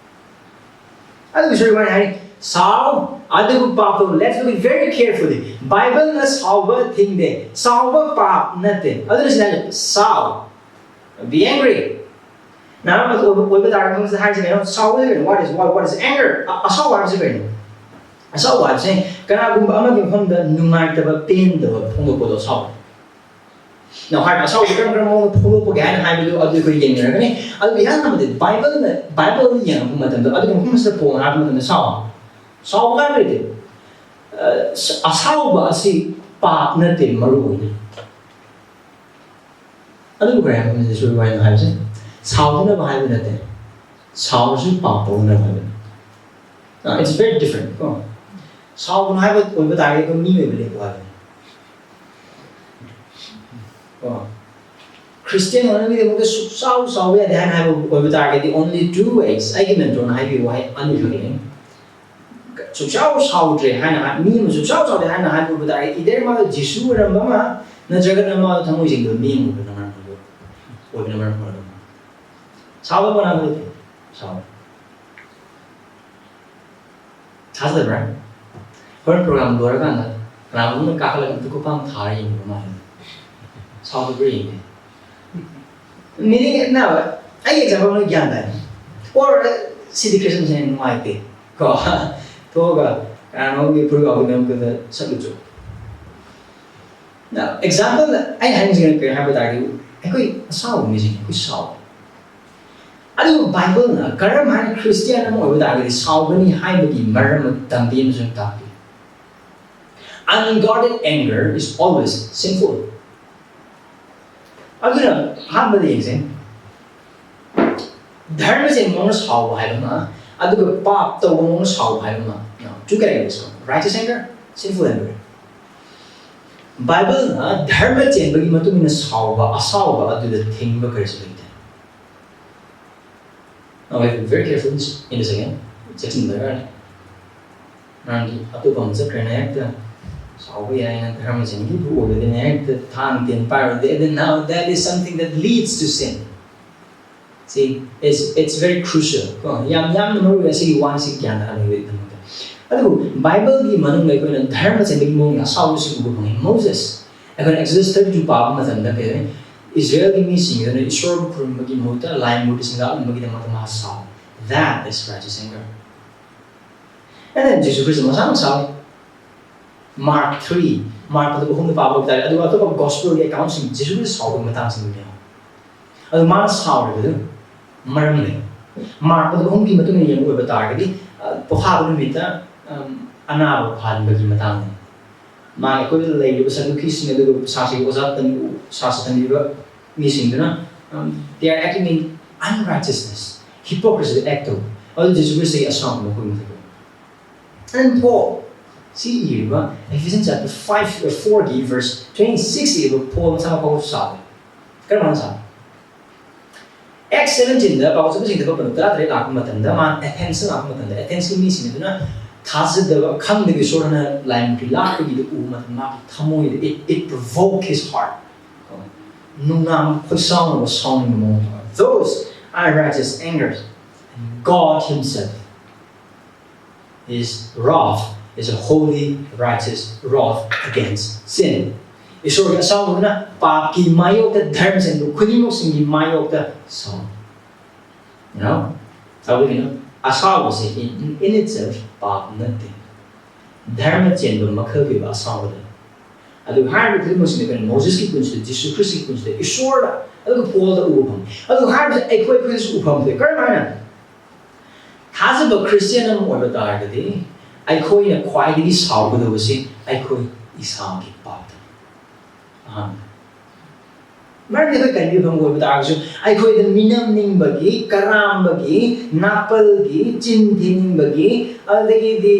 ꯑꯗꯨꯒꯤꯁꯨ ꯑꯗꯨꯃꯥꯏꯅ ꯍꯥꯏ, ꯁꯥꯎ, ꯑꯗꯨꯕꯨ ꯄꯥꯞ ꯇꯧ꯫ Let's look very carefully. ꯕꯥꯏꯕꯜꯅ ꯁꯥꯎꯕ ꯊꯤꯡꯗꯦ꯫ ꯁꯥꯎꯕ ꯄꯥꯞ ꯅꯠꯇꯦ꯫ ꯑꯗꯨꯅ ꯁꯤꯗ ꯍꯥꯏ, ꯁꯥꯎ, be angry. ꯅꯍꯥꯟ ꯑꯣꯏꯕ, ꯑꯣꯏꯕ ꯇꯥꯔꯒꯗꯤ ꯃꯁꯤꯗ ꯍꯥꯏꯔꯤꯁꯦ ꯀꯩꯅꯣ? ꯁꯥꯎꯕ ꯍꯥꯏꯁꯦ ꯀꯩꯅꯣ? What is, what, what is anger? ꯑ-, ꯑꯁꯥꯎꯕ ꯍꯥꯏꯕꯁꯦ ꯀꯩꯅꯣ? ꯑꯁꯥꯎꯕ ꯍꯥꯏꯕꯁꯦ ꯀꯅꯥꯒꯨꯝꯕ ꯑꯃꯒꯤ ꯃꯐꯝꯗ ꯅꯨꯡꯉꯥꯏꯇꯕ, ꯄꯦꯟꯗꯕ ꯐꯣꯡꯗꯣꯛꯄꯗꯣ ꯑꯁꯥꯎꯕ꯫ ꯅꯍꯥꯟ ꯑꯁꯥꯎꯕ ꯀꯔꯝ ꯀꯔꯝꯕ ꯃꯑꯣꯡꯗ ꯐꯣꯡꯗꯣꯛꯄꯒꯦ ꯍꯥꯏꯅ ꯍꯥꯏꯕꯗꯨ ꯑꯗꯨ ꯑꯩꯈꯣꯏ ꯌꯦꯡꯅꯔꯒꯅꯤ꯫ ꯑꯗꯨ ꯏꯍꯥꯟ ꯍꯥꯟꯕꯗ ꯕꯥꯏꯕꯜꯅ, ꯕꯥꯏꯕꯜꯗ ꯌꯦꯡꯉꯛꯄ ꯃꯇꯝꯗ ꯑꯗꯨꯒꯤ ꯃꯐꯝ ꯑꯁꯤꯗ ꯄꯣꯡ ꯍꯥꯏꯕ ꯃꯇꯝꯗ ꯁꯥꯎ, ꯁꯥꯎꯕ ꯍꯥꯏꯕ ꯂꯩꯇꯦ꯫ ꯑ, ꯑꯁꯥꯎꯕ ꯑꯁꯤ ꯄꯥꯞ ꯅꯠꯇꯦ ꯃꯔꯨ ꯑꯣꯏꯅ꯫ ꯑꯗꯨꯕꯨ ꯀꯔꯤ ꯍꯥꯏꯕ ꯃꯇꯝꯗ ꯁꯣꯏꯕ ꯍꯥꯏꯅꯣ ꯍꯥꯏꯕꯁꯦ? ꯁꯥꯎꯗꯅꯕ ꯍꯥꯏꯕ ꯅꯠꯇꯦ, ꯁꯥꯎꯔꯁꯨ ꯄꯥꯞ ꯇꯧꯗꯅꯕ ꯍꯥꯏꯕꯅꯤ꯫ ꯑ, it's very different ꯀꯣ꯫ ꯁꯥꯎꯒꯅꯨ ꯍꯥꯏꯕ ꯑꯣꯏꯕ ꯇꯥꯔꯒꯗꯤ ꯑꯩꯈꯣꯏ ꯃꯤ ꯑꯣꯏꯕ ꯂꯦꯞꯄꯣ ꯍꯥꯏꯕꯅꯤ꯫ ꯀꯣ? ꯈ꯭ꯔꯤꯁꯇꯤꯌꯥꯟ ꯑꯣꯏꯅꯕꯒꯤꯗꯃꯛꯇ ꯁꯨꯛꯁꯥꯎ ꯁꯥꯎꯕ ꯌꯥꯗꯦ ꯍꯥꯏꯅ ꯍꯥꯏꯕ ꯑꯣꯏꯕ ꯇꯥꯔꯒꯗꯤ only two ways꯫ ꯑꯩꯒꯤ ꯃꯦꯟꯇꯣꯔꯅ ꯍꯥꯏꯕꯤꯕ ꯋꯥꯍꯩ ꯑꯅꯤꯈꯛꯅꯤ꯫ ꯁꯨꯛꯁꯥꯎ ꯁꯥꯎꯗ꯭ꯔꯦ ꯍꯥꯏꯅ ꯍꯥꯏ-, ꯃꯤ ꯑꯃ ꯁꯨꯛꯁꯥꯎ ꯁꯥꯎꯗꯦ ꯍꯥꯏꯅ ꯍꯥꯏꯕ ꯑꯣꯏꯕ ꯇꯥꯔꯒꯗꯤ either ꯃꯥꯗꯣ ꯖꯤꯁꯨ ꯑꯣꯏꯔꯝꯕ ꯑꯃ ꯅꯠꯇ꯭ꯔꯒꯅ ꯃꯥꯗꯣ ꯊꯃꯣꯏ ꯁꯦꯡꯗꯕ ꯃꯤ ꯑꯃ ꯑꯣꯏꯕꯅ ꯃꯔꯝ ꯑꯣꯏꯕ, ꯑꯣꯏꯕꯅ ꯃꯔꯝ ꯑꯣꯏꯔꯒ ꯁꯥꯎꯕ ꯀꯅꯥ ꯂꯩꯇꯦ꯫ ꯁꯥꯎ꯫ ꯊꯥꯖꯗꯕ꯭ꯔꯥ? ꯍꯣꯔꯦꯟ ꯄ꯭ꯔꯣꯒ꯭ꯔꯥꯝ ꯂꯣꯏꯔꯀꯥꯟꯗ ꯀꯅꯥꯒꯨꯝꯕꯅ ꯀꯥꯈꯠꯂꯒ ꯑꯝꯇ ꯈꯨꯄꯥꯡ ꯊꯥꯔ ꯌꯦꯡꯕ ꯃꯥꯜꯂꯦ꯫ ꯁꯥꯎꯗꯕ꯭ꯔꯥ ꯌꯦꯡꯒꯦ꯫ Meaning, now, ꯑꯩ ꯑꯦꯛꯖꯥꯝꯄꯜ ꯅꯣꯏ ꯒ꯭ꯌꯥꯟ ꯇꯥꯏ꯫ Or, ꯁꯤꯗꯤ ꯈ꯭ꯔꯤꯁꯃꯥꯁ ꯍꯦꯟꯅ ꯅꯨꯡꯉꯥꯏꯇꯦ꯫ ꯀꯣ? ꯊꯣꯛꯑꯒ ꯀꯅꯥꯅꯣꯝꯒꯤ ꯐꯨꯔꯤꯠ ꯀꯥꯎꯕꯒꯤ ꯃꯔꯛꯇꯨꯗ ꯁꯠꯂꯨꯆꯣ꯫ ꯑꯦꯛꯖꯥꯝꯄꯜ ꯑꯩ ꯍꯥꯏꯅꯤꯡꯉꯤꯁꯦ ꯀꯔꯤ ꯍꯥꯏꯕ ꯇꯥꯔꯗꯤ, ꯑꯩꯈꯣꯏ ꯑꯁꯥꯎꯕ ꯃꯤꯁꯤꯡ ꯑꯩꯈꯣꯏ ꯁꯥꯎꯋꯦ꯫ ꯑꯗꯨꯕꯨ ꯕꯥꯏꯕꯜꯅ ꯀꯔꯝ ꯍꯥꯏꯅ ꯈ꯭ꯔꯤꯁꯇꯤꯌꯥꯟ ꯑꯃ ꯑꯣꯏꯕ ꯇꯥꯔꯒꯗꯤ ꯁꯥꯎꯒꯅꯤ ꯍꯥꯏꯕꯒꯤ ꯃꯔꯝ ꯑꯗꯨ ꯇꯝꯕꯤ ꯑꯃꯁꯨꯡ ꯇꯥꯛꯄꯤ? Unguarded anger is always sinful. ꯑꯗꯨꯅ ꯑꯍꯥꯟꯕꯗ ꯌꯦꯡꯁꯦ, ꯙꯔꯃ ꯆꯦꯟꯕ ꯃꯑꯣꯡꯗ ꯁꯥꯎꯕ ꯍꯥꯏꯕ ꯑꯃ, ꯑꯗꯨꯒ ꯄꯥꯞ ꯇꯧꯕ ꯃꯑꯣꯡꯗ ꯁꯥꯎꯕ ꯍꯥꯏꯕ ꯑꯃ꯫ Two categories ꯀꯣ, righteous anger, sinful anger꯫ ꯕꯥꯏꯕꯜꯅ ꯙꯔꯃ ꯆꯦꯟꯕꯒꯤ ꯃꯇꯨꯡ ꯏꯟꯅ ꯁꯥꯎꯕ, ꯑꯁꯥꯎꯕ ꯑꯗꯨꯗ ꯊꯤꯡꯕ ꯀꯔꯤꯁꯨ ꯂꯩꯇꯦ꯫ Now, we have to be very careful in this again. ꯆꯦꯛꯁꯤꯟꯕ ꯗꯔꯀꯥꯔ ꯂꯩ꯫ ꯃꯔꯝꯗꯤ ꯑꯇꯣꯞꯄ ꯑꯃ ꯆꯠꯈ꯭ꯔꯦꯅ ꯍꯦꯛꯇ ꯁꯥꯎꯕ ꯌꯥꯏꯅ ꯙꯔꯃ ꯆꯦꯟꯕꯤꯕꯨ ꯑꯣꯏꯔꯗꯤꯅ ꯍꯦꯛꯇ ꯊꯥꯡ ten ꯄꯥꯏꯔꯨꯔꯗꯤ, and then now that is something that leads to sin. See, it's, it's very crucial. ꯀꯣ, ꯌꯥꯝ, ꯌꯥꯝꯅ ꯃꯔꯨ ꯑꯣꯏ ꯑꯁꯤꯒꯤ ꯋꯥꯁꯤ ꯒ꯭ꯌꯥꯟ ꯇꯥꯍꯟꯕꯒꯤꯗꯃꯛꯇ꯫ ꯑꯗꯨꯕꯨ ꯕꯥꯏꯕꯜꯒꯤ ꯃꯅꯨꯡꯗ ꯑꯩꯈꯣꯏꯅ ꯙꯔꯃ ꯆꯦꯟꯕꯒꯤ ꯃꯑꯣꯡꯗ ꯑꯁꯥꯎꯕꯁꯤ ꯎꯕ ꯐꯪꯉꯤ꯫ ꯃꯣꯁꯦꯁ, ꯑꯩꯈꯣꯏꯅ Exodus thirty two ꯄꯥꯕ ꯃꯇꯝꯗ ꯀꯩ ꯍꯥꯏ? ꯏꯁꯔꯥꯌꯦꯜꯒꯤ ꯃꯤꯁꯤꯡ ꯑꯗꯨꯅ ꯏꯁꯣꯔꯕꯨ ꯈꯨꯔꯨꯝꯕꯒꯤ ꯃꯍꯨꯠꯇ ꯂꯥꯏ ꯃꯨꯔꯇꯤꯁꯤꯡ ꯂꯥꯠꯂꯝꯕꯒꯤꯗꯃꯛꯇ ꯃꯥ ꯁꯥꯎ꯫ That is righteous anger. And then Jesus Christ ꯃꯁꯥꯅ ꯁꯥꯎꯏ꯫ Mark three, ꯃꯥꯔꯛ ꯑꯗꯨ ꯑꯍꯨꯝꯗ ꯄꯥꯕ ꯍꯥꯏꯇꯥꯔꯦ꯫ ꯑꯗꯨꯒ ꯑꯇꯣꯞꯄ ꯒꯣꯁꯄꯦꯜꯒꯤ ꯑꯦꯀꯥꯎꯟꯁꯤꯡ ꯖꯤꯁꯨ ꯈ꯭ꯔꯤꯁꯇ ꯁꯥꯎꯕꯒꯤ ꯃꯇꯥꯡꯁꯤꯡꯗꯨꯅꯦ꯫ ꯑꯗꯨ ꯃꯥꯅ ꯁꯥꯎꯔꯤꯕꯗꯨ ꯃꯔꯝ ꯂꯩ꯫ ꯃꯥꯔꯛ ꯑꯗꯨ ꯑꯍꯨꯝꯒꯤ ꯃꯇꯨꯡ ꯏꯟꯅ ꯌꯦꯡꯕ ꯑꯣꯏꯕ ꯇꯥꯔꯒꯗꯤ, ꯑ, ꯄꯣꯊꯥꯕ ꯅꯨꯃꯤꯠꯇ, ꯑꯝ, ꯑꯅꯥꯕ ꯐꯍꯟꯕꯒꯤ ꯃꯇꯥꯡꯗꯅꯤ꯫ ꯃꯥꯒꯤ ꯑꯩꯈꯣꯏꯗ ꯂꯩꯔꯤꯕ ꯁꯗꯨꯀꯤꯁꯤꯡ ꯑꯗꯨꯒ ꯁꯥꯁꯤꯒꯤ ꯑꯣꯖꯥ ꯇꯝ-, ꯁꯥꯁꯤ ꯇꯝꯕꯤꯕ ꯃꯤꯁꯤꯡꯗꯨꯅ, um, they are acting in unrighteousness, hypocrisy act ꯇꯧꯕ꯫ ꯑꯗꯨ ꯖꯤꯁꯨ ꯈ꯭ꯔꯤꯁꯇꯒꯤ ꯑꯁꯥꯎꯕ ꯃꯈꯣꯏ ꯃꯊꯛꯇ꯫ And Paul, ꯁꯤ ꯏꯔꯤꯕ Ephesians chapter five, uh, four ꯒꯤ verse twenty six ꯏꯔꯤꯕ Paul ꯃꯁꯥꯃꯛ ꯐꯥꯎꯕ ꯁꯥꯎꯋꯦ꯫ ꯀꯔꯝꯍꯥꯏꯅ ꯁꯥꯎ? Acts seventeen ꯗ ꯄꯥꯎ ꯆꯠꯄꯁꯤꯡꯗ ꯄꯟꯕ ꯇꯔꯥꯇꯔꯦꯠ ꯂꯥꯛꯄ ꯃꯇꯝꯗ, ꯃꯥ Athens ꯂꯥꯛꯄ ꯃꯇꯝꯗ, Athens ꯀꯤ ꯃꯤꯁꯤꯡ ꯑꯗꯨꯅ ꯊꯥꯖꯗꯕ, ꯈꯪꯗꯕ ꯏꯁꯣꯔꯅ ꯂꯥꯏ ꯃꯨꯔꯇꯤ ꯂꯥꯠꯄꯒꯤꯗꯨ ꯎꯕ ꯃꯇꯝꯗ ꯃꯥꯒꯤ ꯊꯃꯣꯏꯗ, it, it provoked his heart. ꯅꯨꯡꯅꯥꯡ ꯈꯣꯏꯁꯥꯎꯅꯕ, ꯁꯥꯎꯅꯤꯡꯕ ꯃꯑꯣꯡꯗ꯫ Those are righteous angers. And God himself, his wrath is a holy, righteous wrath against sin. ꯏꯁꯣꯔꯒꯤ ꯑꯁꯥꯎꯕꯗꯨꯅ ꯄꯥꯞꯀꯤ ꯃꯥꯌꯣꯛꯇ, ꯙꯔꯃ ꯆꯦꯟꯕ ꯈꯨꯗꯤꯡꯃꯛꯁꯤꯡꯒꯤ ꯃꯥꯌꯣꯛꯇ ꯁꯥꯎ꯫ You know? ꯑꯗꯨꯒꯤꯅ ꯑꯁꯥꯎꯕꯁꯦ in, in itself ꯄꯥꯞ ꯅꯠꯇꯦ꯫ ꯙꯔꯃ ꯆꯦꯟꯕ ꯃꯈꯜꯒꯤ ꯑꯣꯏꯕ ꯑꯁꯥꯎꯕꯗ ꯑꯗꯨ ꯍꯥꯏꯔꯤꯕ ꯈꯨꯗꯤꯡꯃꯛꯁꯤꯅ ꯑꯩꯈꯣꯏꯅ ꯃꯣꯖꯦꯁꯀꯤ ꯄꯨꯟꯁꯤꯗ, ꯖꯤꯁꯨ ꯈ꯭ꯔꯤꯁꯇꯒꯤ ꯄꯨꯟꯁꯤꯗ, ꯏꯁꯣꯔꯗ ꯑꯗꯨꯒ ꯄꯣꯜꯗ ꯎꯕ ꯐꯪꯉꯤ꯫ ꯑꯗꯨ ꯍꯥꯏꯔꯤꯕꯁꯦ ꯑꯩꯈꯣꯏ ꯑꯩꯈꯣꯏꯗꯁꯨ ꯎꯕ ꯐꯪꯗꯦ꯫ ꯀꯔꯝꯍꯥꯏꯅ? ꯊꯥꯖꯕ ꯈ꯭ꯔꯤꯁꯇꯤꯌꯥꯟ ꯑꯃ ꯑꯣꯏꯕ ꯇꯥꯔꯒꯗꯤ ꯑꯩꯈꯣꯏꯅ ꯈ꯭ꯋꯥꯏꯗꯒꯤ ꯁꯥꯎꯒꯗꯕꯁꯤ ꯑꯩꯈꯣꯏ ꯏꯁꯥꯒꯤ ꯄꯥꯞꯇꯅꯤ꯫ ꯑꯍꯥꯟꯕ꯫ ꯃꯔꯝꯗꯤ ꯑꯩꯈꯣꯏ ꯀꯔꯤꯒꯨꯝꯕ ꯑꯣꯏꯕ ꯇꯥꯔꯒꯁꯨ ꯑꯩꯈꯣꯏꯗ ꯃꯤꯅꯝꯅꯤꯡꯕꯒꯤ, ꯀꯔꯥꯝꯕꯒꯤ, ꯅꯥꯄꯜꯒꯤ, ꯆꯤꯟ ꯊꯤꯅꯤꯡꯕꯒꯤ, ꯑꯗꯨꯗꯒꯤꯗꯤ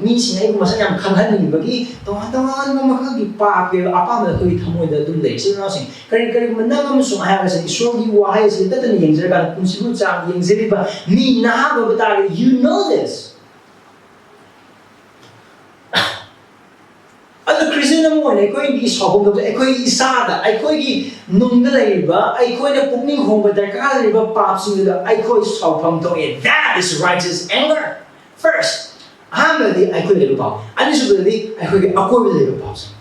ꯃꯤꯁꯤꯡ ꯑꯩꯕꯨ ꯃꯁꯛ ꯌꯥꯝ ꯈꯪꯍꯟꯅꯤꯡꯕꯒꯤ ꯇꯣꯉꯥꯟ ꯇꯣꯉꯥꯟꯕ ꯃꯈꯜꯒꯤ ꯄꯥꯞꯀꯤ ꯑꯣꯏꯕ ꯑꯄꯥꯝꯕ ꯑꯩꯈꯣꯏꯒꯤ ꯊꯃꯣꯏꯗ ꯑꯗꯨꯝ ꯂꯩ꯫ ꯏꯆꯤꯜ ꯏꯅꯥꯎꯁꯤꯡ, ꯀꯔꯤ ꯀꯔꯤꯒꯨꯝꯕ ꯅꯪ ꯑꯃꯁꯨꯡ ꯑꯩꯍꯥꯛ ꯑꯁꯤ ꯏꯁꯣꯔꯒꯤ ꯋꯥꯍꯩ ꯑꯁꯤ ꯇꯠꯇꯅ ꯌꯦꯡꯖꯔꯀꯥꯟꯗ ꯄꯨꯟꯁꯤꯕꯨ ꯆꯥꯡ ꯌꯦꯡꯖꯔꯤꯕ ꯃꯤ ꯅꯍꯥꯛ ꯑꯣꯏꯕ ꯇꯥꯔꯒꯗꯤ, you know this. ꯑꯗꯨ ꯈ꯭ꯔꯤꯁꯇꯤꯌꯟ ꯑꯃ ꯑꯣꯏꯅ ꯑꯩꯈꯣꯏꯒꯤ ꯁꯥꯎꯐꯝ ꯊꯣꯛꯄ ꯑꯩꯈꯣꯏꯒꯤ ꯏꯁꯥꯗ, ꯑꯩꯈꯣꯏꯒꯤ ꯅꯨꯡꯗ ꯂꯩꯔꯤꯕ, ꯑꯩꯈꯣꯏꯅ ꯄꯨꯛꯅꯤꯡ ꯍꯣꯡꯕ ꯗꯔꯀꯥꯔ ꯂꯩꯔꯤꯕ ꯄꯥꯞꯁꯤꯡꯗꯨꯗ ꯑꯩꯈꯣꯏ ꯁꯥꯎꯐꯝ ꯊꯣꯛꯑꯦ꯫ That is righteous anger. First, ꯑꯍꯥꯟꯕꯗꯤ ꯑꯩꯈꯣꯏ ꯂꯩꯕ ꯄꯥꯞ, ꯑꯅꯤꯁꯨꯕꯗꯗꯤ ꯑꯩꯈꯣꯏꯒꯤ ꯑꯀꯣꯏꯕꯗ ꯂꯩꯕ ꯄꯥꯞꯁꯤꯡ꯫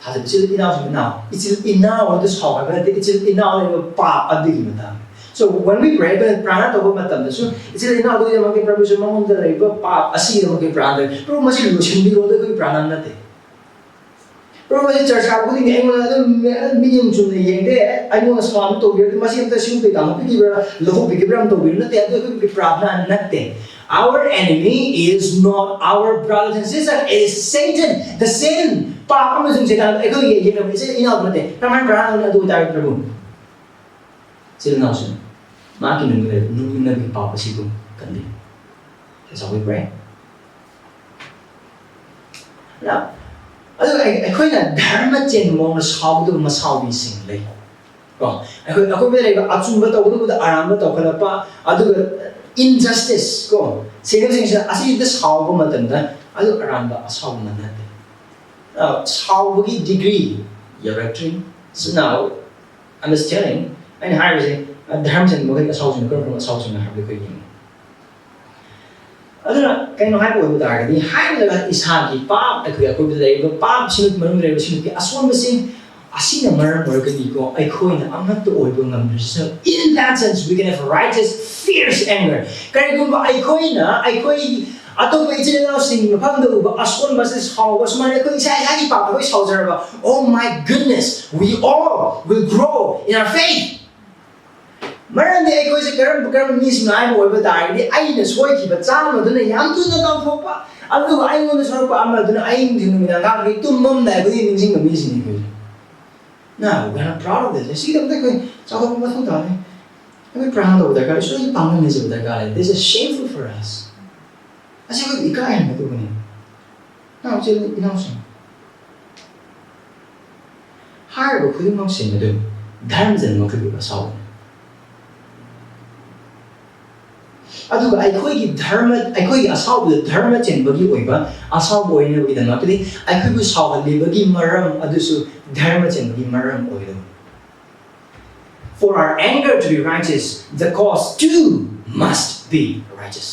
ꯊꯥꯖꯕ ꯏꯆꯤꯜ ꯏꯅꯥꯎꯁꯤꯡ ꯏꯅꯥꯎ, ꯏꯆꯤꯜ ꯏꯅꯥꯎ ꯑꯗꯨ ꯁꯥꯎ ꯍꯥꯏꯕ ꯅꯠꯇꯦ, ꯏꯆꯤꯜ ꯏꯅꯥꯎ ꯂꯩꯕ ꯄꯥꯞ ꯑꯗꯨꯒꯤ ꯃꯇꯥꯡꯗ꯫ So when we pray, ꯑꯩꯈꯣꯏꯅ ꯄ꯭ꯔꯥꯔꯊꯅꯥ ꯇꯧꯕ ꯃꯇꯝꯗꯁꯨ ꯏꯆꯤꯜ ꯏꯅꯥꯎꯗꯨꯒꯤꯗꯃꯛꯇ ꯄ꯭ꯔꯚꯨꯁꯨ ꯃꯉꯣꯟꯗ ꯂꯩꯕ ꯄꯥꯞ ꯑꯁꯤꯒꯤꯗꯃꯛꯇ ꯄ꯭ꯔꯥꯔꯊꯅꯥ ꯇꯧꯏ꯫ ꯄ꯭ꯔꯚꯨ ꯃꯁꯤ ꯂꯣꯏꯁꯤꯟꯕꯤꯔꯣ, ꯑꯗꯨ ꯑꯩꯈꯣꯏꯒꯤ ꯄ꯭ꯔꯥꯔꯊꯅꯥ ꯅꯠꯇꯦ꯫ ꯄ꯭ꯔꯚꯨ ꯃꯁꯤ ꯆꯔꯆ ꯂꯥꯛꯄ ꯈꯨꯗꯤꯡꯒꯤ ꯑꯩꯉꯣꯟꯗ ꯑꯗꯨꯝ ꯃꯤꯠꯌꯦꯡ ꯆꯨꯝꯅ ꯌꯦꯡꯗꯦ, ꯑꯩꯉꯣꯟꯗ ꯁꯨꯃꯥꯏꯅ ꯇꯧꯕꯤꯔꯗꯤ ꯃꯁꯤ ꯑꯝꯇ ꯁꯤꯒꯨꯝꯕ ꯇꯥꯃꯣ ꯄꯤꯈꯤꯕ꯭ꯔꯥ, ꯂꯧꯊꯣꯛꯄꯤꯈꯤꯕ꯭ꯔꯥ ꯑꯃ ꯇꯧꯕꯤꯔꯣ, ꯅꯠꯇꯦ, ꯑꯗꯨ ꯑꯩꯈꯣꯏꯒꯤ ꯄ꯭ꯔꯥꯔꯊꯅꯥ ꯅꯠꯇꯦ꯫ Our enemy is not our brothers and sisters, it is Satan, the sin. ꯄꯥꯞ ꯑꯃꯁꯨꯡ ꯁꯩꯇꯥꯟ ꯑꯩꯈꯣꯏꯒꯤ ꯌꯦꯛꯅꯕ ꯏꯆꯤꯜ ꯏꯅꯥꯎ ꯅꯠꯇꯦ꯫ ꯀꯔꯝꯍꯥꯏꯅ ꯄ꯭ꯔꯥꯔꯊꯅꯥ ꯇꯧꯅꯤ? ꯑꯗꯨ ꯑꯣꯏꯇꯥꯔꯗꯤ ꯄ꯭ꯔꯚꯨ, ꯏꯆꯤꯜ ꯏꯅꯥꯎꯁꯤꯡ, ꯃꯍꯥꯛꯀꯤ ꯅꯨꯡꯗ ꯂꯩꯕ ꯅꯨꯡꯅꯤꯡꯅꯕꯒꯤ ꯄꯥꯞ ꯑꯁꯤꯕꯨ ꯀꯟꯕꯤꯌꯨ꯫ That's how we pray. Now, ꯑꯗꯨꯒ ꯑꯩ- ꯑꯩꯈꯣꯏꯅ ꯙꯔꯃ ꯆꯦꯟꯕ ꯃꯑꯣꯡꯗ ꯁꯥꯎꯒꯗꯕ ꯃꯁꯥꯎꯕꯤꯁꯤꯡ ꯂꯩ꯫ ꯀꯣ, ꯑꯩꯈꯣꯏ ꯑꯀꯣꯏꯕꯗ ꯂꯩꯕ ꯑꯆꯨꯝꯕ ꯇꯧꯒꯗꯕꯗ ꯑꯔꯥꯟꯕ ꯇꯧꯈꯠꯂꯛꯄ, ꯑꯗꯨꯒ injustice ꯀꯣ, ꯁꯤꯒꯨꯝꯕꯁꯤꯡꯁꯤꯗ ꯑꯁꯤꯗ ꯁꯥꯎꯕ ꯃꯇꯝꯗ ꯑꯗꯨ ꯑꯔꯥꯟꯕ ꯑꯁꯥꯎꯕ ꯅꯠꯇꯦ꯫ ꯑ, ꯁꯥꯎꯕꯒꯤ degree ꯌꯧꯔꯛꯇ꯭ꯔꯤ꯫ So now, understanding, ꯑꯩꯅ ꯍꯥꯏꯔꯤꯕꯁꯦ, ꯑ, ꯙꯔꯃꯁꯤꯡ ꯃꯈꯩ ꯑꯁꯥꯎꯁꯤꯡ ꯀꯔꯝ ꯀꯔꯝꯕ ꯑꯁꯥꯎꯁꯤꯡꯅꯣ ꯍꯥꯏꯕꯗꯨ ꯑꯩꯈꯣꯏ ꯌꯦꯡꯉꯤ꯫ ꯑꯗꯨꯅ ꯀꯩꯅꯣ ꯍꯥꯏꯕ ꯑꯣꯏꯕ ꯇꯥꯔꯒꯗꯤ, ꯍꯥꯏꯔꯤꯕ ꯏꯁꯥꯒꯤ ꯄꯥꯞ, ꯑꯩꯈꯣꯏꯒꯤ ꯑꯀꯣꯏꯕꯗ ꯂꯩꯔꯤꯕ ꯄꯥꯞ, ꯁꯤꯃꯛ ꯃꯅꯨꯡꯗ ꯂꯩꯔꯤꯕ ꯁꯤꯃꯛꯀꯤ ꯑꯁꯣꯟꯕꯁꯤꯡ ꯑꯁꯤꯅ ꯃꯔꯝ ꯑꯣꯏꯔꯒꯅꯤꯀꯣ ꯑꯩꯈꯣꯏꯅ ꯑꯃꯠꯇ ꯑꯣꯏꯕ ꯉꯝꯗ꯭ꯔꯤꯁꯦ꯫ In that sense, we can have righteous, fierce anger. ꯀꯔꯤꯒꯨꯝꯕ ꯑꯩꯈꯣꯏꯅ ꯑꯩꯈꯣꯏ ꯑꯇꯣꯞꯄ ꯏꯆꯤꯜ ꯏꯅꯥꯎꯁꯤꯡꯒꯤ ꯃꯐꯝꯗ ꯎꯕ ꯑꯁꯣꯟꯕꯁꯦ ꯁꯥꯎꯕ, ꯁꯨꯃꯥꯏꯅ ꯑꯩꯈꯣꯏ ꯏꯁꯥ ꯏꯁꯥꯒꯤ ꯄꯥꯞꯇ ꯑꯩꯈꯣꯏ ꯁꯥꯎꯖꯔꯕ, "Oh my goodness, we all will grow in our faith." ꯃꯔꯝꯗꯤ ꯑꯩꯈꯣꯏꯁꯦ ꯀꯔꯝꯕ ꯀꯔꯝꯕ ꯃꯤꯁꯤꯡꯅꯣ ꯍꯥꯏꯕ ꯑꯣꯏꯕ ꯇꯥꯔꯒꯗꯤ, ꯑꯩꯅ ꯁꯣꯏꯈꯤꯕ ꯆꯥꯝꯃꯗꯨꯅ ꯌꯥꯝ ꯊꯨꯅ ꯀꯥꯎꯊꯣꯛꯄ, ꯑꯗꯨꯒ ꯑꯩꯉꯣꯟꯗ ꯁꯣꯏꯔꯛꯄ ꯑꯃꯗꯨꯅ ꯑꯍꯤꯡ ꯅꯨꯃꯤꯗꯥꯡ ꯀꯥꯡꯈꯩ ꯇꯨꯝꯃꯝꯗꯥꯏ ꯈꯨꯗꯤꯡ ꯅꯤꯡꯁꯤꯡꯕ ꯃꯤꯁꯤꯡꯅꯤ ꯑꯩꯈꯣꯏꯁꯦ꯫ Now, we are proud of this. ꯁꯤꯒꯤꯗꯃꯛꯇ ꯑꯩꯈꯣꯏ ꯆꯥꯎꯊꯣꯛꯄ ꯃꯊꯧ ꯇꯥꯗꯦ꯫ ꯑꯩꯈꯣꯏ ꯄ꯭ꯔꯥꯟ ꯇꯧꯕ ꯗꯔꯀꯥꯔ ꯂꯩ, ꯁꯣꯏꯗꯅ ꯄꯥꯡꯒꯜ ꯂꯩꯖꯕ ꯗꯔꯀꯥꯔ ꯂꯩ꯫ This is shameful for us. ꯑꯁꯤ ꯑꯩꯈꯣꯏ ꯏꯀꯥꯏꯍꯟꯒꯗꯧꯕꯅꯤ꯫ ꯅꯅꯥꯎ ꯏꯆꯦ ꯏꯅꯥꯎꯁꯤꯡ, ꯍꯥꯏꯔꯤꯕ ꯈꯨꯗꯤꯡꯃꯛꯁꯤꯡ ꯑꯗꯨ ꯙꯔꯃ ꯆꯦꯟꯕ ꯃꯈꯩꯒꯤ ꯑꯁꯥꯎꯕꯅꯤ꯫ ꯑꯗꯨꯒ ꯑꯩꯈꯣꯏꯒꯤ ꯙꯔꯃ, ꯑꯩꯈꯣꯏꯒꯤ ꯑꯁꯥꯎꯕꯗ ꯙꯔꯃ ꯆꯦꯟꯕꯒꯤ ꯑꯣꯏꯕ ꯑꯁꯥꯎꯕ ꯑꯣꯏꯅꯕꯒꯤꯗꯃꯛꯇꯗꯤ ꯑꯩꯈꯣꯏꯕꯨ ꯁꯥꯎꯍꯜꯂꯤꯕꯒꯤ ꯃꯔꯝ ꯑꯗꯨꯁꯨ ꯙꯔꯃ ꯆꯦꯟꯕꯒꯤ ꯃꯔꯝ ꯑꯣꯏꯒꯗꯕꯅꯤ꯫ For our anger to be righteous, the cause too must be righteous.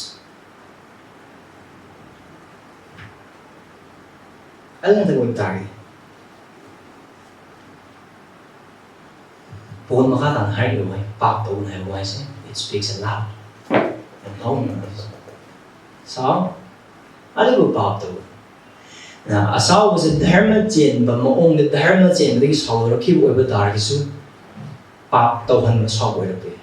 ꯑꯗꯨ ꯅꯠꯇꯕ ꯑꯣꯏꯕ ꯇꯥꯔꯒꯗꯤ, ꯄꯣꯜ ꯃꯈꯥ ꯇꯥꯅ ꯍꯥꯏꯔꯛꯂꯤꯕ ꯋꯥꯍꯩ, "ꯄꯥꯞ ꯇꯧꯒꯅꯨ" ꯍꯥꯏꯕ ꯋꯥꯍꯩꯁꯦ, it speaks aloud. ꯌꯥꯝ ꯍꯧꯅ ꯁꯥꯎ, ꯑꯗꯨꯕꯨ ꯄꯥꯞ ꯇꯧꯒꯅꯨ꯫ ꯑꯁꯥꯎꯕꯁꯦ ꯙꯔꯃ ꯆꯦꯟꯕ ꯃꯑꯣꯡꯗ, ꯙꯔꯃ ꯆꯦꯟꯕꯗꯒꯤ ꯁꯥꯎꯗꯣꯔꯛꯈꯤꯕ ꯑꯣꯏꯕ ꯇꯥꯔꯒꯁꯨ, ꯄꯥꯞ ꯇꯧꯍꯟꯕ ꯑꯁꯥꯎꯕ ꯑꯣꯏꯔꯛꯄ ꯌꯥꯏ꯫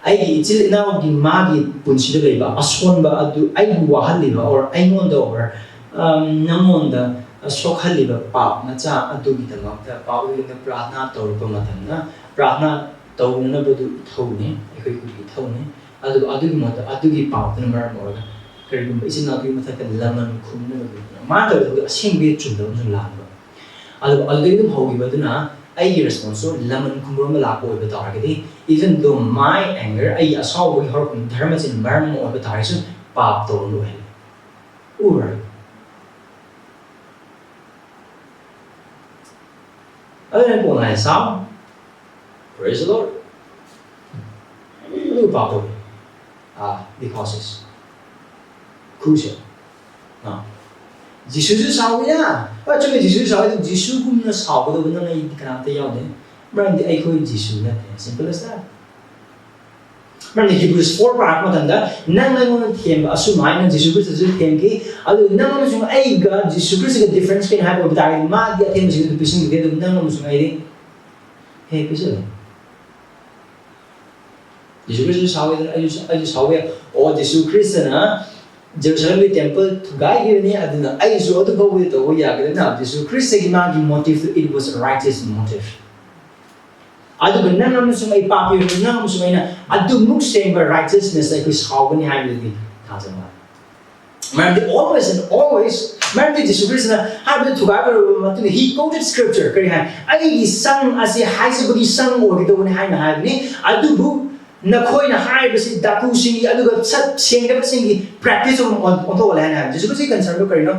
ꯑꯩꯒꯤ ꯏꯆꯤꯜ ꯏꯅꯥꯎꯒꯤ ꯃꯥꯒꯤ ꯄꯨꯟꯁꯤꯗ ꯂꯩꯕ ꯑꯁꯣꯟꯕ ꯑꯗꯨ ꯑꯩꯕꯨ ꯋꯥꯍꯜꯂꯤꯕ, or ꯑꯩꯉꯣꯟꯗ, or, ꯎꯝ, ꯅꯪꯉꯣꯟꯗ ꯁꯣꯛꯍꯜꯂꯤꯕ ꯄꯥꯞ ꯃꯆꯥ ꯑꯗꯨꯒꯤꯗꯃꯛꯇ ꯄꯥꯎꯔꯤꯅ ꯄ꯭ꯔꯥꯊꯅꯥ ꯇꯧꯔꯛꯄ ꯃꯇꯝꯗ, ꯄ꯭ꯔꯥꯊꯅꯥ ꯇꯧꯅꯅꯕꯗꯨ ꯏꯊꯧꯅꯤ, ꯑꯩꯈꯣꯏꯒꯤ ꯏꯊꯧꯅꯤ꯫ ꯑꯗꯨ ꯑꯗꯨꯒꯤ ꯃꯍꯨꯠꯇ ꯑꯗꯨꯒꯤ ꯄꯥꯞꯇꯨꯅ ꯃꯔꯝ ꯑꯣꯏꯔꯒ ꯀꯔꯤꯒꯨꯝꯕ ꯏꯆꯤꯜ ꯏꯅꯥꯎꯗꯨꯒꯤ ꯃꯊꯛꯇ ꯂꯃꯟ ꯈꯨꯝꯅꯕꯒꯤ ꯃꯥꯅ ꯇꯧꯔꯤꯕ ꯑꯗꯨ ꯑꯁꯦꯡꯕꯒꯤ ꯆꯨꯝꯗꯕ ꯑꯃꯁꯨꯡ ꯂꯥꯟꯕ꯫ ꯑꯗꯨ ꯑꯗꯨꯗꯒꯤ ꯑꯗꯨꯝ ꯍꯧꯈꯤꯕ ꯑꯗꯨꯅ ꯑꯩꯒꯤ response ꯇꯣ ꯂꯃꯟ ꯈꯨꯝꯕ ꯑꯃ ꯂꯥꯛꯄ ꯑꯣꯏꯕ ꯇꯥꯔꯒꯗꯤ, even though my anger, ꯑꯩꯒꯤ ꯑꯁꯥꯎꯕꯒꯤ ꯍꯧꯔꯛꯐꯝ ꯙꯔꯃ ꯆꯦꯟꯕ ꯃꯔꯝ ꯑꯃ ꯑꯣꯏꯕ ꯇꯥꯔꯒꯁꯨ, ꯄꯥꯞ ꯇꯧꯔꯝꯕ ꯑꯣꯏꯍꯜꯂꯤ꯫ ꯎꯕ꯭ꯔꯥ? ꯑꯗꯨꯅ ꯀꯣꯟꯅ ꯍꯥꯏ, ꯁꯥꯎ, praise the Lord, ꯑꯗꯨ ꯄꯥꯞ ꯇꯧꯏ꯫ ꯑꯥ, because it's crucial. ꯑꯥ꯫ ꯖꯤꯁꯨꯁꯨ ꯁꯥꯎꯏꯅ꯫ ꯍꯣꯏ, ꯆꯨꯝꯃꯤ, ꯖꯤꯁꯨꯁꯨ ꯁꯥꯎꯏ, ꯑꯗꯨ ꯖꯤꯁꯨꯒꯨꯝꯅ ꯁꯥꯎꯒꯗꯧꯕ ꯅꯪ ꯑꯩꯗꯤ ꯀꯅꯥꯝꯇ ꯌꯥꯎꯗꯦ꯫ ꯃꯔꯝꯗꯤ ꯑꯩꯈꯣꯏ ꯖꯤꯁꯨ ꯅꯠꯇꯦ꯫ Simple as that. ꯃꯔꯝꯗꯤ Hebrews four ꯄꯥꯔꯛꯄ ꯃꯇꯝꯗ, "ꯅꯪ ꯑꯩꯉꯣꯟꯗ ꯊꯦꯝꯕ ꯑꯁꯨꯝ ꯍꯥꯏꯅ ꯖꯤꯁꯨ ꯈ꯭ꯔꯤꯁꯇꯁꯨ ꯊꯦꯝꯈꯤ, ꯑꯗꯨ ꯅꯪ ꯑꯃꯁꯨꯡ ꯑꯩꯒ ꯖꯤꯁꯨ ꯈ꯭ꯔꯤꯁꯇꯒ ꯗꯤꯐ꯭ꯔꯦꯟꯁ ꯀꯩꯅꯣ ꯍꯥꯏꯕ ꯑꯣꯏꯕ ꯇꯥꯔꯒꯗꯤ, ꯃꯥꯗꯤ ꯑꯊꯦꯝꯕꯁꯤꯡꯗꯨ ꯄꯤꯁꯤꯟꯈꯤꯗꯦ, ꯑꯗꯨ ꯅꯪ ꯑꯃꯁꯨꯡ ꯑꯩꯗꯤ ꯍꯦꯛ ꯄꯤꯁꯤꯜꯂꯦ"꯫ ꯖꯤꯁꯨ ꯈ꯭ꯔꯤꯁꯇꯁꯨ ꯁꯥꯎꯋꯦꯗꯅ, ꯑꯩꯁꯨ, ꯑꯩꯁꯨ ꯁꯥꯎꯋꯦ꯫ ꯑꯣ, ꯖꯤꯁꯨ ꯈ꯭ꯔꯤꯁꯇꯅ ꯖꯦꯔꯨꯁꯂꯝꯒꯤ ꯇꯦꯝꯄꯜ ꯊꯨꯒꯥꯏꯈꯤꯕꯅꯤ, ꯑꯗꯨꯅ ꯑꯩꯁꯨ ꯑꯗꯨ ꯐꯥꯎꯕꯗꯤ ꯇꯧꯕ ꯌꯥꯒꯗꯅ? ꯖꯤꯁꯨ ꯈ꯭ꯔꯤꯁꯇꯒꯤ ꯃꯥꯒꯤ motive two, it was a righteous motive꯫ ꯑꯗꯨꯒ ꯅꯪ ꯑꯃꯁꯨꯡ ꯑꯩ ꯄꯥꯄꯤ ꯑꯣꯏꯔꯤꯕ ꯅꯪ ꯑꯃꯁꯨꯡ ꯑꯩꯅ ꯑꯗꯨꯃꯨꯛ ꯁꯦꯡꯕ righteousness ꯑꯩꯈꯣꯏ ꯁꯥꯎꯒꯅꯤ ꯍꯥꯏꯕꯗꯨꯗꯤ ꯊꯥꯖꯕ꯫ ꯃꯔꯝꯗꯤ always and always, ꯃꯔꯝꯗꯤ ꯖꯤꯁꯨ ꯈ꯭ꯔꯤꯁꯇꯅ ꯍꯥꯏꯕꯗꯨ ꯊꯨꯒꯥꯏꯕ ꯂꯣꯏꯔꯕ ꯃꯇꯨꯡꯗ, he quoted scripture, ꯀꯔꯤ ꯍꯥꯏ? "ꯑꯩꯒꯤ ꯁꯪ ꯑꯁꯤ ꯍꯥꯏꯖꯕꯒꯤ ꯁꯪ ꯑꯣꯏꯒꯗꯧꯕꯅꯤ" ꯍꯥꯏꯅ ꯍꯥꯏꯕꯅꯤ, ꯑꯗꯨꯕꯨ ꯅꯈꯣꯏꯅ ꯍꯥꯏꯔꯤꯕꯁꯤ ꯗꯥꯀꯨꯁꯤꯡꯒꯤ, ꯑꯗꯨꯒ ꯁꯛ ꯁꯦꯡꯗꯕꯁꯤꯡꯒꯤ practice ꯑꯣꯏꯅ ꯑꯣꯟ-, ꯑꯣꯟꯊꯣꯛꯍꯜꯂꯦ ꯍꯥꯏꯅ ꯍꯥꯏꯕꯅꯤ꯫ ꯖꯤꯁꯨ ꯈ꯭ꯔꯤꯁꯇꯒꯤ concern ꯗꯨ ꯀꯔꯤꯅꯣ?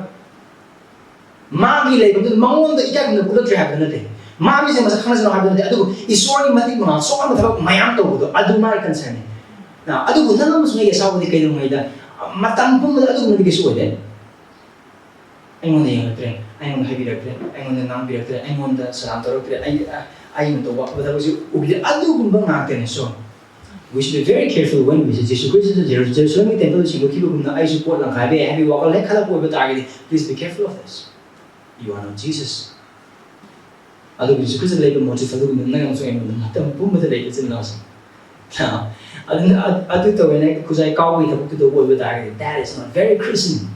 ꯃꯥꯒꯤ ꯂꯩꯐꯝꯗꯨꯗ ꯃꯉꯣꯟꯗ ꯏꯀꯥꯏ ꯈꯨꯝꯅꯕ ꯎꯠꯂꯛꯇ꯭ꯔꯦ ꯍꯥꯏꯕꯗꯨ ꯅꯠꯇꯦ꯫ ꯃꯥꯒꯤꯁꯦ ꯃꯁꯛ ꯈꯪꯅꯁꯅꯨ ꯍꯥꯏꯕꯗꯨ ꯅꯠꯇꯦ꯫ ꯑꯗꯨꯕꯨ ꯏꯁꯣꯔꯒꯤ ꯃꯇꯤꯛ ꯃꯉꯥꯜ ꯁꯣꯛꯍꯟꯕ ꯊꯕꯛ ꯃꯌꯥꯝ ꯇꯧꯕꯗꯣ, ꯑꯗꯨ ꯃꯥꯒꯤ concern ꯅꯤ꯫ ꯑ, ꯑꯗꯨꯕꯨ ꯅꯪ ꯑꯃꯁꯨꯡ ꯑꯩꯒꯤ ꯑꯁꯥꯎꯕꯗꯤ ꯀꯩꯗꯧꯉꯩꯗ, ꯃꯇꯝ ꯄꯨꯝꯕꯗ ꯑꯗꯨꯒꯨꯝꯕꯗꯤ ꯀꯩꯁꯨ ꯑꯣꯏꯗꯦ꯫ ꯑꯩꯉꯣꯟꯗ ꯌꯦꯡꯂꯛꯇ꯭ꯔꯦ, ꯑꯩꯉꯣꯟꯗ ꯍꯥꯏꯕꯤꯔꯛꯇ꯭ꯔꯦ, ꯑꯩꯉꯣꯟꯗ ꯉꯥꯡꯕꯤꯔꯛꯇ꯭ꯔꯦ, ꯑꯩꯉꯣꯟꯗ ꯁꯂꯥꯝ ꯇꯧꯔꯛꯇ꯭ꯔꯦ, ꯑꯩ, ꯑ, ꯑꯩꯅ ꯇꯧꯕ ꯑꯐꯕ ꯊꯕꯛꯁꯤ ꯎꯕꯤꯗꯦ, ꯑꯗꯨꯒꯨꯝꯕ ꯉꯥꯛꯇꯅꯦ꯫ So, we should be very careful when we say, ꯖꯤꯁꯨ ꯈ꯭ꯔꯤꯁꯇꯁꯨ ꯖꯦꯔꯨ-, ꯖꯦꯔꯨꯁꯂꯝꯒꯤ ꯇꯦꯝꯄꯜꯗ ꯁꯦꯡꯗꯣꯛꯈꯤꯕꯒꯨꯝꯅ ꯑꯩꯁꯨ ꯄꯣꯠ ꯂꯪꯈꯥꯏꯕ ꯌꯥꯏ ꯍꯥꯏꯕꯒꯤ ꯋꯥꯈꯜ ꯍꯦꯛ ꯈꯜꯂꯛꯄ ꯑꯣꯏꯕ ꯇꯥꯔꯒꯗꯤ, please be careful of this. You are not Jesus. ꯑꯗꯨꯕꯨ ꯖꯤꯁꯨ ꯈ꯭ꯔꯤꯁꯇ ꯂꯩꯕ motive ꯑꯗꯨꯒꯨꯝꯅ ꯅꯪ ꯑꯃꯁꯨꯡ ꯑꯩꯉꯣꯟꯗ ꯃꯇꯝ ꯄꯨꯝꯕꯗ ꯂꯩꯕ ꯏꯆꯤꯜ ꯏꯅꯥꯎꯁꯤꯡ꯫ ꯑꯗꯨꯅ ꯑ-, ꯑꯗꯨ ꯇꯧꯋꯦꯅ ꯈꯨꯖꯥꯏ ꯀꯥꯎꯕꯒꯤ ꯊꯕꯛꯇꯨ ꯇꯧꯕ ꯑꯣꯏꯕ ꯇꯥꯔꯒꯗꯤ, that is not very Christian.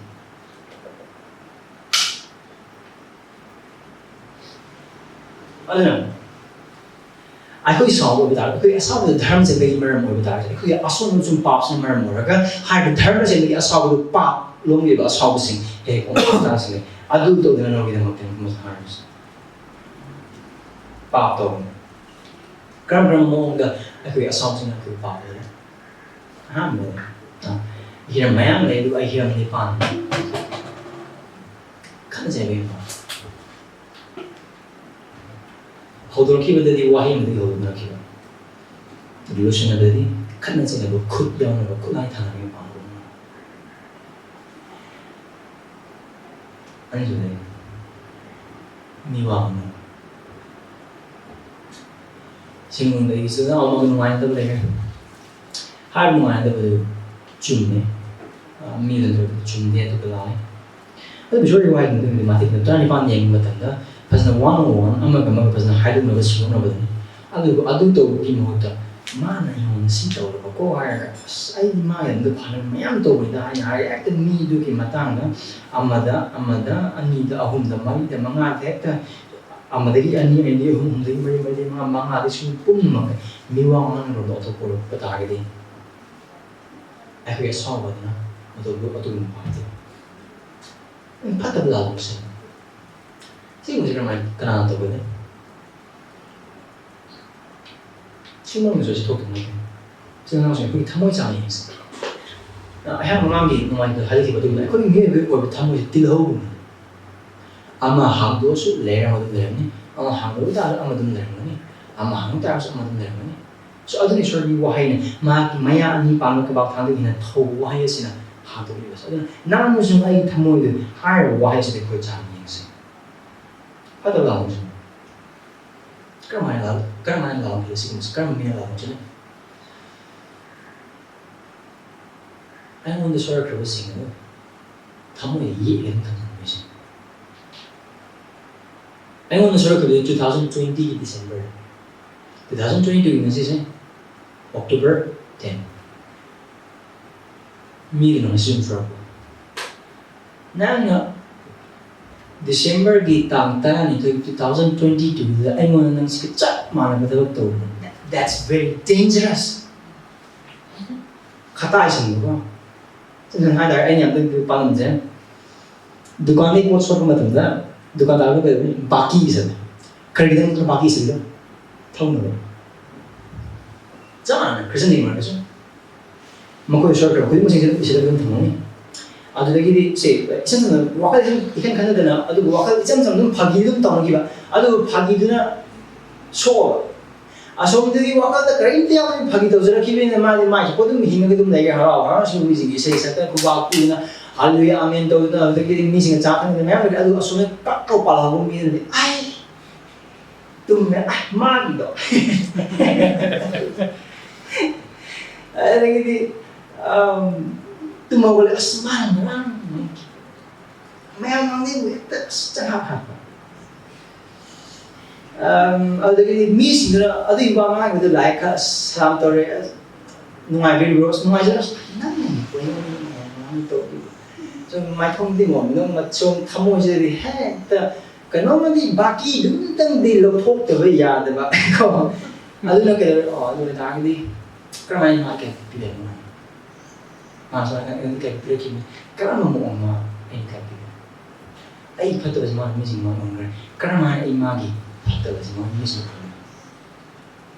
ꯑꯗꯨꯅ ꯑꯩꯈꯣꯏ ꯁꯥꯎꯕ ꯑꯣꯏꯕ ꯇꯥꯔꯒꯗꯤ, ꯑꯩꯈꯣꯏ ꯑꯁꯥꯎꯕꯗ ꯙꯔꯃ ꯆꯦꯟꯕꯒꯤ ꯃꯔꯝ ꯑꯣꯏꯕ ꯇꯥꯔꯒꯗꯤ, ꯑꯩꯈꯣꯏꯒꯤ ꯑꯁꯣꯟꯕ ꯑꯃꯁꯨꯡ ꯄꯥꯞꯁꯤꯅ ꯃꯔꯝ ꯑꯣꯏꯔꯒ, ꯍꯥꯏꯔꯤꯕ ꯙꯔꯃ ꯆꯦꯟꯕꯒꯤ ꯑꯁꯥꯎꯕꯗꯨ ꯄꯥꯞ ꯂꯣꯝꯒꯤ ꯑꯣꯏꯕ ꯑꯁꯥꯎꯕꯁꯤꯡ ꯍꯦꯛ ꯍꯦꯛ ꯑꯣꯟꯊꯣꯛꯄ ꯇꯥꯔꯁꯤꯅꯦ꯫ ꯑꯗꯨ ꯇꯧꯗꯅꯕꯒꯤꯗꯃꯛꯇ ꯃꯣꯏꯅ ꯍꯥꯏꯔꯤꯕꯁꯦ꯫ ꯄꯥꯞ ꯇꯧꯕꯅꯤ꯫ ꯀꯔꯝ ꯀꯔꯝꯕ ꯃꯑꯣꯡꯗ ꯑꯩꯈꯣꯏꯒꯤ ꯑꯁꯥꯎꯕꯁꯤꯡꯅ ꯑꯩꯈꯣꯏꯕꯨ ꯄꯥꯞ ꯑꯣꯏꯔꯦ? ꯑꯍꯥꯟꯕꯗ, ꯑ, ꯍꯤꯔꯝ ꯃꯌꯥꯝ ꯂꯩ, ꯑꯗꯨꯒ ꯑꯩ ꯍꯤꯔꯝ ꯅꯤꯄꯥꯟ ꯈꯟꯅꯖꯒꯦ꯫ ꯍꯧꯗꯣꯔꯛꯈꯤꯕꯗꯗꯤ ꯋꯥꯍꯩ ꯑꯃꯗꯒꯤ ꯍꯧꯗꯣꯔꯛꯈꯤꯕ, ꯑꯗꯨ ꯂꯣꯏꯁꯤꯟꯅꯕꯗꯗꯤ ꯈꯠꯅ ꯆꯩꯅꯕ, ꯈꯨꯠ ꯌꯥꯎꯅꯕ, ꯈꯨꯠꯂꯥꯏ ꯊꯥꯅꯕꯒꯤ ꯃꯄꯥꯡꯒꯜ꯫ ꯑꯅꯤꯁꯨꯕꯗ ꯃꯤ ꯋꯥ ꯉꯥꯡꯅꯕ꯫ ꯁꯤꯒꯨꯝꯕꯗꯒꯤꯁꯨ ꯌꯥꯝ ꯑꯃꯒ ꯅꯨꯡꯉꯥꯏꯅꯗꯕ ꯂꯩꯔꯦ꯫ ꯍꯥꯏꯕ ꯅꯨꯡꯉꯥꯏꯅꯗꯕꯗꯨ ꯆꯨꯝꯃꯦ꯫ ꯑ, ꯃꯤ ꯂꯣꯟꯊꯣꯔꯛꯄꯗ ꯆꯨꯝꯗꯦ, ꯑꯗꯨꯒ ꯂꯥꯜꯂꯦ꯫ ꯑꯗꯨꯕꯨ ꯏꯁꯣꯔꯒꯤ ꯋꯥꯍꯩꯗꯨ ꯑꯗꯨꯒꯤ ꯃꯇꯤꯛ ꯇꯔꯥꯅꯤꯄꯥꯟ ꯌꯦꯡꯕ ꯃꯇꯝꯗ ꯐꯖꯅ one on one ꯑꯃꯒ ꯑꯃꯒ ꯐꯖꯅ ꯍꯥꯏꯗꯣꯛꯅꯕ ꯁꯤꯟꯗꯣꯛꯅꯕꯗꯨꯅꯤ꯫ ꯑꯗꯨꯕꯨ ꯑꯗꯨ ꯇꯧꯕꯒꯤ ꯃꯍꯨꯠꯇ ꯃꯥꯅ ꯑꯩꯉꯣꯟꯗ ꯁꯤ ꯇꯧꯔꯕꯀꯣ ꯍꯥꯏꯔꯒ, "ꯑꯁ, ꯑꯩꯗꯤ ꯃꯥꯒꯤ ꯑꯗꯨꯗ ꯐꯅ ꯃꯌꯥꯝ ꯇꯧꯕꯅꯤꯗ" ꯍꯥꯏꯅ ꯍꯥꯏꯔꯦ꯫ ꯍꯦꯛꯇ ꯃꯤꯗꯨꯒꯤ ꯃꯇꯥꯡꯗ ꯑꯃꯗ, ꯑꯃꯗ, ꯑꯅꯤꯗ, ꯑꯍꯨꯝꯗ, ꯃꯔꯤꯗ, ꯃꯉꯥꯗ ꯍꯦꯛꯇ ꯑꯃꯗꯒꯤ ꯑꯅꯤ, ꯑꯅꯤꯗꯒꯤ ꯑꯍꯨꯝ, ꯑꯍꯨꯝꯗꯒꯤ ꯃꯔꯤ, ꯃꯔꯤꯗꯒꯤ ꯃꯉꯥ, ꯃꯉꯥꯗꯒꯤ ꯁꯨꯝ ꯄꯨꯝꯅꯃꯛ ꯃꯤ ꯋꯥ ꯉꯥꯡꯅꯔꯣꯝꯗ ꯑꯣꯟꯊꯣꯛꯄ ꯑꯣꯏꯔꯛꯄ ꯇꯥꯔꯒꯗꯤ ꯑꯩꯈꯣꯏꯒꯤ ꯑꯁꯥꯎꯕ ꯑꯗꯨꯅ ꯃꯗꯨꯕꯨ ꯑꯗꯨꯒꯨꯝꯕ ꯐꯥꯎꯗꯦ꯫ ꯐꯠꯇꯕ ꯂꯥꯜꯂꯛꯄꯁꯦ ꯁꯤꯒꯨꯝꯕꯁꯦ ꯀꯔꯝꯍꯥꯏꯅ, ꯀꯅꯥꯅ ꯇꯧꯒꯅꯤ? ꯁꯤꯒꯨꯝꯕ ꯃꯆꯨꯁꯦ ꯊꯣꯛꯇꯕ ꯅꯠꯇꯦ꯫ ꯏꯆꯤꯜ ꯏꯅꯥꯎꯁꯤꯡ ꯑꯩꯈꯣꯏꯒꯤ ꯊꯃꯣꯏ ꯆꯥꯡ ꯌꯦꯡꯁꯦ꯫ ꯑꯩꯍꯥꯛ ꯃꯃꯥꯡꯒꯤ ꯅꯨꯡꯉꯥꯏꯇ ꯍꯥꯏꯖꯈꯤꯕ ꯑꯗꯨꯒꯨꯝꯅ ꯑꯩꯈꯣꯏꯒꯤ ꯃꯤꯑꯣꯏꯕꯒꯤ ꯑꯣꯏꯕ ꯊꯃꯣꯏꯁꯦ ꯇꯤꯜꯍꯧꯒꯨꯝꯕꯅꯤ꯫ ꯑꯃ ꯍꯥꯡꯗꯣꯛꯑꯁꯨ ꯂꯩꯔ ꯑꯃ ꯑꯗꯨꯝ ꯂꯩꯔꯝꯅꯤ, ꯑꯃ ꯍꯥꯡꯗꯣꯛꯄ ꯇꯥꯔꯁꯨ ꯑꯃ ꯑꯗꯨꯝ ꯂꯩꯔꯝꯒꯅꯤ, ꯑꯃ ꯍꯥꯡꯗꯣꯛ ꯇꯥꯔꯁꯨ ꯑꯃ ꯑꯗꯨꯝ ꯂꯩꯔꯝꯒꯅꯤ꯫ So ꯑꯗꯨꯅ ꯏꯁꯣꯔꯒꯤ ꯋꯥꯍꯩꯅ ꯃꯍꯥꯛꯀꯤ ꯃꯌꯥ ꯑꯅꯤ ꯄꯥꯟꯕ ꯀꯕꯥꯛ ꯊꯥꯡꯗꯒꯤ ꯍꯦꯟꯅ ꯊꯧꯕ ꯋꯥꯍꯩ ꯑꯁꯤꯅ ꯍꯥꯡꯗꯣꯛꯂꯤꯕꯁꯦ꯫ ꯑꯗꯨꯅ ꯅꯪꯅꯁꯨ ꯑꯩꯒꯤ ꯊꯃꯣꯏꯗꯨ ꯍꯥꯏꯔꯤꯕ ꯋꯥꯍꯩꯁꯤꯗ ꯑꯩꯈꯣꯏ ꯆꯥꯡ ꯌꯦꯡꯁꯤ꯫ ꯐꯠꯇꯕ ꯂꯥꯜꯂꯛꯄꯁꯦ ꯀꯔꯝꯍꯥꯏꯅ ꯂꯥꯜ-, ꯀꯔꯝꯍꯥꯏꯅ ꯂꯥꯜꯂꯛꯈꯤ? ꯁꯤꯒꯨꯝꯕꯁꯦ ꯀꯔꯝꯕ ꯃꯤꯅ ꯂꯥꯜꯂꯛꯈꯤꯅꯣ? ꯑꯩꯉꯣꯟꯗ ꯁꯣꯏꯔꯛꯈ꯭ꯔꯕꯁꯤꯡ ꯑꯗꯨ ꯊꯃꯣꯏꯗ ꯌꯦꯛꯂꯒ ꯊꯝꯖꯤꯟꯕ ꯃꯤꯁꯤꯡ꯫ ꯑꯩꯉꯣꯟꯗ ꯁꯣꯏꯔꯛꯈꯤꯕꯗꯨ two thousand twenty ꯒꯤ December, two thousand twenty two ꯒꯤ ꯉꯁꯤꯁꯦ October ten꯫ ꯃꯤꯗꯨꯅ ꯉꯁꯤ ꯑꯃꯨꯛ ꯁꯣꯏꯔꯛꯄ꯫ ꯅꯪꯅ December ꯒꯤ ꯇꯥꯡ ꯇꯔꯥꯅꯤꯊꯣꯏ, two thousand twenty two ꯗ ꯑꯩꯉꯣꯟꯗ ꯅꯪ ꯁꯤꯒ ꯆꯞ ꯃꯥꯟꯅꯕ ꯊꯕꯛ ꯇꯧꯕ꯫ That's very dangerous꯫ ꯈꯇꯥꯏꯁꯤꯡꯗꯨꯀꯣ꯫ ꯁꯝꯅ ꯍꯥꯏ ꯇꯥꯔꯦ, ꯑꯩꯅ ꯌꯥꯝ ꯇꯣꯏꯅ ꯄꯥꯜꯂꯝꯁꯦ, ꯗꯨꯀꯥꯟꯗꯒꯤ ꯄꯣꯠ ꯁꯣꯠꯄ ꯃꯇꯝꯗ ꯗꯨꯀꯥꯟꯗꯥꯔꯗ ꯀꯩꯗꯧꯅꯤ? ꯕꯥꯀꯤ ꯏꯁꯜꯂꯦ꯫ ꯀꯔꯤꯒꯤꯗꯃꯛꯇ ꯕꯥꯀꯤ ꯏꯁꯜꯂꯤꯅꯣ? ꯊꯧꯅꯕ꯫ ꯆꯞ ꯃꯥꯟꯅꯅ ꯈ꯭ꯔꯤꯁꯇꯤꯌꯥꯟ ꯑꯣꯏꯔꯒꯁꯨ ꯃꯈꯣꯏ ꯁꯣꯏꯈ꯭ꯔꯕ ꯈꯨꯗꯤꯡꯃꯛꯁꯤꯡꯁꯤ ꯑꯗꯨꯝ ꯏꯁꯜꯂꯒ ꯑꯗꯨꯝ ꯊꯝꯃꯝꯃꯤ꯫ ꯑꯗꯨꯗꯒꯤꯗꯤ ꯁꯦ, ꯏꯆꯝ ꯆꯝꯅ ꯋꯥꯈꯜ ꯏꯈꯟ ꯈꯟꯅꯗꯅ, ꯑꯗꯨꯕꯨ ꯋꯥꯈꯜ ꯏꯆꯝ ꯆꯝꯅ ꯑꯗꯨꯝ ꯐꯥꯒꯤ ꯑꯗꯨꯝ ꯇꯧꯅꯈꯤꯕ꯫ ꯑꯗꯨꯕꯨ ꯐꯥꯒꯤꯗꯨꯅ ꯁꯣꯛꯑꯕ꯫ ꯑꯁꯣꯝꯗꯗꯤ ꯋꯥꯈꯜꯗ ꯀꯔꯤꯝꯇ ꯌꯥꯎꯗꯅ ꯐꯥꯒꯤ ꯇꯧꯖꯔꯛꯈꯤꯕꯅꯤꯅ ꯃꯥꯗꯤ ꯃꯥꯏ ꯊꯣꯛꯄ ꯑꯗꯨꯝ ꯍꯤꯡꯉꯒ ꯑꯗꯨꯝ ꯂꯩꯔꯦ, ꯍꯔꯥꯎ ꯍꯔꯥꯎꯅ ꯁꯨꯝ ꯃꯤꯁꯤꯡꯒꯤ ꯏꯁꯩ ꯁꯛꯇꯅ ꯈꯨꯕꯥꯛ ꯈꯨꯗꯅ ꯍꯜꯂꯦꯂꯨꯌꯥ ꯑꯃꯦꯟ ꯇꯧꯗꯅ꯫ ꯑꯗꯨꯗꯒꯤꯗꯤ ꯃꯤꯁꯤꯡꯅ ꯆꯥ ꯊꯛꯅꯗꯅ ꯃꯌꯥꯝ ꯂꯩꯔꯦ꯫ ꯑꯗꯨ ꯑꯁꯣꯝꯗ ꯀꯛ ꯇꯧ ꯄꯥꯜꯍꯧꯕ ꯃꯤꯗꯨꯅꯗꯤ, "ꯑꯩ ꯇꯨꯝꯃꯦ, ꯑꯩ ꯃꯥꯒꯤꯗꯣ" ꯑꯗꯒꯤꯗꯤ ꯇꯨꯝ ꯍꯧꯒꯠꯂꯦ, ꯑꯁ, ꯃꯥꯅ ꯉꯔꯥꯡ ꯃꯌꯥꯝ ꯉꯥꯡꯅꯤꯡꯕ ꯍꯦꯛꯇ ꯑꯁ ꯆꯪꯍꯥꯛ ꯍꯥꯛꯄ꯫ ꯑꯗꯒꯤꯗꯤ ꯃꯤꯁꯤꯡꯗꯨꯅ ꯑꯗꯨꯒꯤ ꯋꯥ ꯉꯥꯡꯕꯗꯨ ꯂꯥꯏꯛ ꯈꯔ ꯁꯂꯥꯝ ꯇꯧꯔꯦ, "ꯑꯁ, ꯅꯨꯡꯉꯥꯏꯕꯤꯔꯤꯕ꯭ꯔꯣ?" "ꯑꯁ, ꯅꯨꯡꯉꯥꯏꯖꯔꯦ꯫ ꯑꯁ, ꯅꯪꯅ ꯀꯣꯏꯅ ꯁꯨꯝ ꯃꯥꯏꯊꯣꯡꯗꯤ ꯃꯣꯟꯕꯗꯧꯅ ꯁꯨꯝ ꯊꯃꯣꯏꯁꯤꯗꯗꯤ ꯍꯦꯛꯇ ꯀꯩꯅꯣꯝꯃꯗꯤ ꯕꯥꯀꯤ ꯑꯗꯨꯝꯇꯪꯗꯤ ꯂꯧꯊꯣꯛꯇꯕ ꯌꯥꯗꯕ ꯀꯣ꯫ ꯑꯗꯨꯅ ꯀꯩꯗꯧꯔꯦ? ꯑꯣ, ꯑꯗꯨ ꯑꯣꯏꯇꯥꯔꯒꯗꯤ ꯀꯔꯝꯍꯥꯏꯅ ꯃꯥ ꯀꯩ ꯄꯤꯔꯛꯏꯅꯣ? ꯃꯥꯁꯨ ꯑꯩꯉꯣꯟꯗ ꯀꯩ ꯄꯤꯔꯛꯈꯤꯕꯅꯤ? ꯀꯔꯝꯕ ꯃꯑꯣꯡꯅꯣ ꯑꯩꯅ ꯀꯩ ꯄꯤꯔꯛꯏ? ꯑꯩ ꯐꯠꯇꯕꯁꯤ ꯃꯥꯅ ꯃꯤꯁꯤꯡ ꯃꯥꯅ ꯎꯔꯝꯈ꯭ꯔꯦ꯫ ꯀꯔꯝꯍꯥꯏꯅ ꯑꯩ ꯃꯥꯒꯤ ꯐꯠꯇꯕꯁꯤ ꯃꯥꯅ ꯃꯤꯁꯤꯡ ꯎꯔꯝꯈ꯭ꯔꯦ?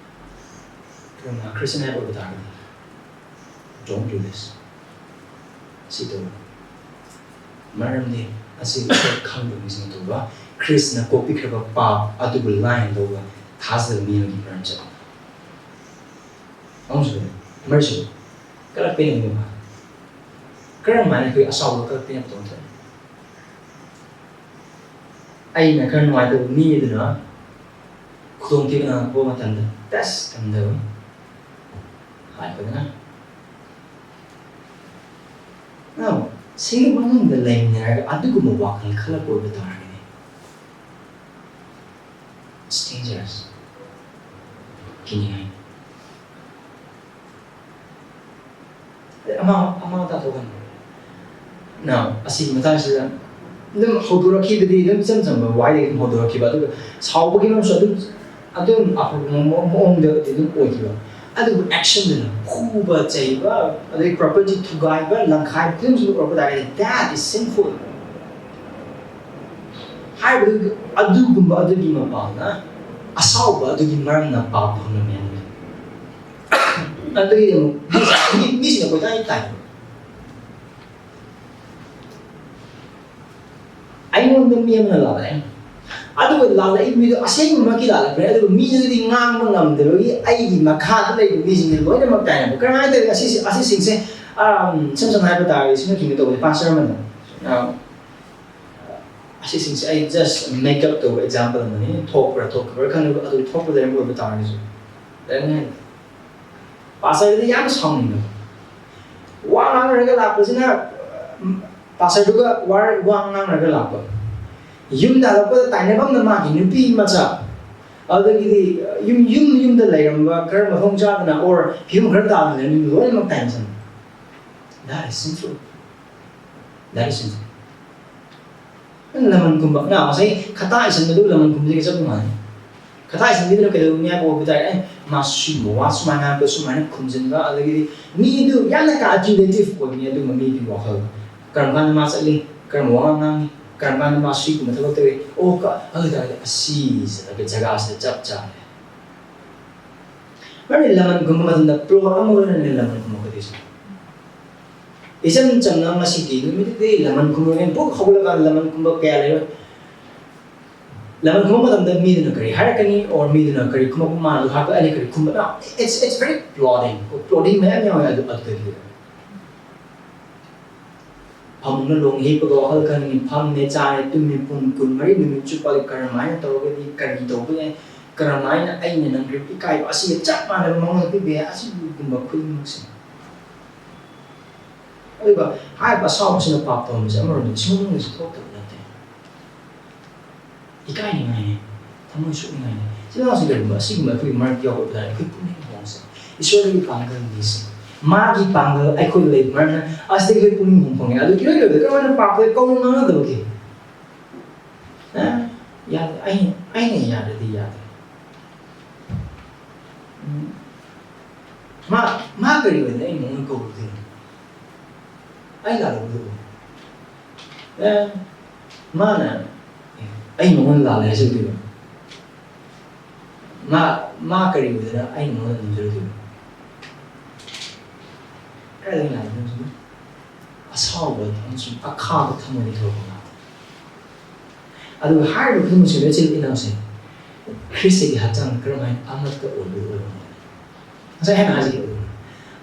ꯀꯔꯝꯅ ꯈ꯭ꯔꯤꯁꯇꯤꯌꯥꯟ ꯍꯥꯏꯕ ꯑꯣꯏꯕ ꯇꯥꯔꯒꯗꯤ, "Don't do this." ꯁꯤ ꯇꯧꯕ ꯃꯔꯝꯗꯤ ꯑꯁꯤ ꯈꯪꯗꯕ ꯃꯤꯁꯤꯡ ꯇꯧꯕ, ꯈ꯭ꯔꯤꯁꯅ ꯀꯣꯛꯄꯤꯈ꯭ꯔꯕ ꯄꯥꯞ ꯑꯗꯨꯕꯨ ꯂꯥꯏꯅ ꯂꯧꯕ ꯊꯥꯖꯗꯕ ꯃꯤ ꯑꯃꯒꯤ ꯃꯔꯝ ꯆꯠꯂꯤ꯫ ꯑꯍꯨꯝꯁꯨꯕꯗ, ꯃꯔꯤꯁꯨꯕ, ꯀꯂꯛꯄꯩꯅ ꯃꯤꯑꯣꯏꯕ꯫ ꯀꯔꯝ ꯍꯥꯏꯅ ꯑꯩꯈꯣꯏ ꯑꯁꯥꯎꯕ ꯀꯂꯛꯄꯩꯅ ꯇꯧꯊꯣꯛꯏ? ꯑꯩꯅ ꯈꯔ ꯅꯨꯡꯉꯥꯏꯇꯕ ꯃꯤ ꯑꯗꯨꯅ ꯈꯨꯗꯣꯡꯊꯤꯕ ꯅꯪꯉꯛꯄ ꯃꯇꯝꯗ, "ꯇꯁ, ꯀꯝꯗꯧꯏ?" ꯍꯥꯏꯕꯗꯅ꯫ Now, ꯁꯤꯒꯤ ꯃꯅꯨꯡꯗ ꯂꯩꯃꯤꯟꯅꯔꯒ ꯑꯗꯨꯒꯨꯝꯕ ꯋꯥꯈꯜ ꯈꯜꯂꯛꯄ ꯑꯣꯏꯕ ꯇꯥꯔꯒꯗꯤ, it's dangerous. ꯀꯤꯅꯤꯡꯉꯥꯏ꯫ ꯑꯃ, ꯑꯃ ꯇꯥꯊꯣꯛꯀꯅꯤ꯫ Now, ꯑꯁꯤꯒꯤ ꯃꯇꯥꯡꯁꯤꯗ ꯑꯗꯨꯝ ꯍꯧꯗꯣꯔꯛꯈꯤꯕꯗꯤ ꯑꯗꯨꯝ ꯏꯆꯝ ꯆꯝꯕ ꯋꯥꯍꯩꯗꯒꯤ ꯑꯗꯨꯝ ꯍꯧꯗꯣꯔꯛꯈꯤꯕ, ꯑꯗꯨꯒ ꯁꯥꯎꯕꯒꯤ ꯃꯔꯝꯁꯨ ꯑꯗꯨꯝ, ꯑꯗꯨꯝ ꯑꯐꯕ ꯃꯑꯣꯡ-, ꯃꯑꯣꯡꯗꯗꯤ ꯑꯗꯨꯝ ꯑꯣꯏꯈꯤꯕ, ꯑꯗꯨꯕꯨ actionꯗꯅ ꯐꯨꯕ ꯆꯩꯕ, ꯑꯗꯩ property ꯊꯨꯒꯥꯏꯕ, ꯂꯪꯈꯥꯏꯕ, ꯐꯤꯂꯝꯁꯤꯡꯗ ꯎꯔꯛꯄ ꯇꯥꯔꯒꯗꯤ, that is sinful. ꯍꯥꯏꯔꯤꯕꯗꯨ ꯑꯗꯨꯒꯨꯝꯕ ꯑꯗꯨꯒꯤ ꯃꯄꯥꯜꯅ, ꯑꯁꯥꯎꯕ ꯑꯗꯨꯒꯤ ꯃꯔꯝꯅ ꯄꯥꯞ ꯐꯪꯂꯝꯃꯤ ꯍꯥꯏꯕꯅꯤ꯫ ꯑꯗꯨꯒꯤ ꯑꯃꯨꯛ ꯃꯤ-, ꯃꯤꯁꯤꯡꯅ ꯀꯣꯏꯇꯥꯟ ꯇꯥꯟꯕ꯫ ꯑꯩꯉꯣꯟꯗ ꯃꯤ ꯑꯃꯅ ꯂꯥꯜꯂꯛꯑꯦ꯫ ꯑꯗꯨꯒ ꯂꯥꯜꯂꯛꯏꯕ ꯃꯤꯗꯣ ꯑꯁꯦꯡꯕꯃꯛꯀꯤ ꯂꯥꯜꯂꯛꯄꯅꯦ, ꯑꯗꯨꯒ ꯃꯤꯗꯨꯗꯤ ꯉꯥꯡꯕ ꯉꯝꯗꯕꯒꯤ ꯑꯩꯒꯤ ꯃꯈꯥꯗ ꯂꯩꯕ ꯃꯤꯁꯤꯡꯁꯦ ꯂꯣꯏꯅꯃꯛ ꯇꯥꯏꯅꯕ꯫ ꯀꯔꯝꯍꯥꯏꯅ ꯇꯧꯔꯤ? ꯑꯁꯤꯁꯤ-, ꯑꯁꯤꯁꯤꯡꯁꯦ, ꯑꯝ, ꯏꯁꯝ ꯁꯝꯅ ꯍꯥꯏꯕ ꯇꯥꯔꯒꯗꯤ, ꯁꯤꯅ ꯀꯩꯅꯣ ꯇꯧꯕꯅꯦ, ꯄꯥꯁꯇꯔ ꯑꯃꯅ, ꯑꯝ, ꯑꯁꯤꯁꯤꯡꯁꯦ ꯑꯩ just make up ꯇꯧꯕ example ꯑꯃꯅꯤ꯫ ꯊꯣꯛꯄ꯭ꯔꯥ ꯊꯣꯛꯇꯕ꯭ꯔꯥ ꯈꯪꯗꯦ, ꯑꯗꯨ ꯊꯣꯛꯄ ꯂꯩꯔꯝꯕ ꯑꯣꯏꯕ ꯇꯥꯔꯒꯁꯨ, ꯂꯩꯔꯝꯅꯤ ꯍꯥꯏꯅ꯫ ꯄꯥꯁꯇꯔꯗꯤ ꯌꯥꯝ ꯁꯥꯎꯅꯤꯡꯕ꯫ ꯋꯥ ꯉꯥꯡꯅꯔꯒ ꯂꯥꯛꯄꯁꯤꯅ, ꯎꯝ, ꯄꯥꯁꯇꯔꯗꯨꯒ ꯋꯥ, ꯋꯥ ꯉꯥꯡꯅꯔꯒ ꯂꯥꯛꯄ꯫ ꯌꯨꯝꯗ ꯍꯜꯂꯛꯄꯗ ꯇꯥꯏꯅꯐꯝꯅ ꯃꯥꯒꯤ ꯅꯨꯄꯤ ꯃꯆꯥ꯫ ꯑꯗꯨꯗꯒꯤꯗꯤ ꯌꯨꯝ, ꯌꯨꯝ, ꯌꯨꯝꯗ ꯂꯩꯔꯝꯕ ꯈꯔ ꯃꯊꯣꯡ ꯆꯥꯗꯅ or ꯐꯤꯕꯝ ꯈꯔ ꯇꯥꯗꯅ ꯂꯩꯔꯝꯕ ꯂꯣꯏꯅꯃꯛ ꯇꯥꯏꯅꯁꯟꯕ꯫ That is sinful. That is sinful. ꯅꯪ ꯂꯃꯟ ꯈꯨꯝꯕ, ꯅꯪ ꯉꯁꯥꯏ ꯈꯇꯥ ꯏꯁꯟꯕꯗꯨ ꯂꯃꯟ ꯈꯨꯝꯕꯗꯨꯒ ꯆꯞ ꯃꯥꯟꯅꯩ꯫ ꯈꯇꯥ ꯏꯁꯟꯕꯤꯗꯨꯅ ꯀꯩꯗꯧꯅꯤ ꯍꯥꯏꯕ ꯑꯣꯏꯕ ꯇꯥꯔꯦ, "ꯑꯦ, ꯃꯥ ꯁꯤꯒꯨꯝꯕ ꯋꯥ ꯁꯨꯃꯥꯏꯅ ꯍꯥꯏꯔꯛꯄ, ꯁꯨꯃꯥꯏꯅ ꯈꯨꯝꯖꯤꯟꯕ", ꯑꯗꯒꯤꯗꯤ ꯃꯤꯗꯨ ꯌꯥꯝꯅ calculative ꯑꯣꯏꯕꯅꯤ ꯑꯗꯨꯒꯨꯝꯕ ꯃꯤꯗꯨꯒꯤ ꯋꯥꯈꯜ꯫ ꯀꯔꯝ ꯀꯥꯟꯗ ꯃꯥ ꯆꯠꯂꯤ, ꯀꯔꯝꯕ ꯋꯥꯉꯥꯡ ꯉꯥꯡꯉꯤ, ꯀꯔꯝ ꯀꯥꯟꯗ ꯃꯥ ꯁꯤꯒꯨꯝꯕ ꯊꯕꯛ ꯇꯧꯏ, ꯑꯣ, ꯀ-, ꯑꯗꯨ ꯑꯣꯏꯇꯥꯔꯗꯤ ꯑꯁꯤ ꯖꯒꯥꯁꯤꯗ ꯆꯞ ꯆꯥꯔꯦ꯫ ꯃꯔꯝꯗꯤ ꯂꯃꯟ ꯈꯨꯝꯕ ꯃꯇꯝꯗ plot ꯑꯃ ꯂꯣꯏꯅꯅ ꯂꯃꯟ ꯈꯨꯝꯃꯛꯀꯗꯣꯏꯁꯦ꯫ ꯏꯆꯝ ꯆꯝꯅ ꯉꯁꯤꯒꯤ ꯅꯨꯃꯤꯠꯇꯨꯗꯤ ꯂꯃꯟ ꯈꯨꯝꯕ, ꯄꯨꯛ ꯍꯧꯒꯠꯂꯀꯥꯟꯗ ꯂꯃꯟ ꯈꯨꯝꯕ ꯀꯌꯥ ꯂꯩꯔꯣꯏ꯫ ꯂꯃꯟ ꯈꯨꯝꯕ ꯃꯇꯝꯗ ꯃꯤꯗꯨꯅ ꯀꯔꯤ ꯍꯥꯏꯔꯛꯀꯅꯤ, or ꯃꯤꯗꯨꯅ ꯀꯔꯤ ꯈꯨꯝꯃꯛꯄ, ꯃꯥꯅ ꯑꯗꯨ ꯍꯥꯏꯔꯛꯄ, ꯑꯩꯅ ꯀꯔꯤ ꯈꯨꯝꯕ? No, it's, it's very plotting꯫ Plotting ꯃꯌꯥꯝ ꯌꯥꯎꯋꯦ ꯑꯗꯨ, ꯑꯗꯨꯗꯒꯤ꯫ ꯐꯃꯨꯡꯗ ꯂꯣꯡ ꯍꯤꯞꯄꯒ ꯋꯥꯈꯜ ꯈꯟꯒꯅꯤ, ꯐꯝꯃꯦ, ꯆꯥꯔꯦ, ꯇꯨꯝꯃꯦ, ꯄꯨꯡ ꯀꯨꯟꯃꯔꯤ ꯅꯨꯃꯤꯠ ꯆꯨꯞꯄ ꯀꯔꯝꯍꯥꯏꯅ ꯇꯧꯔꯒꯗꯤ, ꯀꯔꯤ ꯇꯧꯕ ꯌꯥꯏ, ꯀꯔꯝꯍꯥꯏꯅ ꯑꯩꯅ ꯅꯪꯈ꯭ꯔꯤꯕ ꯏꯀꯥꯏꯕ ꯑꯁꯤꯒ ꯆꯞ ꯃꯥꯟꯅꯕ ꯃꯉꯣꯟꯗ ꯄꯤꯕ ꯌꯥꯏ, ꯑꯁꯤꯒꯨꯝꯕ ꯈꯨꯗꯤꯡꯃꯛꯁꯦ꯫ ꯑꯗꯨꯒ ꯍꯥꯏꯔꯤꯕ ꯑꯁꯥꯎꯕꯁꯤꯅ ꯄꯥꯞ ꯇꯧꯍꯟꯕꯁꯦ ꯑꯃꯔꯣꯝꯗ ꯏꯁꯣꯔ ꯃꯅꯨꯡꯗꯁꯨ ꯊꯣꯛꯇꯕ ꯅꯠꯇꯦ꯫ ꯏꯀꯥꯏꯅꯤꯡꯉꯥꯏꯅꯤ, ꯊꯃꯣꯏ ꯁꯣꯛꯅꯤꯡꯉꯥꯏꯅꯤ꯫ ꯏꯆꯤꯜ ꯏꯅꯥꯎꯁꯤꯡ ꯀꯔꯤꯒꯨꯝꯕ ꯑꯁꯤꯒꯨꯝꯕ ꯑꯩꯈꯣꯏꯒꯤ ꯃꯔꯛꯇ ꯌꯥꯎꯔꯛꯄ ꯇꯥꯔꯗꯤ ꯑꯩꯈꯣꯏ ꯄꯨꯛꯅꯤꯡ ꯍꯣꯡꯁꯦ꯫ ꯏꯁꯣꯔꯒꯤ ꯄꯥꯡꯒꯜ ꯅꯤꯁꯦ꯫ ꯃꯥꯒꯤ ꯄꯥꯡꯒꯜ ꯑꯩꯈꯣꯏꯗ ꯂꯩꯕ ꯃꯔꯝꯅ ꯑꯁꯤꯗꯒꯤ ꯑꯩꯈꯣꯏ ꯄꯨꯛꯅꯤꯡ ꯍꯣꯡ ꯐꯪꯉꯦ꯫ ꯑꯗꯨ ꯏꯔꯣꯏ ꯂꯣꯏꯕꯗ ꯀꯔꯝꯍꯥꯏꯅ ꯄꯥꯞꯇ ꯀꯧꯅ ꯉꯥꯡꯅꯗꯕꯒꯦ? ꯑ? ꯌꯥꯗꯦ꯫ ꯑꯩꯅ, ꯑꯩꯅ ꯌꯥꯗ꯭ꯔꯗꯤ ꯌꯥꯗꯦ꯫ ꯎꯝ꯫ ꯃꯥ, ꯃꯥ ꯀꯔꯤ ꯑꯣꯏꯅ ꯑꯩ ꯃꯉꯣꯟꯗ ꯀꯧꯔꯨꯗꯣꯏꯅꯣ? ꯑꯩ ꯂꯥꯜꯂꯨꯕꯗꯨꯕꯨ? ꯑꯦ, ꯃꯥꯅ ꯑꯩ ꯃꯉꯣꯟꯗ ꯂꯥꯜꯂꯦ ꯍꯥꯏꯖꯔꯨꯗꯣꯏꯕ? ꯃꯥ, ꯃꯥ ꯀꯔꯤ ꯑꯣꯏꯗꯅ ꯑꯩ ꯃꯉꯣꯟꯗ ꯅꯝꯖꯔꯨꯗꯣꯏꯕ? ꯀꯥꯏꯗꯒꯤ ꯂꯥꯜꯂꯨꯗꯣꯏꯅꯣ? ꯑꯁꯥꯎꯕ ꯑꯃꯁꯨꯡ ꯑꯈꯥꯕ ꯊꯃꯣꯏꯗꯒꯤ ꯊꯣꯛꯂꯛꯄ ꯉꯥꯛꯇꯅꯤ꯫ ꯑꯗꯨꯒ ꯍꯥꯏꯔꯤꯕ ꯈꯨꯗꯤꯡꯃꯛꯁꯦ ꯂꯣꯏ ꯏꯆꯤꯜ ꯏꯅꯥꯎꯁꯦ ꯈ꯭ꯔꯤꯁꯇꯒꯤ ꯍꯛꯆꯥꯡꯗ ꯀꯔꯝꯍꯥꯏꯅ ꯑꯃꯠꯇ ꯑꯣꯏꯕ ꯑꯣꯏꯕ ꯉꯝꯒꯅꯤ? ꯉꯁꯥꯏ ꯍꯥꯏꯅ ꯍꯥꯏꯖꯈꯤꯕ ꯑꯗꯨꯅꯤ꯫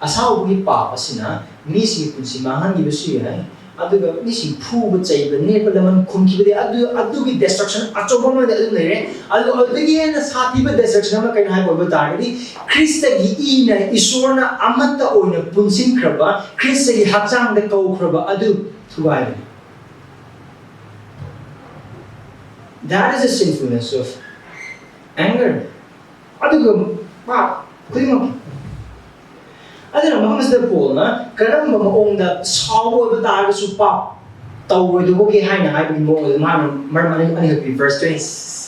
ꯑꯁꯥꯎꯕꯒꯤ ꯄꯥꯞ ꯑꯁꯤꯅ ꯃꯤꯁꯤꯡꯒꯤ ꯄꯨꯟꯁꯤ ꯃꯥꯡꯍꯟꯈꯤꯕꯁꯨ ꯌꯥꯏ, ꯑꯗꯨꯒ ꯃꯤꯁꯤꯡ ꯐꯨꯕ, ꯆꯩꯕ, ꯅꯦꯠꯄ, ꯂꯃꯟ ꯈꯨꯝꯈꯤꯕꯗꯤ ꯑꯗꯨ, ꯑꯗꯨꯒꯤ destruction ꯑꯆꯧꯕ ꯑꯃꯗꯤ ꯑꯗꯨꯝ ꯂꯩꯔꯦ꯫ ꯑꯗꯨ ꯑꯗꯨꯗꯒꯤ ꯍꯦꯟꯅ ꯁꯥꯊꯤꯕ destruction ꯑꯃ ꯀꯩꯅꯣ ꯍꯥꯏꯕ ꯑꯣꯏꯕ ꯇꯥꯔꯒꯗꯤ, ꯈ꯭ꯔꯤꯁꯇꯒꯤ ꯏꯅ ꯏꯁꯣꯔꯅ ꯑꯃꯠꯇ ꯑꯣꯏꯅ ꯄꯨꯟꯁꯤꯟꯈ꯭ꯔꯕ, ꯈ꯭ꯔꯤꯁꯇꯒꯤ ꯍꯛꯆꯥꯡꯗ ꯀꯧꯈ꯭ꯔꯕ ꯑꯗꯨ ꯊꯨꯒꯥꯏꯕꯅꯤ꯫ That is the sinfulness of anger. ꯑꯗꯨꯒ ꯄꯥꯞ ꯈꯨꯗꯤꯡꯃꯛ꯫ ꯑꯗꯨꯅ ꯃꯐꯝ ꯑꯁꯤꯗ ꯄꯣꯜꯅ ꯀꯔꯝꯕ ꯃꯑꯣꯡꯗ ꯁꯥꯎꯕ ꯑꯣꯏꯕ ꯇꯥꯔꯒꯁꯨ ꯄꯥꯞ ꯇꯧꯔꯣꯏꯗꯧꯕꯒꯦ ꯍꯥꯏꯅ ꯍꯥꯏꯕꯒꯤ ꯃꯑꯣꯡ ꯑꯗꯨ ꯃꯥꯅ ꯃꯔꯝ ꯑꯅꯤ, ꯑꯅꯤꯈꯛ ꯄꯤ꯫ Verse twenty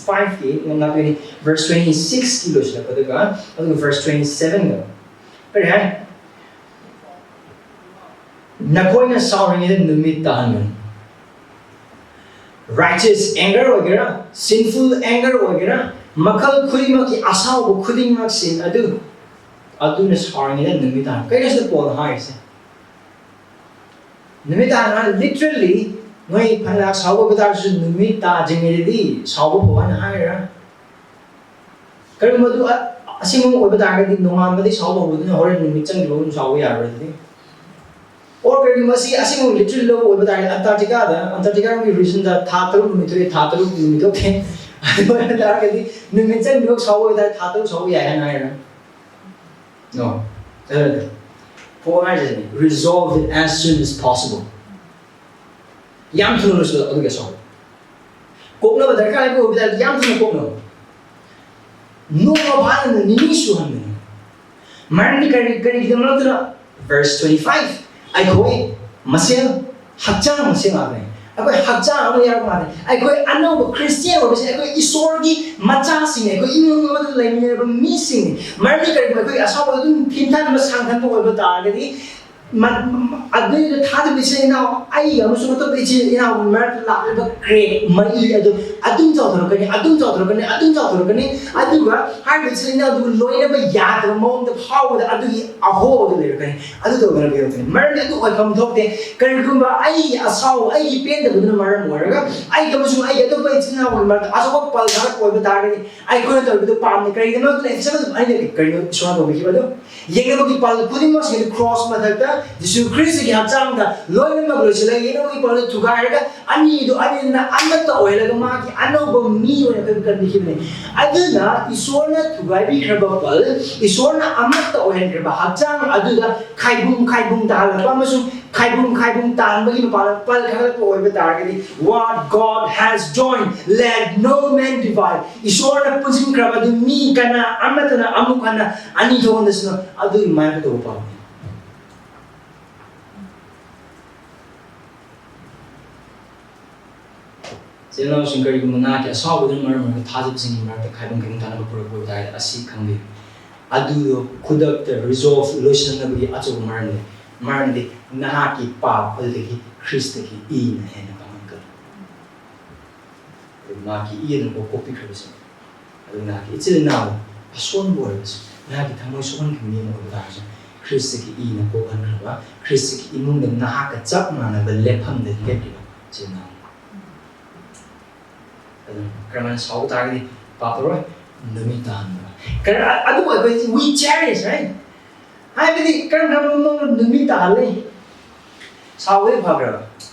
five ꯀꯤ ꯉꯥꯛꯇꯅꯤ, verse twenty six ꯀꯤ ꯂꯣꯏꯁꯤꯜꯂꯛꯄꯗꯨꯒ, ꯑꯗꯨꯒ verse twenty seven ꯒ꯫ ꯀꯔꯤ ꯍꯥꯏ? "ꯅꯈꯣꯏꯅ ꯁꯥꯎꯔꯤꯉꯩꯗ ꯅꯨꯃꯤꯠ ꯇꯥꯍꯟꯒꯅꯨ"꯫ Righteous anger ꯑꯣꯏꯒꯦꯔꯥ, sinful anger ꯑꯣꯏꯒꯦꯔꯥ, ꯃꯈꯜ ꯈꯨꯗꯤꯡꯃꯛꯀꯤ ꯑꯁꯥꯎꯕ ꯈꯨꯗꯤꯡꯃꯛꯁꯤ ꯑꯗꯨ, ꯑꯗꯨꯅ ꯁꯥꯎꯔꯤꯉꯩꯗ ꯅꯨꯃꯤꯠ ꯇꯥꯍꯟ-꯫ ꯀꯩꯅꯣ ꯁꯤꯗ ꯄꯣꯜꯅ ꯍꯥꯏꯔꯤꯁꯦ? ꯅꯨꯃꯤꯠ ꯇꯥꯍꯟ-, literally, ꯅꯣꯏ ꯐꯅ ꯁꯥꯎꯕ ꯑꯣꯏꯕ ꯇꯥꯔꯁꯨ ꯅꯨꯃꯤꯠ ꯇꯥꯗ꯭ꯔꯤꯉꯩꯗꯗꯤ ꯁꯥꯎꯕ ꯐꯧ ꯍꯥꯏꯅ ꯍꯥꯏꯔ꯫ ꯀꯔꯤꯒꯨꯝꯕ ꯑꯗꯨ ꯑ-, ꯑꯁꯦꯡꯕ ꯑꯣꯏꯕ ꯇꯥꯔꯒꯗꯤ ꯅꯣꯡꯉꯥꯟꯕꯗꯒꯤ ꯁꯥꯎꯕ ꯍꯧꯕꯗꯨꯅ ꯍꯣꯔꯦꯟ ꯅꯨꯃꯤꯠ ꯆꯪꯗ꯭ꯔꯤꯕ ꯑꯗꯨꯝ ꯁꯥꯎꯕ ꯌꯥꯔꯣꯏ ꯑꯗꯨꯗꯤ꯫ Or ꯀꯔꯤꯒꯨꯝꯕ ꯁꯤ ꯑꯁꯦꯡꯕ literal ꯂꯧꯕ ꯑꯣꯏꯕ ꯇꯥꯔꯒꯗꯤ, Antarctica ꯗ, Antarctica ꯒꯤ region ꯗ ꯊꯥ ꯇꯔꯨꯛ ꯅꯨꯃꯤꯠ ꯊꯣꯛꯑꯦ, ꯊꯥ ꯇꯔꯨꯛ ꯅꯨꯃꯤꯠ ꯊꯣꯛꯇꯦ꯫ ꯑꯗꯨ ꯑꯣꯏꯕ ꯇꯥꯔꯒꯗꯤ ꯅꯨꯃꯤꯠ ꯆꯪꯗ꯭ꯔꯤꯕ ꯁꯥꯎꯕ ꯑꯣꯏꯕ ꯇꯥꯔꯒꯗꯤ ꯊꯥ ꯇꯔꯨꯛ ꯁꯥꯎꯕ ꯌꯥꯏ ꯍꯥꯏꯅ ꯍꯥꯏꯔꯣꯏ꯫ No. ꯑꯗꯨꯅ pol ꯍꯥꯏꯔꯤꯁꯤꯅꯤ, "Resolve it as soon as possible"꯫ ꯌꯥꯝ ꯊꯨꯅ ꯂꯣꯏꯁꯤꯜꯂꯣ ꯑꯗꯨꯒ ꯁꯥꯎ꯫ ꯀꯣꯛꯅꯕ ꯗꯔꯀꯥꯔ ꯂꯩꯕ ꯑꯣꯏꯕ ꯇꯥꯔꯗꯤ ꯌꯥꯝ ꯊꯨꯅ ꯀꯣꯛꯅꯕ꯫ ꯅꯣꯡꯃ ꯐꯥꯅ ꯅꯤꯅꯤ ꯁꯨꯍꯟꯒꯅꯨ꯫ ꯃꯔꯝꯗꯤ ꯀꯔꯤ, ꯀꯔꯤꯒꯤꯗꯃꯛꯇꯅ? Verse twenty five, ꯑꯩꯈꯣꯏ ꯃꯁꯦꯜ, ꯍꯛꯆꯥꯡ ꯃꯁꯦꯜ ꯉꯥꯛꯇꯅꯤ꯫ ꯑꯩꯈꯣꯏ ꯍꯛꯆꯥꯡ ꯑꯃ ꯌꯥꯎꯔꯛꯄ ꯉꯥꯛꯇꯅꯤ꯫ ꯑꯩꯈꯣꯏ ꯑꯅꯧꯕ ꯈ꯭ꯔꯤꯁꯇꯤꯌꯥꯟ ꯑꯣꯏꯕꯁꯦ ꯑꯩꯈꯣꯏ ꯏꯁꯣꯔꯒꯤ ꯃꯆꯥꯁꯤꯡꯅꯤ, ꯑꯩꯈꯣꯏ ꯏꯃꯨꯡ ꯑꯃꯗ ꯂꯩꯃꯤꯟꯅꯔꯕ ꯃꯤꯁꯤꯡꯅꯤ꯫ ꯃꯔꯝꯗꯤ ꯀꯔꯤꯒꯨꯝꯕ ꯑꯩꯈꯣꯏꯒꯤ ꯑꯁꯥꯎꯕ ꯑꯗꯨꯝ ꯊꯤꯟꯊꯟꯕ, ꯁꯥꯡꯊꯟꯕ ꯑꯣꯏꯕ ꯇꯥꯔꯒꯗꯤ, ꯃ-, ꯃ-, ꯑꯗꯨꯏꯗꯨ ꯊꯥꯖꯕ ꯏꯆꯤꯜ ꯏꯅꯥꯎ, ꯑꯩꯒ ꯑꯃꯁꯨꯡ ꯑꯇꯣꯞꯄ ꯏꯆꯤꯜ ꯏꯅꯥꯎꯒꯤ ꯃꯔꯛꯇ ꯂꯥꯛꯂꯤꯕ crack, ꯃꯔꯤ ꯑꯗꯨ ꯑꯗꯨꯝ ꯆꯥꯎꯊꯣꯔꯛꯀꯅꯤ, ꯑꯗꯨꯝ ꯆꯥꯎꯊꯣꯔꯛꯀꯅꯤ, ꯑꯗꯨꯝ ꯆꯥꯎꯊꯣꯔꯛꯀꯅꯤ꯫ ꯑꯗꯨꯒ ꯍꯥꯏꯔꯤꯕ ꯏꯆꯤꯜ ꯏꯅꯥꯎꯗꯨꯕꯨ ꯂꯣꯏꯅꯕ ꯌꯥꯗꯕ ꯃꯑꯣꯡꯗ ꯐꯥꯎꯕꯗ ꯑꯗꯨꯒꯤ ꯑꯍꯣꯕꯗꯨ ꯂꯩꯔꯛꯀꯅꯤ꯫ ꯑꯗꯨ ꯇꯧꯗꯅꯕ ꯌꯥꯔꯛꯀꯅꯤ꯫ ꯃꯔꯝꯗꯤ ꯑꯗꯨ ꯑꯣꯏꯐꯝ ꯊꯣꯛꯇꯦ꯫ ꯀꯔꯤꯒꯨꯝꯕ ꯑꯩꯒꯤ ꯑꯁꯥꯎ, ꯑꯩꯒꯤ ꯄꯦꯟꯗꯕꯗꯨꯅ ꯃꯔꯝ ꯑꯣꯏꯔꯒ ꯑꯩꯒ ꯑꯃꯁꯨꯡ ꯑꯩꯒꯤ ꯑꯇꯣꯞꯄ ꯏꯆꯤꯜ ꯏꯅꯥꯎꯒꯤ ꯃꯔꯛꯇ ꯑꯆꯧꯕ ꯄꯜ ꯊꯥꯔꯛꯄ ꯑꯣꯏꯕ ꯇꯥꯔꯒꯗꯤ, ꯑꯩꯈꯣꯏꯅ ꯇꯧꯔꯤꯕꯗꯨ ꯄꯥꯝꯗꯦ꯫ ꯀꯔꯤꯒꯤꯗꯃꯛꯇ ꯂꯩ? ꯆꯠꯂ ꯑꯗꯨꯝ ꯑꯩꯅ ꯀꯔꯤꯅꯣ ꯏꯁꯣꯔꯅ ꯇꯧꯕꯤꯈꯤꯕ ꯑꯗꯨ? ꯌꯦꯡꯅꯕꯒꯤ ꯄꯥꯜ ꯈꯨꯗꯤꯡꯃꯛꯁꯤꯡ ꯑꯗꯨ ꯀ꯭ꯔꯣꯁ ꯃꯊꯛꯇ ꯖꯤꯁꯨ ꯈ꯭ꯔꯤꯁꯇꯒꯤ ꯍꯛꯆꯥꯡꯗ ꯂꯣꯏꯅꯃꯛ ꯂꯣꯏꯁꯤꯜꯂꯒ ꯌꯦꯅꯧꯒꯤ ꯄꯥꯎꯗ ꯊꯨꯒꯥꯏꯔꯒ ꯑꯅꯤꯗꯨ ꯑꯅꯤꯗꯨꯅ ꯑꯃꯠꯇ ꯑꯣꯏꯍꯜꯂꯒ ꯃꯥꯒꯤ ꯑꯅꯧꯕ ꯃꯤ ꯑꯣꯏꯅ ꯑꯩꯈꯣꯏꯕꯨ ꯀꯟꯕꯤꯈꯤꯕꯅꯤ꯫ ꯑꯗꯨꯅ ꯏꯁꯣꯔꯅ ꯊꯨꯒꯥꯏꯕꯤꯈ꯭ꯔꯕ ꯄꯜ, ꯏꯁꯣꯔꯅ ꯑꯃꯠꯇ ꯑꯣꯏꯍꯟꯈ꯭ꯔꯕ ꯍꯛꯆꯥꯡ ꯑꯗꯨꯗ ꯈꯥꯏꯕꯨꯡ ꯈꯥꯏꯕꯨꯡ ꯇꯥꯍꯜꯂꯛꯄ ꯑꯃꯁꯨꯡ ꯈꯥꯏꯕꯨꯡ ꯈꯥꯏꯕꯨꯡ ꯇꯥꯍꯟꯕꯒꯤ ꯃꯄꯥꯟꯗ ꯄꯜ ꯈꯥꯏꯒꯠꯂꯛꯄ ꯑꯣꯏꯕ ꯇꯥꯔꯒꯗꯤ, "What God has joined, let no man divide." ꯏꯁꯣꯔꯅ ꯄꯨꯟꯁꯤꯟꯈ꯭ꯔꯕ ꯑꯗꯨ ꯃꯤ ꯀꯅꯥ ꯑꯃꯠꯇꯅ ꯑꯃꯨꯛ ꯍꯟꯅ ꯑꯅꯤ ꯊꯣꯛꯍꯟꯗꯁꯅꯨ꯫ ꯑꯗꯨꯒꯤ ꯃꯥꯏ ꯇꯧꯕ ꯄꯥꯎꯅꯤ꯫ ꯏꯆꯤꯜ ꯏꯅꯥꯎꯁꯤꯡ, ꯀꯔꯤꯒꯨꯝꯕ ꯅꯍꯥꯛꯀꯤ ꯑꯁꯥꯎꯕꯗꯨꯅ ꯃꯔꯝ ꯑꯣꯏꯔꯒ ꯊꯥꯖꯕꯁꯤꯡꯒꯤ ꯃꯔꯛꯇ ꯈꯥꯏꯕꯨꯡ ꯈꯥꯏꯕꯨꯡ ꯇꯥꯅꯕ ꯄꯨꯔꯛꯄ ꯑꯣꯏꯕ ꯇꯥꯔꯒꯗꯤ, ꯑꯁꯤ ꯈꯪꯕꯤꯌꯨ, ꯑꯗꯨꯗꯣ ꯈꯨꯗꯛꯇ resolve, ꯂꯣꯏꯁꯤꯟꯅꯕꯒꯤ ꯑꯆꯧꯕ ꯃꯔꯝ ꯂꯩ꯫ ꯃꯔꯝꯗꯤ ꯅꯍꯥꯛꯀꯤ ꯄꯥꯞ ꯑꯗꯨꯗꯒꯤ ꯈ꯭ꯔꯤꯁꯇꯒꯤ ꯏꯅ ꯍꯦꯟꯅ ꯄꯥꯡꯒꯜ ꯀꯜꯂꯤ꯫ ꯑꯗꯨ ꯃꯍꯥꯛꯀꯤ ꯏ ꯑꯗꯨꯅ ꯀꯣꯛꯄꯤꯈ꯭ꯔꯕꯁꯤꯡ, ꯑꯗꯨ ꯅꯍꯥꯛꯀꯤ ꯏꯆꯤꯜ ꯏꯅꯥꯎ ꯑꯁꯣꯟꯕ ꯑꯣꯏꯔꯕꯁꯨ, ꯅꯍꯥꯛꯀꯤ ꯊꯃꯣꯏ ꯁꯣꯛꯍꯟꯈꯤꯕ ꯃꯤ ꯑꯃ ꯑꯣꯏꯕ ꯇꯥꯔꯁꯨ, ꯈ꯭ꯔꯤꯁꯇꯒꯤ ꯏꯅ ꯀꯣꯛꯍꯟꯈ꯭ꯔꯕ, ꯈ꯭ꯔꯤꯁꯇꯒꯤ ꯏꯃꯨꯡꯗ ꯅꯍꯥꯛꯀ ꯆꯞ ꯃꯥꯟꯅꯕ ꯂꯦꯞꯐꯝꯗ ꯂꯦꯞꯂꯤꯕ ꯏꯆꯤꯜ ꯏꯅꯥꯎ꯫ ꯑꯗꯨꯅ ꯀꯔꯝꯍꯥꯏꯅ ꯁꯥꯎꯕ ꯇꯥꯔꯒꯗꯤ ꯄꯥꯞ ꯇꯧꯔꯣꯏ, ꯅꯨꯃꯤꯠ ꯇꯥꯍꯟꯕ꯫ ꯀꯔ-, ꯑꯗꯨꯕꯨ ꯑꯩꯈꯣꯏ we cherish, right? ꯍꯥꯏꯕꯗꯤ ꯀꯔꯝ ꯀꯔꯝꯕ ꯃꯑꯣꯡꯗ ꯅꯨꯃꯤꯠ ꯇꯥꯍꯜꯂꯤ? ꯁꯥꯎꯕꯗꯤ ꯐꯈ꯭ꯔꯕ?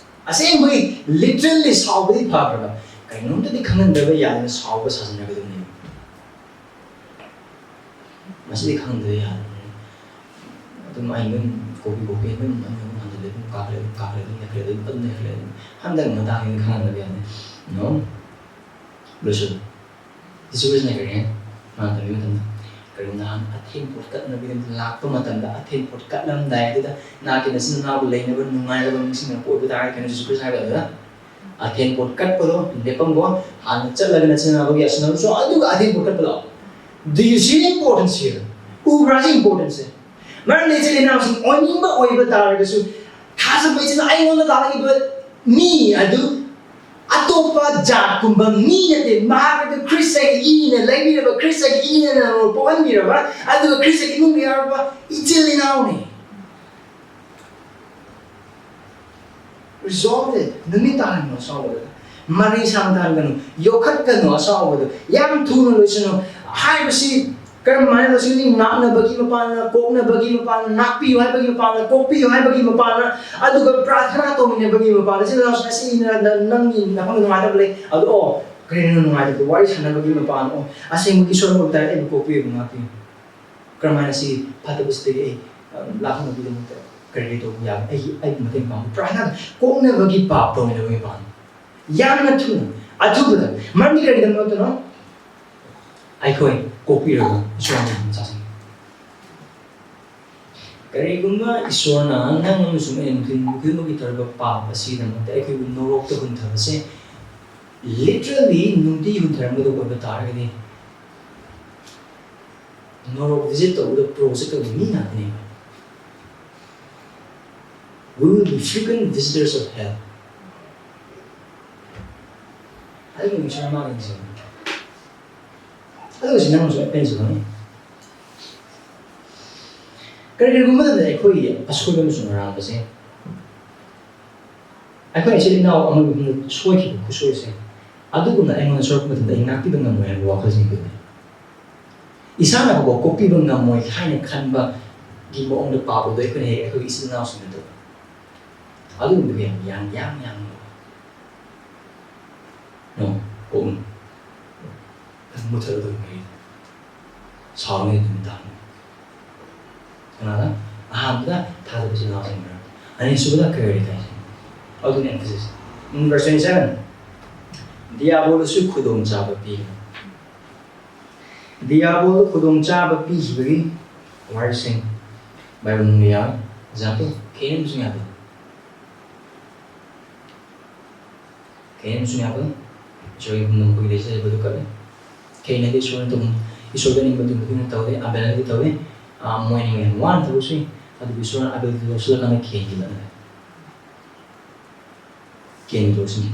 ꯑꯁꯦꯡꯕꯒꯤ literally ꯁꯥꯎꯕꯗꯤ ꯐꯈ꯭ꯔꯕ? ꯀꯩꯅꯣꯝꯇꯗꯤ ꯈꯪꯍꯟꯗꯕ ꯌꯥꯗꯅ ꯁꯥꯎꯕ ꯁꯥꯖꯤꯟꯅꯒꯗꯕꯅꯦꯕ꯫ ꯃꯁꯤꯗꯤ ꯈꯪꯍꯟꯗꯕ ꯌꯥꯗꯕꯅꯤ꯫ ꯑꯗꯨꯝ ꯑꯩ ꯑꯗꯨꯝ ꯀꯣꯄꯤ ꯀꯣꯄꯤ ꯑꯗꯨꯝ ꯑꯗꯨꯝ ꯍꯟꯖꯤꯜꯂꯦ, ꯑꯗꯨꯝ ꯀꯥꯈꯠꯂꯦ, ꯑꯗꯨꯝ ꯀꯥꯈꯠꯂꯦ, ꯑꯗꯨꯝ ꯂꯩꯈꯠꯂꯦ, ꯑꯗꯨꯝ ꯑꯗꯨꯝ ꯂꯩꯈꯠꯂꯦ, ꯑꯗꯨꯝ ꯍꯟꯗꯛ ꯃꯇꯥꯡꯁꯤꯗꯤ ꯈꯪꯍꯟꯗꯕ ꯌꯥꯗꯦ꯫ No? ꯂꯣꯏꯁꯤꯜꯂꯨ꯫ ꯖꯤꯁꯨ ꯈ꯭ꯔꯤꯁꯅ ꯀꯔꯤ ꯍꯥꯏ? ꯃꯥꯅ ꯇꯝꯕꯤꯕ ꯃꯇꯝꯗ, "ꯀꯔꯤꯒꯨꯝꯕ ꯅꯍꯥꯛꯅ ꯑꯊꯦꯟ ꯄꯣꯠ ꯀꯠꯅꯕꯒꯤꯗꯃꯛꯇ ꯂꯥꯛꯄ ꯃꯇꯝꯗ, ꯑꯊꯦꯟ ꯄꯣꯠ ꯀꯠꯂꯝꯗꯥꯏ ꯑꯗꯨꯗ ꯅꯍꯥꯛꯀꯤ ꯅꯆꯤꯟ ꯅꯅꯥꯎꯕꯨ ꯂꯩꯅꯕ ꯅꯨꯡꯉꯥꯏꯅꯕ ꯅꯤꯡꯁꯤꯡꯂꯛꯄ ꯑꯣꯏꯕ ꯇꯥꯔꯒꯗꯤ," ꯀꯩꯅꯣ ꯖꯤꯁꯨ ꯈ꯭ꯔꯤꯁꯅ ꯍꯥꯏꯕ ꯑꯗꯨꯗ, "ꯑꯊꯦꯟ ꯄꯣꯠ ꯀꯠꯄꯗꯣ ꯂꯦꯞꯄꯝꯃꯣ, ꯍꯥꯟꯅ ꯆꯠꯂꯒ ꯅꯆꯤꯟ ꯅꯅꯥꯎꯕꯨ ꯌꯥꯁꯤꯟꯅꯕꯁꯨ, ꯑꯗꯨꯒ ꯑꯊꯦꯟ ꯄꯣꯠ ꯀꯠꯄ ꯂꯥꯛꯑꯣ." Do you see importance here? ꯎꯕ꯭ꯔꯥ ꯁꯤ importance ꯁꯦ? ꯃꯔꯝꯗꯤ ꯏꯆꯤꯜ ꯏꯅꯥꯎꯁꯤꯡ ꯑꯣꯏꯅꯤꯡꯕ ꯑꯣꯏꯕ ꯇꯥꯔꯒꯁꯨ, ꯊꯥꯖꯕ ꯏꯆꯤꯜ ꯏꯅꯥꯎ ꯑꯩꯉꯣꯟꯗ ꯂꯥꯛꯂꯤꯕ ꯃꯤ ꯑꯗꯨ ꯑꯇꯣꯞꯄ ꯖꯥꯠꯀꯨꯝꯕ ꯃꯤ ꯅꯠꯇꯦ, ꯃꯍꯥꯛ ꯑꯗꯨ ꯈ꯭ꯔꯤꯁꯇꯒꯤ ꯏꯅ ꯂꯩꯕꯤꯔꯕ, ꯈ꯭ꯔꯤꯁꯇꯒꯤ ꯏꯅ ꯅꯪꯕꯨ ꯄꯣꯛꯍꯟꯕꯤꯔꯕ, ꯑꯗꯨꯒ ꯈ꯭ꯔꯤꯁꯇꯒꯤ ꯏꯃꯨꯡꯗ ꯌꯥꯎꯔꯛꯄ ꯏꯆꯤꯜ ꯏꯅꯥꯎꯅꯤ꯫ Resolve it. ꯅꯨꯃꯤꯠ ꯇꯥꯍꯟꯒꯅꯨ ꯑꯁꯥꯎꯕꯗꯨꯗ꯫ ꯃꯔꯩ ꯁꯥꯡ ꯇꯥꯍꯟꯒꯅꯨ꯫ ꯌꯣꯛꯈꯠꯀꯅꯨ ꯑꯁꯥꯎꯕꯗꯨ꯫ ꯌꯥꯝ ꯊꯨꯅ ꯂꯣꯏꯁꯤꯟꯅꯨ꯫ ꯍꯥꯏꯕꯁꯤ ꯀꯔꯝꯍꯥꯏꯅ ꯇꯧꯁꯤꯒꯅꯤ? ꯉꯥꯛꯅꯕꯒꯤ ꯃꯄꯥꯟꯅ, ꯀꯣꯛꯅꯕꯒꯤ ꯃꯄꯥꯟꯅ, ꯉꯥꯛꯄꯤꯌꯨ ꯍꯥꯏꯕꯒꯤ ꯃꯄꯥꯟꯅ, ꯀꯣꯛꯄꯤꯌꯨ ꯍꯥꯏꯕꯒꯤ ꯃꯄꯥꯟꯅ, ꯑꯗꯨꯒ ꯄ꯭ꯔꯥꯔꯊꯅꯥ ꯇꯧꯃꯤꯟꯅꯕꯒꯤ ꯃꯄꯥꯟꯅ꯫ ꯏꯆꯤꯜ ꯏꯅꯥꯎꯁꯤꯡ ꯑꯁꯤ ꯏꯅ-, ꯅ-, ꯅꯪꯒꯤ ꯅꯐꯝꯗ ꯅꯨꯡꯉꯥꯏꯇꯕ ꯂꯩ, ꯑꯗꯨ ꯑꯣ, ꯀꯔꯤꯅꯣ ꯅꯨꯡꯉꯥꯏꯇꯕꯗꯣ? ꯋꯥꯔꯤ ꯁꯥꯟꯅꯕꯒꯤ ꯃꯄꯥꯟ, ꯑꯣ, ꯑꯁꯦꯡꯕꯒꯤ ꯏꯁꯣꯔ ꯑꯃ ꯑꯣꯏꯕ ꯇꯥꯔꯦ, ꯑꯩꯕꯨ ꯀꯣꯛꯄꯤꯌꯨ, ꯉꯥꯛꯄꯤꯌꯨ꯫ ꯀꯔꯝꯍꯥꯏꯅ ꯁꯤ ꯐꯠꯇꯕꯁꯤꯗꯒꯤ ꯑꯩ, ꯑ, ꯂꯥꯞꯊꯣꯛꯅꯕꯒꯤꯗꯃꯛꯇ ꯀꯔꯤ ꯀꯔꯤ ꯇꯧꯕ ꯌꯥꯕ? ꯑꯩꯒꯤ, ꯑꯩꯒꯤ ꯃꯇꯦꯡ ꯄꯥꯡꯕ꯫ ꯄ꯭ꯔꯥꯔꯊꯅꯥ, ꯀꯣꯛꯅꯕꯒꯤ ꯄꯥꯞ ꯇꯧꯃꯤꯟꯅꯕꯒꯤ ꯃꯄꯥꯟ꯫ ꯌꯥꯝꯅ ꯊꯨꯅ, ꯑꯊꯨꯕꯗ꯫ ꯃꯔꯝꯗꯤ ꯀꯔꯤꯒꯤꯗꯃꯛꯇꯅꯣ? ꯑꯩꯈꯣꯏ ꯀꯣꯛꯄꯤꯔꯕ ꯏꯁꯣꯔꯅ ꯃꯆꯥꯁꯤꯡ꯫ ꯀꯔꯤꯒꯨꯝꯕ ꯏꯁꯣꯔꯅ ꯅꯪ ꯑꯃꯁꯨꯡ ꯑꯩꯅ ꯅꯨꯡꯊꯤꯜ ꯈꯨꯗꯤꯡꯃꯛꯀꯤ ꯇꯧꯔꯤꯕ ꯄꯥꯞ ꯑꯁꯤꯒꯤꯗꯃꯛꯇ ꯑꯩꯈꯣꯏꯕꯨ ꯅꯣꯔꯣꯛꯇ ꯍꯨꯟꯊꯕꯁꯦ literally ꯅꯨꯡꯇꯤ ꯍꯨꯟꯊꯔꯝꯒꯗꯧꯕ ꯑꯣꯏꯕ ꯇꯥꯔꯒꯗꯤ, ꯅꯣꯔꯣꯛ visit ꯇꯧꯕꯗ pro ꯆꯠꯀꯗꯕ ꯃꯤ ꯉꯥꯛꯇꯅꯦꯕ꯫ We will be frequent visitors of hell. ꯑꯗꯨꯒꯤ ꯃꯤꯁꯨ ꯃꯥꯒꯤ ꯅꯤꯡꯁꯤꯡꯕ꯫ ꯑꯗꯨꯒ ꯁꯤ ꯅꯪꯅꯁꯨ ꯑꯩꯅ ꯁꯤ ꯈꯪꯉꯤ꯫ ꯀꯔꯤ ꯀꯔꯤꯒꯨꯝꯕ ꯃꯇꯝꯗ ꯑꯩꯈꯣꯏꯒꯤ ꯑꯁꯣꯏꯕ ꯑꯃꯁꯨꯡ ꯑꯔꯥꯟꯕꯁꯦ, ꯑꯩꯈꯣꯏ ꯏꯆꯤꯜ ꯏꯅꯥꯎ ꯑꯃꯒꯤ ꯃꯐꯝꯗ ꯁꯣꯏꯈꯤꯕ ꯈꯨꯁꯣꯏꯁꯦ, ꯑꯗꯨꯒꯨꯝꯅ ꯑꯩꯉꯣꯟꯗ ꯁꯣꯏꯔꯛꯄ ꯃꯇꯝꯗ ꯑꯩ ꯉꯥꯛꯄꯤꯕ ꯉꯝꯃꯣꯏ ꯍꯥꯏꯕ ꯋꯥꯈꯜꯁꯤꯡ ꯑꯗꯨꯅꯤ꯫ ꯏꯁꯥꯅ ꯐꯥꯎꯕ ꯀꯣꯛꯄꯤꯕ ꯉꯝꯃꯣꯏ ꯍꯥꯏꯅ ꯈꯟꯕꯒꯤ ꯃꯑꯣꯡꯗ ꯄꯥꯞ ꯑꯗꯨ ꯑꯩꯈꯣꯏꯅ ꯍꯦꯛ ꯑꯩꯈꯣꯏꯒꯤ ꯏꯆꯤꯜ ꯏꯅꯥꯎꯁꯤꯡꯗ ꯇꯧꯕ꯫ ꯑꯗꯨꯒꯨꯝꯕꯗꯨ ꯌꯥꯝ ꯌꯥꯡ ꯌꯥꯡ ꯌꯥꯡ ꯅꯣ, ꯀꯣꯛꯅꯨ꯫ ꯃꯨꯊꯠꯂꯗꯧꯅꯤ꯫ ꯁꯥꯎꯅꯤ ꯑꯗꯨ ꯃꯇꯥꯡꯗ꯫ ꯀꯅꯥꯗ? ꯑꯍꯥꯟꯕꯗ ꯊꯥꯖꯕ ꯏꯆꯤꯜ ꯏꯅꯥꯎꯁꯤꯡ ꯃꯔꯛꯇ꯫ ꯑꯅꯤꯁꯨꯕꯗ ꯀꯔꯤ ꯀꯥꯏꯁꯦ? ꯑꯗꯨꯅ emphasis꯫ In verse twenty-seven, ꯗꯤꯌꯥꯕꯣꯜꯗꯁꯨ ꯈꯨꯗꯣꯡꯆꯥꯕ ꯄꯤꯒꯅꯤ꯫ ꯗꯤꯌꯥꯕꯣꯜꯗ ꯈꯨꯗꯣꯡꯆꯥꯕ ꯄꯤꯈꯤꯕꯒꯤ ꯋꯥꯔꯤꯁꯤꯡ ꯕꯥꯏꯕꯜ ꯃꯅꯨꯡꯗ ꯌꯥꯎꯏ꯫ Example, ꯀꯦꯟ ꯑꯃꯁꯨꯡ ꯌꯥꯕꯦꯜ꯫ ꯀꯦꯟ ꯑꯃꯁꯨꯡ ꯌꯥꯕꯦꯜ, ꯏꯁꯣꯔꯒꯤ ꯃꯐꯝꯗ ꯃꯈꯣꯏꯒꯤ ꯂꯩꯖꯔꯤꯕ ꯑꯗꯨ ꯀꯠꯂꯤ꯫ ꯀꯦꯟꯅꯗꯤ ꯏꯁꯣꯔꯅ ꯇꯧ-, ꯏꯁꯣꯔꯗ ꯅꯤꯡꯕ ꯊꯨꯡꯕꯗꯨꯅ ꯇꯧꯗꯦ, ꯑꯕꯦꯜꯅꯗꯤ ꯇꯧꯏ꯫ ꯑꯥ, ꯃꯣꯏ ꯑꯅꯤꯃꯛ ꯌꯥꯝ ꯋꯥꯅ ꯊꯕꯛ ꯁꯨꯏ꯫ ꯑꯗꯨꯕꯨ ꯏꯁꯣꯔꯅ ꯑꯕꯦꯜꯗꯨ ꯂꯧꯁꯤꯜꯂꯀꯥꯟꯗ ꯀꯦꯟꯒꯤ ꯂꯛꯅꯔꯦ꯫ ꯀꯦꯟꯒꯤ ꯂꯧꯁꯤꯟꯈꯤ꯫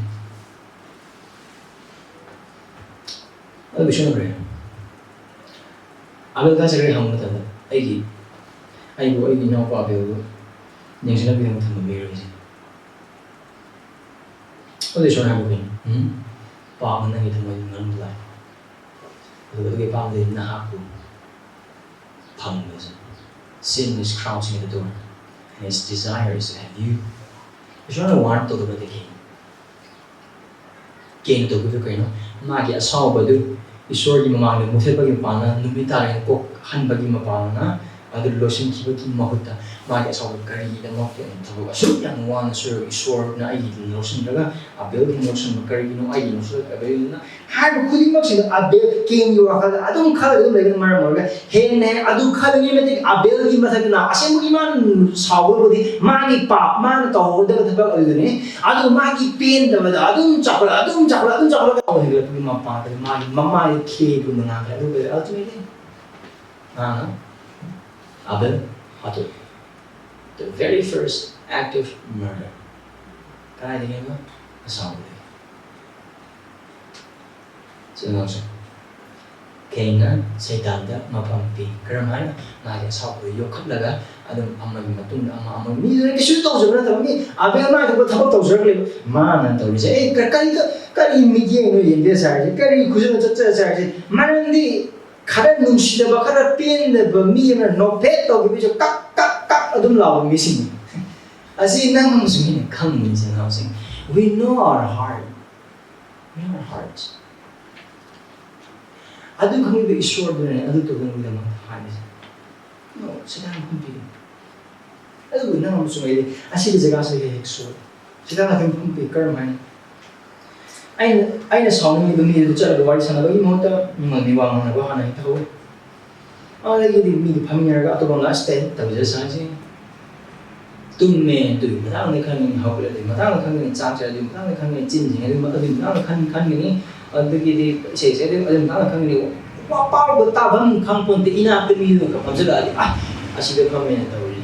ꯑꯗꯨꯕꯨ ꯏꯁꯣꯔꯅ ꯀꯔꯤ? ꯑꯕꯦꯜ ꯀꯥꯏ ꯆꯠꯈ꯭ꯔꯦ ꯍꯪꯕ ꯃꯇꯝꯗ, "ꯑꯩꯒꯤ, ꯑꯩꯕꯨ ꯑꯩꯒꯤ ꯏꯅꯥꯎꯄꯥ ꯑꯕꯦꯜꯕꯨ ꯅꯤꯡꯁꯤꯡꯅꯕꯒꯤꯗꯃꯛ ꯊꯝꯕ ꯃꯤꯔꯣ ꯍꯥꯏꯁꯦ?" ꯑꯗꯨ ꯏꯁꯣꯔꯅ ꯍꯥꯏꯕ ꯀꯩꯅꯣ? ꯎꯝ? ꯄꯥꯞꯅ ꯅꯪꯒꯤ ꯊꯃꯣꯏ ꯃꯅꯨꯡꯗ ꯂꯥꯛꯑꯦ꯫ ꯑꯗꯨꯒ ꯑꯗꯨꯒꯤ ꯄꯥꯞꯇꯨꯗꯤ ꯅꯍꯥꯛꯄꯨ ꯍꯪꯕꯁꯦ, "Sin is crouching at the door, and its desire is to have you." ꯏꯁꯣꯔꯅ ꯋꯥꯔꯟ ꯇꯧꯗꯕꯗꯤ ꯀꯩꯅꯣ? ꯀꯦꯟ ꯇꯧꯕꯗꯨ ꯀꯩꯅꯣ? ꯃꯥꯒꯤ ꯑꯁꯥꯎꯕꯗꯨ ꯏꯁꯣꯔꯒꯤ ꯃꯃꯥꯡꯗ ꯃꯨꯊꯠꯄꯒꯤ ꯃꯄꯥꯟꯅ, ꯅꯨꯃꯤꯠ ꯇꯥꯔꯦꯅ ꯀꯣꯛ ꯍꯟꯕꯒꯤ ꯃꯄꯥꯟꯅ, ꯑꯗꯨ ꯂꯣꯏꯁꯤꯟꯈꯤꯕꯒꯤ ꯃꯍꯨꯠꯇ ꯃꯥꯒꯤ ꯑꯁꯥꯎꯕ ꯀꯔꯤꯒꯤꯗꯃꯛꯇ ꯑꯩꯅ ꯊꯕꯛ ꯑꯁꯨꯛ ꯌꯥꯝꯅ ꯋꯥꯅ ꯁꯨꯔꯒ ꯏꯁꯣꯔꯅ ꯑꯩꯒꯤ ꯂꯧꯁꯤꯟꯗ꯭ꯔꯒ ꯑꯕꯦꯜꯒꯤ ꯂꯧꯁꯤꯟꯕ ꯀꯔꯤꯒꯤꯅꯣ? ꯑꯩꯒꯤ ꯂꯧꯁꯤꯟꯕ ꯑꯕꯦꯜꯅ ꯍꯥꯏꯕ ꯈꯨꯗꯤꯡꯃꯛꯁꯤꯗ ꯑꯕꯦꯜ ꯀꯦꯟꯒꯤ ꯋꯥꯈꯜꯗ ꯑꯗꯨꯝ ꯈꯜꯂꯒ ꯑꯗꯨꯝ ꯂꯩꯕꯅ ꯃꯔꯝ ꯑꯣꯏꯔꯒ ꯍꯦꯟꯅ ꯍꯦꯟꯅ ꯑꯗꯨ ꯈꯜꯂꯤꯉꯩ ꯃꯇꯤꯛ ꯑꯕꯦꯜꯒꯤ ꯃꯊꯛꯇꯅ ꯑꯁꯦꯡꯕꯒꯤ ꯃꯥꯅ ꯁꯥꯎꯕꯕꯨꯗꯤ ꯃꯥꯒꯤ ꯄꯥꯞ, ꯃꯥꯅ ꯇꯧꯍꯧꯒꯗꯕ ꯊꯕꯛ ꯑꯗꯨꯗꯅꯤ꯫ ꯑꯗꯨ ꯃꯥꯒꯤ ꯄꯦꯟꯗꯕꯗ ꯑꯗꯨꯝ ꯆꯥꯎꯈꯠꯂ, ꯑꯗꯨꯝ ꯆꯥꯎꯈꯠꯂ, ꯑꯗꯨꯝ ꯆꯥꯎꯈꯠꯂꯒ ꯇꯧꯍꯟꯈ꯭ꯔꯦ꯫ ꯑꯗꯨꯒꯤ ꯃꯄꯥꯗ ꯃꯥꯒꯤ ꯃꯃꯥꯏꯗ ꯈꯦꯒꯨꯝꯅ ꯉꯥꯡꯈ꯭ꯔꯦ꯫ ꯑꯗꯨꯒ ultimately ꯃꯥꯅ ꯑꯕꯦꯜ ꯍꯥꯠꯇꯣꯛꯏ꯫ The very first act of murder. ꯀꯗꯥꯏꯗꯒꯤꯅꯣ? ꯑꯁꯥꯎꯕꯗꯒꯤ꯫ ꯁꯤꯅꯁꯨ ꯀꯦꯟꯅ ꯁꯩꯇꯥꯟꯗ ꯃꯐꯝ ꯄꯤ꯫ ꯀꯔꯝ ꯍꯥꯏꯅ? ꯃꯥꯒꯤ ꯑꯁꯥꯎꯕꯗ ꯌꯣꯛꯈꯠꯂꯒ ꯑꯗꯨꯝ ꯑꯃꯒꯤ ꯃꯇꯨꯡꯗ ꯑꯃ, ꯑꯃ, ꯃꯤꯗꯨꯅ ꯀꯩꯁꯨ ꯇꯧꯖꯕ ꯅꯠꯇꯕ, ꯃꯤ ꯑꯕꯦꯜ ꯃꯥꯏ ꯊꯣꯛꯄ ꯊꯕꯛ ꯇꯧꯖꯔꯛꯂꯦꯕ꯫ ꯃꯥꯅ ꯇꯧꯔꯤꯁꯦ, "ꯑꯦ, ꯀ-, ꯀꯔꯤ, ꯀ-, ꯀꯔꯤ ꯃꯤꯠꯌꯦꯡꯅꯣ ꯌꯦꯡꯖꯁꯦ ꯍꯥꯏꯔꯤꯁꯦ? ꯀꯔꯤ ꯈꯨꯖꯤꯟꯅꯣ ꯆꯠꯆꯁꯦ ꯍꯥꯏꯔꯤꯁꯦ?" ꯃꯔꯝꯗꯤ ꯈꯔ ꯅꯨꯡꯁꯤꯗꯕ, ꯈꯔ ꯄꯦꯟꯗꯕ ꯃꯤ ꯑꯃꯅ ꯅꯣꯛꯐꯦꯠ ꯇꯧꯈꯤꯕꯁꯨ ꯀꯛ, ꯀꯛ, ꯀꯛ ꯑꯗꯨꯝ ꯂꯥꯎꯕ ꯃꯤꯁꯤꯡꯅꯤ꯫ ꯑꯁꯤ ꯅꯪ ꯑꯃꯁꯨ ꯑꯩꯅ ꯈꯪꯕꯅꯤ, ꯏꯆꯤꯟ ꯏꯅꯥꯎꯁꯤꯡ꯫ We know our heart. We know our hearts. ꯑꯗꯨ ꯈꯪꯕꯤꯕ ꯏꯁꯣꯔꯗꯨꯅꯅꯦ ꯑꯗꯨ ꯇꯧꯗꯅꯕꯒꯤꯗꯃꯛꯇ ꯍꯥꯏꯔꯤꯁꯦ꯫ No, ꯁꯤꯗ ꯍꯥꯟꯅ ꯈꯨꯝꯕꯤꯌꯨ꯫ ꯑꯗꯨꯕꯨ ꯅꯪ ꯑꯃꯁꯨ ꯂꯩꯔꯤ, ꯑꯁꯤꯒꯤ ꯖꯒꯥꯁꯤꯗ ꯍꯦꯛ ꯍꯦꯛ ꯁꯣꯏ꯫ ꯁꯤꯗ ꯍꯥꯟꯅ ꯈꯨꯝꯕꯤ, ꯀꯔꯝ ꯍꯥꯏꯅ? ꯑꯩꯅ, ꯑꯩꯅ ꯁꯥꯎꯅꯤꯡꯉꯤꯕ ꯃꯤꯗꯨ ꯆꯠꯂꯒ ꯋꯥꯔꯤ ꯁꯥꯟꯅꯕꯒꯤ ꯃꯍꯨꯠꯇ ꯃꯤꯉꯣꯟꯗ ꯋꯥ ꯉꯥꯡꯅꯕ ꯍꯥꯟꯅ ꯍꯦꯛꯇ ꯍꯧꯋꯤ꯫ ꯑꯗꯒꯤꯗꯤ ꯃꯤꯗꯤ ꯐꯝꯃꯤꯟꯅꯔꯒ ꯑꯇꯣꯞꯄ ꯉꯥꯛ ꯁꯤꯗ ꯇꯧꯖ ꯁꯥꯁꯤ꯫ ꯇꯨꯝꯃꯦ, ꯑꯗꯨꯒꯤ ꯃꯇꯥꯡꯗ ꯈꯟꯒꯅꯤ, ꯍꯧꯒꯠꯂꯦ, ꯑꯗꯨꯒꯤ ꯃꯇꯥꯡꯗ ꯈꯟꯒꯅꯤ, ꯆꯥꯛ ꯆꯥꯏ, ꯑꯗꯨꯒꯤ ꯃꯇꯥꯡꯗ ꯈꯟꯒꯅꯤ, ꯆꯤꯟ ꯁꯦꯡꯉꯦ, ꯑꯗꯨꯒꯤ, ꯑꯗꯨꯒꯤ ꯃꯇꯥꯡꯗ ꯈꯟ-, ꯈꯟꯒꯅꯤ, ꯑꯗꯒꯤꯗꯤ ꯏꯁꯩ ꯁꯛꯑꯦ, ꯑꯗꯨꯒꯤ, ꯑꯗꯨꯒꯤ ꯃꯇꯥꯡꯗ ꯈꯟꯒꯅꯤ꯫ ꯋꯥ ꯄꯥꯎꯒ ꯇꯥꯐꯝ ꯈꯪꯄꯣꯟꯇꯦ, ꯏꯅꯥꯛꯇ ꯃꯤꯗꯨꯅ ꯐꯝꯖꯜꯂꯛꯑꯗꯤ, "ꯑ, ꯑꯁꯤꯗ ꯐꯝꯃꯦꯅ" ꯇꯧꯔꯤ꯫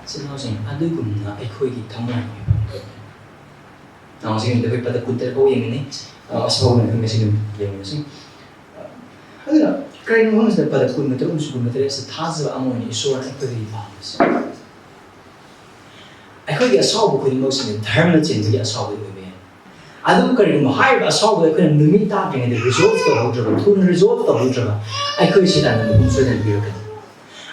ꯏꯆꯤꯟ ꯏꯅꯥꯎꯁꯤꯡ, ꯑꯗꯨꯒꯨꯝꯅ ꯑꯩꯈꯣꯏꯒꯤ ꯊꯃꯣꯏ ꯑꯣꯏꯕ꯫ ꯅꯍꯥꯟ ꯍꯧꯖꯤꯛ ꯑꯩꯈꯣꯏ ꯄꯗ ꯀꯨꯟꯇꯔꯦꯠ ꯐꯥꯎ ꯌꯦꯡꯒꯅꯤ꯫ ꯑ, ꯑꯁꯤ ꯐꯥꯎꯕ ꯉꯁꯤ ꯑꯗꯨꯝ ꯌꯦꯡꯉꯁꯤ꯫ ꯑꯗꯨꯅ ꯀꯔꯤꯒꯨꯝꯕ ꯃꯇꯝꯗ ꯄꯗ ꯀꯨꯟꯃꯇꯔꯨꯛ ꯑꯃꯁꯨꯡ ꯀꯨꯟꯃꯇꯔꯦꯠ ꯑꯁꯤ ꯊꯥꯖꯕ ꯑꯃ ꯑꯣꯏꯅ ꯏꯁꯣꯔꯅ ꯑꯩꯈꯣꯏꯗꯒꯤ ꯄꯥꯝꯕꯁꯦ꯫ ꯑꯩꯈꯣꯏꯒꯤ ꯑꯁꯥꯎꯕ ꯈꯨꯗꯤꯡꯃꯛꯁꯤꯅ ꯙꯔꯃ ꯆꯦꯟꯕꯒꯤ ꯑꯁꯥꯎꯕ ꯑꯣꯏꯕ ꯌꯥꯏ꯫ ꯑꯗꯨꯕꯨ ꯀꯔꯤꯒꯨꯝꯕ ꯍꯥꯏꯔꯤꯕ ꯑꯁꯥꯎꯕꯗꯣ ꯑꯩꯈꯣꯏꯅ ꯅꯨꯃꯤꯠ ꯇꯥꯗ꯭ꯔꯤꯉꯩꯗ ꯔꯤꯖꯣꯜꯚ ꯇꯧꯍꯧꯗ꯭ꯔꯕ, ꯊꯨꯅ ꯔꯤꯖꯣꯜꯚ ꯇꯧꯍꯧꯗ꯭ꯔꯕ, ꯑꯩꯈꯣꯏ ꯁꯦꯇꯥꯟꯅ ꯃꯍꯨꯝ ꯁꯣꯏꯗꯅ ꯄꯤꯔꯛꯀꯅꯤ꯫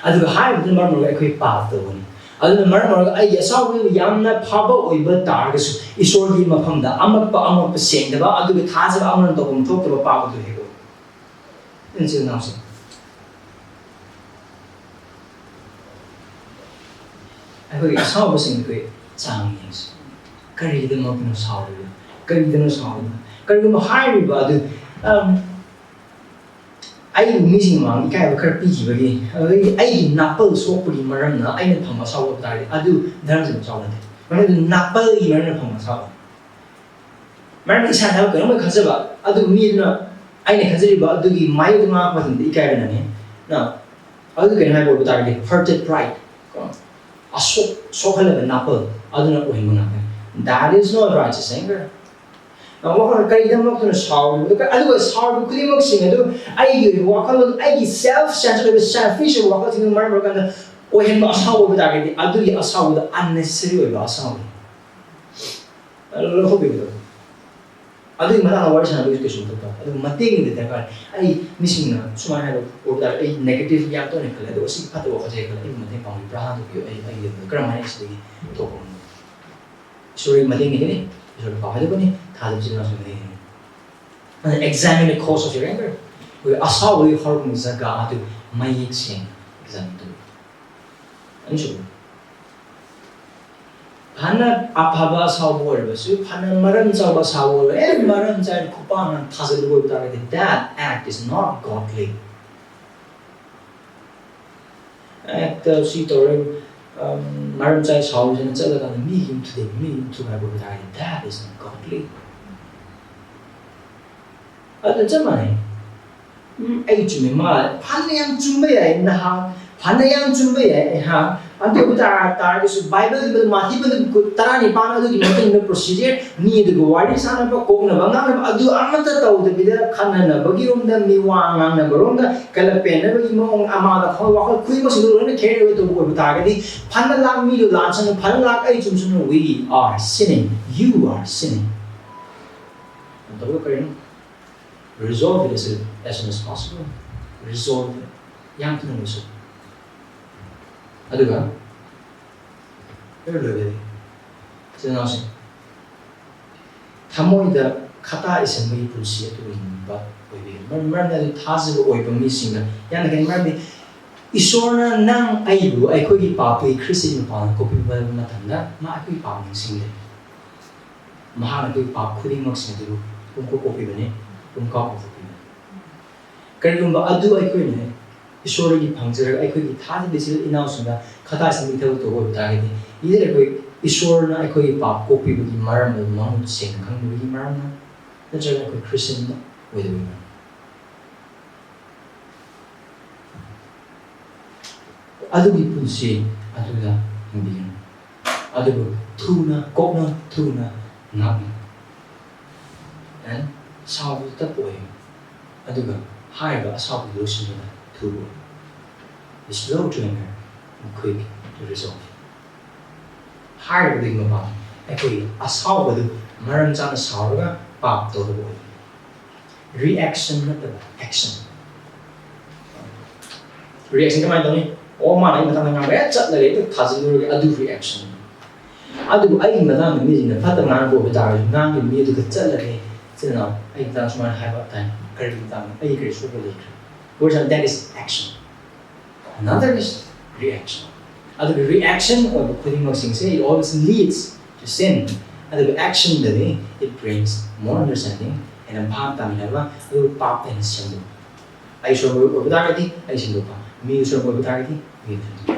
ꯑꯗꯨꯒ ꯍꯥꯏꯔꯤꯕꯗꯨꯅ ꯃꯔꯝ ꯑꯣꯏꯔꯒ ꯑꯩꯈꯣꯏ ꯄꯥꯞ ꯇꯧꯒꯅꯤ꯫ ꯑꯗꯨꯅ ꯃꯔꯝ ꯑꯣꯏꯔꯒ ꯑꯩꯒꯤ ꯑꯁꯥꯎꯕꯗꯨ ꯌꯥꯝꯅ ꯐꯕ ꯑꯣꯏꯕ ꯇꯥꯔꯒꯁꯨ, ꯏꯁꯣꯔꯒꯤ ꯃꯐꯝꯗ ꯑꯃꯛꯄ ꯑꯃꯣꯠꯄ, ꯁꯦꯡꯗꯕ, ꯑꯗꯨꯒ ꯊꯥꯖꯕ ꯑꯃꯅ ꯇꯧꯐꯝ ꯊꯣꯛꯇꯕ ꯄꯥꯞ ꯑꯗꯨ ꯍꯦꯛ ꯑꯣꯏ꯫ ꯏꯆꯤꯜ ꯏꯅꯥꯎꯁꯤꯡ, ꯑꯩꯈꯣꯏꯒꯤ ꯑꯁꯥꯎꯕꯁꯤꯡ ꯑꯩꯈꯣꯏ ꯆꯥꯡ ꯌꯦꯡꯁꯤ꯫ ꯀꯔꯤꯒꯤꯗꯃꯛꯇꯅꯣ ꯁꯥꯎꯔꯤꯕ? ꯀꯔꯤꯒꯤꯗꯃꯛ ꯁꯥꯎꯔꯤꯕ? ꯀꯔꯤꯒꯨꯝꯕ ꯍꯥꯏꯔꯤꯕ ꯑꯗꯨ, ꯑꯝ, ꯑꯩꯕꯨ ꯃꯤꯁꯤꯡ ꯃꯃꯥꯡꯗ ꯏꯀꯥꯏꯕ ꯈꯔ ꯄꯤꯈꯤꯕꯒꯤ, ꯑꯗꯨꯗꯒꯤ ꯑꯩꯒꯤ ꯅꯥꯄꯜ ꯁꯣꯛꯄꯒꯤ ꯃꯔꯝꯅ ꯑꯩꯅ ꯐꯪꯕ ꯑꯁꯥꯎꯕ ꯇꯥꯔꯗꯤ, ꯑꯗꯨ ꯙꯔꯃꯁꯦ ꯃꯆꯥꯎ ꯅꯠꯇꯦ꯫ ꯃꯔꯝꯗꯤ ꯅꯥꯄꯜꯒꯤ ꯃꯔꯝꯅ ꯐꯪꯕ ꯑꯁꯥꯎꯕ꯫ ꯃꯔꯝꯗꯤ ꯏꯁꯥꯅ ꯀꯩꯅꯣꯝꯃ ꯈꯟꯖꯕ, ꯑꯗꯨ ꯃꯤꯗꯨꯅ ꯑꯩꯅ ꯈꯟꯖꯔꯤꯕ ꯑꯗꯨꯒꯤ ꯃꯥꯌꯣꯛꯇ ꯉꯥꯡꯉꯛꯄ ꯃꯇꯝꯗ ꯏꯀꯥꯏꯕ ꯅꯪꯉꯤ꯫ ꯅ, ꯑꯗꯨ ꯀꯩꯅꯣ ꯍꯥꯏꯕ ꯑꯣꯏꯕ ꯇꯥꯔꯒꯗꯤ, hurted pride, ꯀꯣ, ꯑꯁꯣꯛ-, ꯁꯣꯛꯍꯜꯂꯕ ꯅꯥꯄꯜ ꯑꯗꯨꯅ ꯑꯣꯏꯍꯟꯕ ꯉꯥꯛꯇꯅꯤ꯫ That is not righteous anger. ꯅ, ꯋꯥꯈꯜ ꯀꯔꯤꯒꯤꯗꯃꯛꯇꯅ ꯁꯥꯎꯔꯤꯕꯗꯣ? ꯑꯗꯨꯒ ꯁꯥꯎꯔꯤꯕ ꯈꯨꯗꯤꯡꯃꯛꯁꯤꯡ ꯑꯗꯨ ꯑꯩꯒꯤ ꯑꯣꯏꯕ ꯋꯥꯈꯜꯂꯣꯟ, ꯑꯩꯒꯤ self centered ꯑꯣꯏꯕ, selfish ꯑꯣꯏꯕ ꯋꯥꯈꯜꯁꯤꯡꯅ ꯃꯔꯝ ꯑꯣꯏꯔꯀꯥꯟꯗ ꯑꯣꯏꯍꯟꯕ ꯑꯁꯥꯎꯕ ꯑꯣꯏꯕ ꯇꯥꯔꯒꯗꯤ, ꯑꯗꯨꯒꯤ ꯑꯁꯥꯎꯕꯗ unnecessary ꯑꯣꯏꯕ ꯑꯁꯥꯎꯕꯅꯤ꯫ ꯂꯧꯊꯣꯛꯄꯤꯕꯗꯣ꯫ ꯑꯗꯨꯒꯤ ꯃꯇꯥꯡꯗ ꯋꯥꯔꯤ ꯁꯥꯟꯅꯕꯒꯤ ꯀꯩꯁꯨ ꯃꯊꯧ ꯇꯥꯗꯦ꯫ ꯑꯗꯨ ꯃꯇꯦꯡꯒꯤꯗꯤ ꯗꯔꯀꯥꯔ꯫ ꯑꯩ ꯃꯤꯁꯤꯡꯅ ꯁꯨꯃꯥꯏꯅ ꯍꯥꯏꯕ ꯑꯣꯏꯕ ꯇꯥꯔꯗꯤ, ꯑꯩ negative ꯌꯥꯝ ꯇꯣꯏꯅ ꯈꯜꯂꯦ, ꯑꯗꯨꯒ ꯁꯤ ꯐꯠꯇꯕ ꯋꯥꯈꯜꯁꯦ ꯈꯜꯂꯦ, ꯑꯩꯕꯨ ꯃꯇꯦꯡ ꯄꯥꯡꯕꯤꯕ꯭ꯔꯥ ꯍꯥꯟꯅ ꯇꯧꯕꯤꯌꯨ꯫ ꯑꯩ, ꯑꯩꯒꯤ ꯂꯝꯗ ꯀꯔꯝꯍꯥꯏꯅ ꯑꯩ ꯁꯤꯗꯒꯤ ꯊꯣꯛꯄ ꯉꯝꯒꯅꯤ? ꯏꯁꯣꯔꯒꯤ ꯃꯇꯦꯡꯒꯤꯗꯨꯅꯤ, ꯏꯁꯣꯔꯒꯤ ꯄꯥꯎ ꯍꯥꯏꯗꯣꯛꯄꯅꯤ, ꯊꯥꯖꯕ ꯏꯆꯤꯜ ꯏꯅꯥꯎꯁꯤꯡ ꯃꯇꯦꯡꯒꯤꯗꯨꯅꯤ꯫ ꯑꯗꯨꯅ examine the cause of your anger. ꯑꯩꯈꯣꯏ ꯑꯁꯥꯎꯕꯒꯤ ꯍꯧꯔꯛꯐꯝꯒꯤ ꯖꯒꯥ ꯑꯗꯨ ꯃꯌꯦꯛ ꯁꯦꯡꯅ examine ꯇꯧꯕꯤꯌꯨ꯫ ꯑꯅꯤꯁꯨꯕ, ꯐꯅ ꯑꯐꯕ ꯑꯁꯥꯎꯕ ꯑꯣꯏꯔꯕꯁꯨ, ꯐꯅ ꯃꯔꯝ ꯆꯥꯎꯕ ꯑꯁꯥꯎꯕ ꯑꯣꯏꯔꯕ, ꯑꯦ, ꯃꯔꯝ ꯆꯥꯏꯅ ꯈꯨꯄꯥꯛꯅ ꯊꯥꯖꯤꯜꯂꯨꯕ ꯑꯣꯏꯕ ꯇꯥꯔꯒꯗꯤ, that act is not godly. ꯍꯦꯛꯇ ꯁꯤ ꯇꯧꯔꯦ, ꯑꯝ, ꯃꯔꯝ ꯆꯥꯏ ꯁꯥꯎꯁꯤꯅ ꯆꯠꯂꯀꯥꯟꯗ ꯃꯤ ꯌꯨꯝ ꯊꯨꯗꯦꯛ, ꯃꯤ ꯌꯨꯝ ꯊꯨꯒꯥꯏꯕ ꯑꯣꯏꯕ ꯇꯥꯔꯒꯗꯤ, that is not godly. ꯑꯗꯨ ꯆꯞ ꯃꯥꯟꯅꯩ꯫ ꯎꯝ, ꯑꯩ ꯆꯨꯝꯃꯦ, ꯃꯥ ꯐꯅ ꯌꯥꯝ ꯆꯨꯝꯕ ꯌꯥꯏ, ꯅꯍꯥꯛ ꯐꯅ ꯌꯥꯝ ꯆꯨꯝꯕ ꯌꯥꯏ, ꯑꯩꯍꯥꯛ꯫ ꯑꯗꯨ ꯑꯣꯏꯕ ꯇꯥ-, ꯇꯥꯔꯒꯁꯨ ꯕꯥꯏꯕꯜꯒꯤ ꯃꯥꯊꯤ ꯄꯟꯗꯨ ꯇꯔꯥꯅꯤꯄꯥꯟ ꯑꯗꯨꯒꯤ ꯃꯇꯨꯡꯗ procedure, ꯃꯤ ꯑꯗꯨꯒ ꯋꯥꯔꯤ ꯁꯥꯟꯅꯕ, ꯀꯣꯛꯅꯕ ꯉꯥꯡꯅꯕ, ꯑꯗꯨ ꯑꯃꯠꯇ ꯇꯧꯗꯕꯤꯗ ꯈꯠꯅꯅꯕꯒꯤ ꯔꯣꯝꯗ, ꯃꯤ ꯋꯥ ꯉꯥꯡꯅꯕꯔꯣꯝꯗ, ꯀꯂꯛ ꯄꯦꯟꯅꯕꯒꯤ ꯃꯑꯣꯡ, ꯑꯃꯥꯗ ꯈꯪꯕ ꯋꯥꯈꯜ ꯈꯨꯗꯤꯡꯃꯛꯁꯤꯡꯗꯨ ꯂꯣꯏꯅ carry away ꯇꯧꯕ ꯑꯣꯏꯕ ꯇꯥꯔꯒꯗꯤ, ꯐꯅ ꯂꯥꯛ ꯃꯤꯗꯨ ꯂꯥꯟꯁꯅꯨ, ꯐꯅ ꯂꯥꯛ ꯑꯩ ꯆꯨꯝꯁꯅꯨ, we are sinning, you are sinning. ꯇꯧꯕ ꯀꯔꯤꯅꯣ? Resolve it as, as soon as possible. Resolve it. ꯌꯥꯝ ꯊꯨꯅ ꯂꯣꯏꯁꯤꯜꯂꯨ꯫ ꯑꯗꯨꯒ ꯂꯣꯏꯔ ꯂꯣꯏꯔꯦ꯫ ꯏꯆꯤꯟ ꯏꯅꯥꯎꯁꯤꯡ, ꯊꯃꯣꯏꯗ ꯈꯇꯥ ꯏꯁꯤꯟꯕꯒꯤ ꯄꯨꯟꯁꯤ ꯑꯗꯨ ꯍꯤꯡꯕ ꯑꯣꯏꯕꯤꯌꯨ꯫ ꯃꯔꯝ, ꯃꯔꯝꯗꯤ ꯑꯗꯨ ꯊꯥꯖꯕ ꯑꯣꯏꯕ ꯃꯤꯁꯤꯡꯅ ꯌꯥꯝꯅ ꯀꯩꯅꯣ, ꯃꯔꯝꯗꯤ ꯏꯁꯣꯔꯅ ꯅꯪ ꯑꯩꯕꯨ ꯑꯩꯈꯣꯏꯒꯤ ꯄꯥꯞꯀꯤ ꯈ꯭ꯔꯤꯁꯇꯒꯤ ꯃꯄꯥꯟꯗ ꯀꯣꯛꯄꯤꯕ ꯃꯇꯝꯗ ꯃꯥ ꯑꯩꯈꯣꯏꯒꯤ ꯄꯥꯞ ꯅꯤꯡꯁꯤꯡꯗꯦ꯫ ꯃꯍꯥꯛꯅ ꯑꯩꯈꯣꯏꯒꯤ ꯄꯥꯞ ꯈꯨꯗꯤꯡꯃꯛꯁꯤꯡ ꯑꯗꯨꯕꯨ ꯄꯨꯝꯀꯣꯛ ꯀꯣꯛꯄꯤꯕꯅꯤ, ꯄꯨꯝꯀꯥꯎ ꯀꯥꯎꯊꯣꯛꯄꯤꯕꯅꯤ꯫ ꯀꯔꯤꯒꯨꯝꯕ ꯑꯗꯨ ꯑꯩꯈꯣꯏꯅ ꯏꯁꯣꯔꯗꯒꯤ ꯐꯪꯖꯔꯒ ꯑꯩꯈꯣꯏꯒꯤ ꯊꯥꯖꯕ ꯏꯆꯤꯜ ꯏꯅꯥꯎꯁꯤꯡꯗ ꯈꯇꯥ ꯏꯁꯤꯟꯕꯒꯤ ꯊꯕꯛ ꯇꯧꯕ ꯑꯣꯏꯕ ꯇꯥꯔꯒꯗꯤ, either ꯑꯩꯈꯣꯏ ꯏꯁꯣꯔꯅ ꯑꯩꯈꯣꯏꯒꯤ ꯄꯥꯞ ꯀꯣꯛꯄꯤꯕꯒꯤ ꯃꯔꯝ ꯑꯗꯨ ꯃꯃꯨꯠ ꯁꯦꯡꯅ ꯈꯪꯗꯕꯒꯤ ꯃꯔꯝꯅ, ꯅꯠꯇ꯭ꯔꯒ ꯑꯩꯈꯣꯏ ꯈ꯭ꯔꯤꯁꯇꯤꯌꯟ ꯑꯣꯏꯗꯕꯒꯤ ꯃꯔꯝ꯫ ꯑꯗꯨꯒꯤ ꯄꯨꯟꯁꯤ ꯑꯗꯨꯗ ꯍꯤꯡꯕꯤꯒꯅꯨ꯫ ꯑꯗꯨꯕꯨ ꯊꯨꯅ ꯀꯣꯛꯅ, ꯊꯨꯅ ꯉꯥꯛꯅ꯫ And ꯁꯥꯎꯕꯗꯨ ꯇꯞꯄ ꯑꯣꯏꯌꯨ꯫ ꯑꯗꯨꯒ ꯍꯥꯏꯔꯤꯕ ꯑꯁꯥꯎꯕꯗꯨ ꯂꯣꯏꯁꯤꯟꯕꯗ ꯊꯨꯕ ꯑꯣꯏꯌꯨ꯫ Be slow to anger and quick to resolve. ꯍꯥꯏꯔꯤꯕꯗꯨꯒꯤ ꯃꯄꯥꯟ ꯑꯩꯈꯣꯏꯒꯤ ꯑꯁꯥꯎꯕꯗꯨ ꯃꯔꯝ ꯆꯥꯅ ꯁꯥꯎꯔꯒ ꯄꯥꯞ ꯇꯧꯗꯕ ꯑꯣꯏꯌꯨ꯫ Reaction ꯅꯠꯇꯕ action꯫ Reaction ꯀꯃꯥꯏꯅ ꯇꯧꯅꯤ? ꯑꯣ, ꯃꯥꯅ ꯑꯩ ꯃꯇꯥꯡꯗ ꯉꯥꯡꯕ ꯍꯦꯛ ꯆꯠꯂꯒ ꯍꯦꯛꯇ ꯊꯥꯖꯤꯜꯂꯨꯔꯒ ꯑꯗꯨ reaction꯫ ꯑꯗꯨꯕꯨ ꯑꯩꯒꯤ ꯃꯇꯥꯡꯗ ꯃꯤꯁꯤꯡꯅ ꯐꯠꯇ ꯉꯥꯡꯕ ꯑꯣꯏꯕ ꯇꯥꯔꯒꯁꯨ, ꯉꯥꯡꯈꯤꯕ ꯃꯤ ꯑꯗꯨꯒ ꯆꯠꯂꯒ, "ꯏꯆꯤꯟ ꯏꯅꯥꯎ, ꯑꯩꯒꯤ ꯃꯇꯥꯡꯗ ꯁꯨꯃꯥꯏꯅ ꯍꯥꯏꯕ ꯇꯥꯏ, ꯀꯔꯤꯒꯤ ꯃꯇꯥꯡꯗ? ꯑꯩ ꯀꯔꯤ ꯁꯣꯛꯄ ꯂꯩꯈ꯭ꯔꯦ?" For example, that is action. Another is reaction. ꯑꯗꯨꯒ reaction ꯑꯣꯏꯕ ꯈꯨꯗꯤꯡꯃꯛꯁꯤꯡꯁꯦ, it always leads to sin. ꯑꯗꯨꯒ action ꯗꯗꯤ it brings more understanding, ꯍꯦꯟꯅ ꯚꯥꯞ ꯇꯥꯃꯤꯟꯅꯕ, ꯑꯗꯨꯒ ꯄꯥꯞ ꯍꯦꯟꯅ ꯁꯦꯝꯗꯣꯛꯄ꯫ ꯑꯩ ꯁꯣꯏꯕ ꯑꯣꯏꯕ ꯇꯥꯔꯒꯗꯤ ꯑꯩ ꯁꯦꯝꯗꯣꯛꯄ, ꯃꯤ ꯁꯣꯏꯕ ꯑꯣꯏꯕ ꯇꯥꯔꯒꯗꯤ ꯃꯤ ꯁꯦꯝꯗꯣꯛꯄ꯫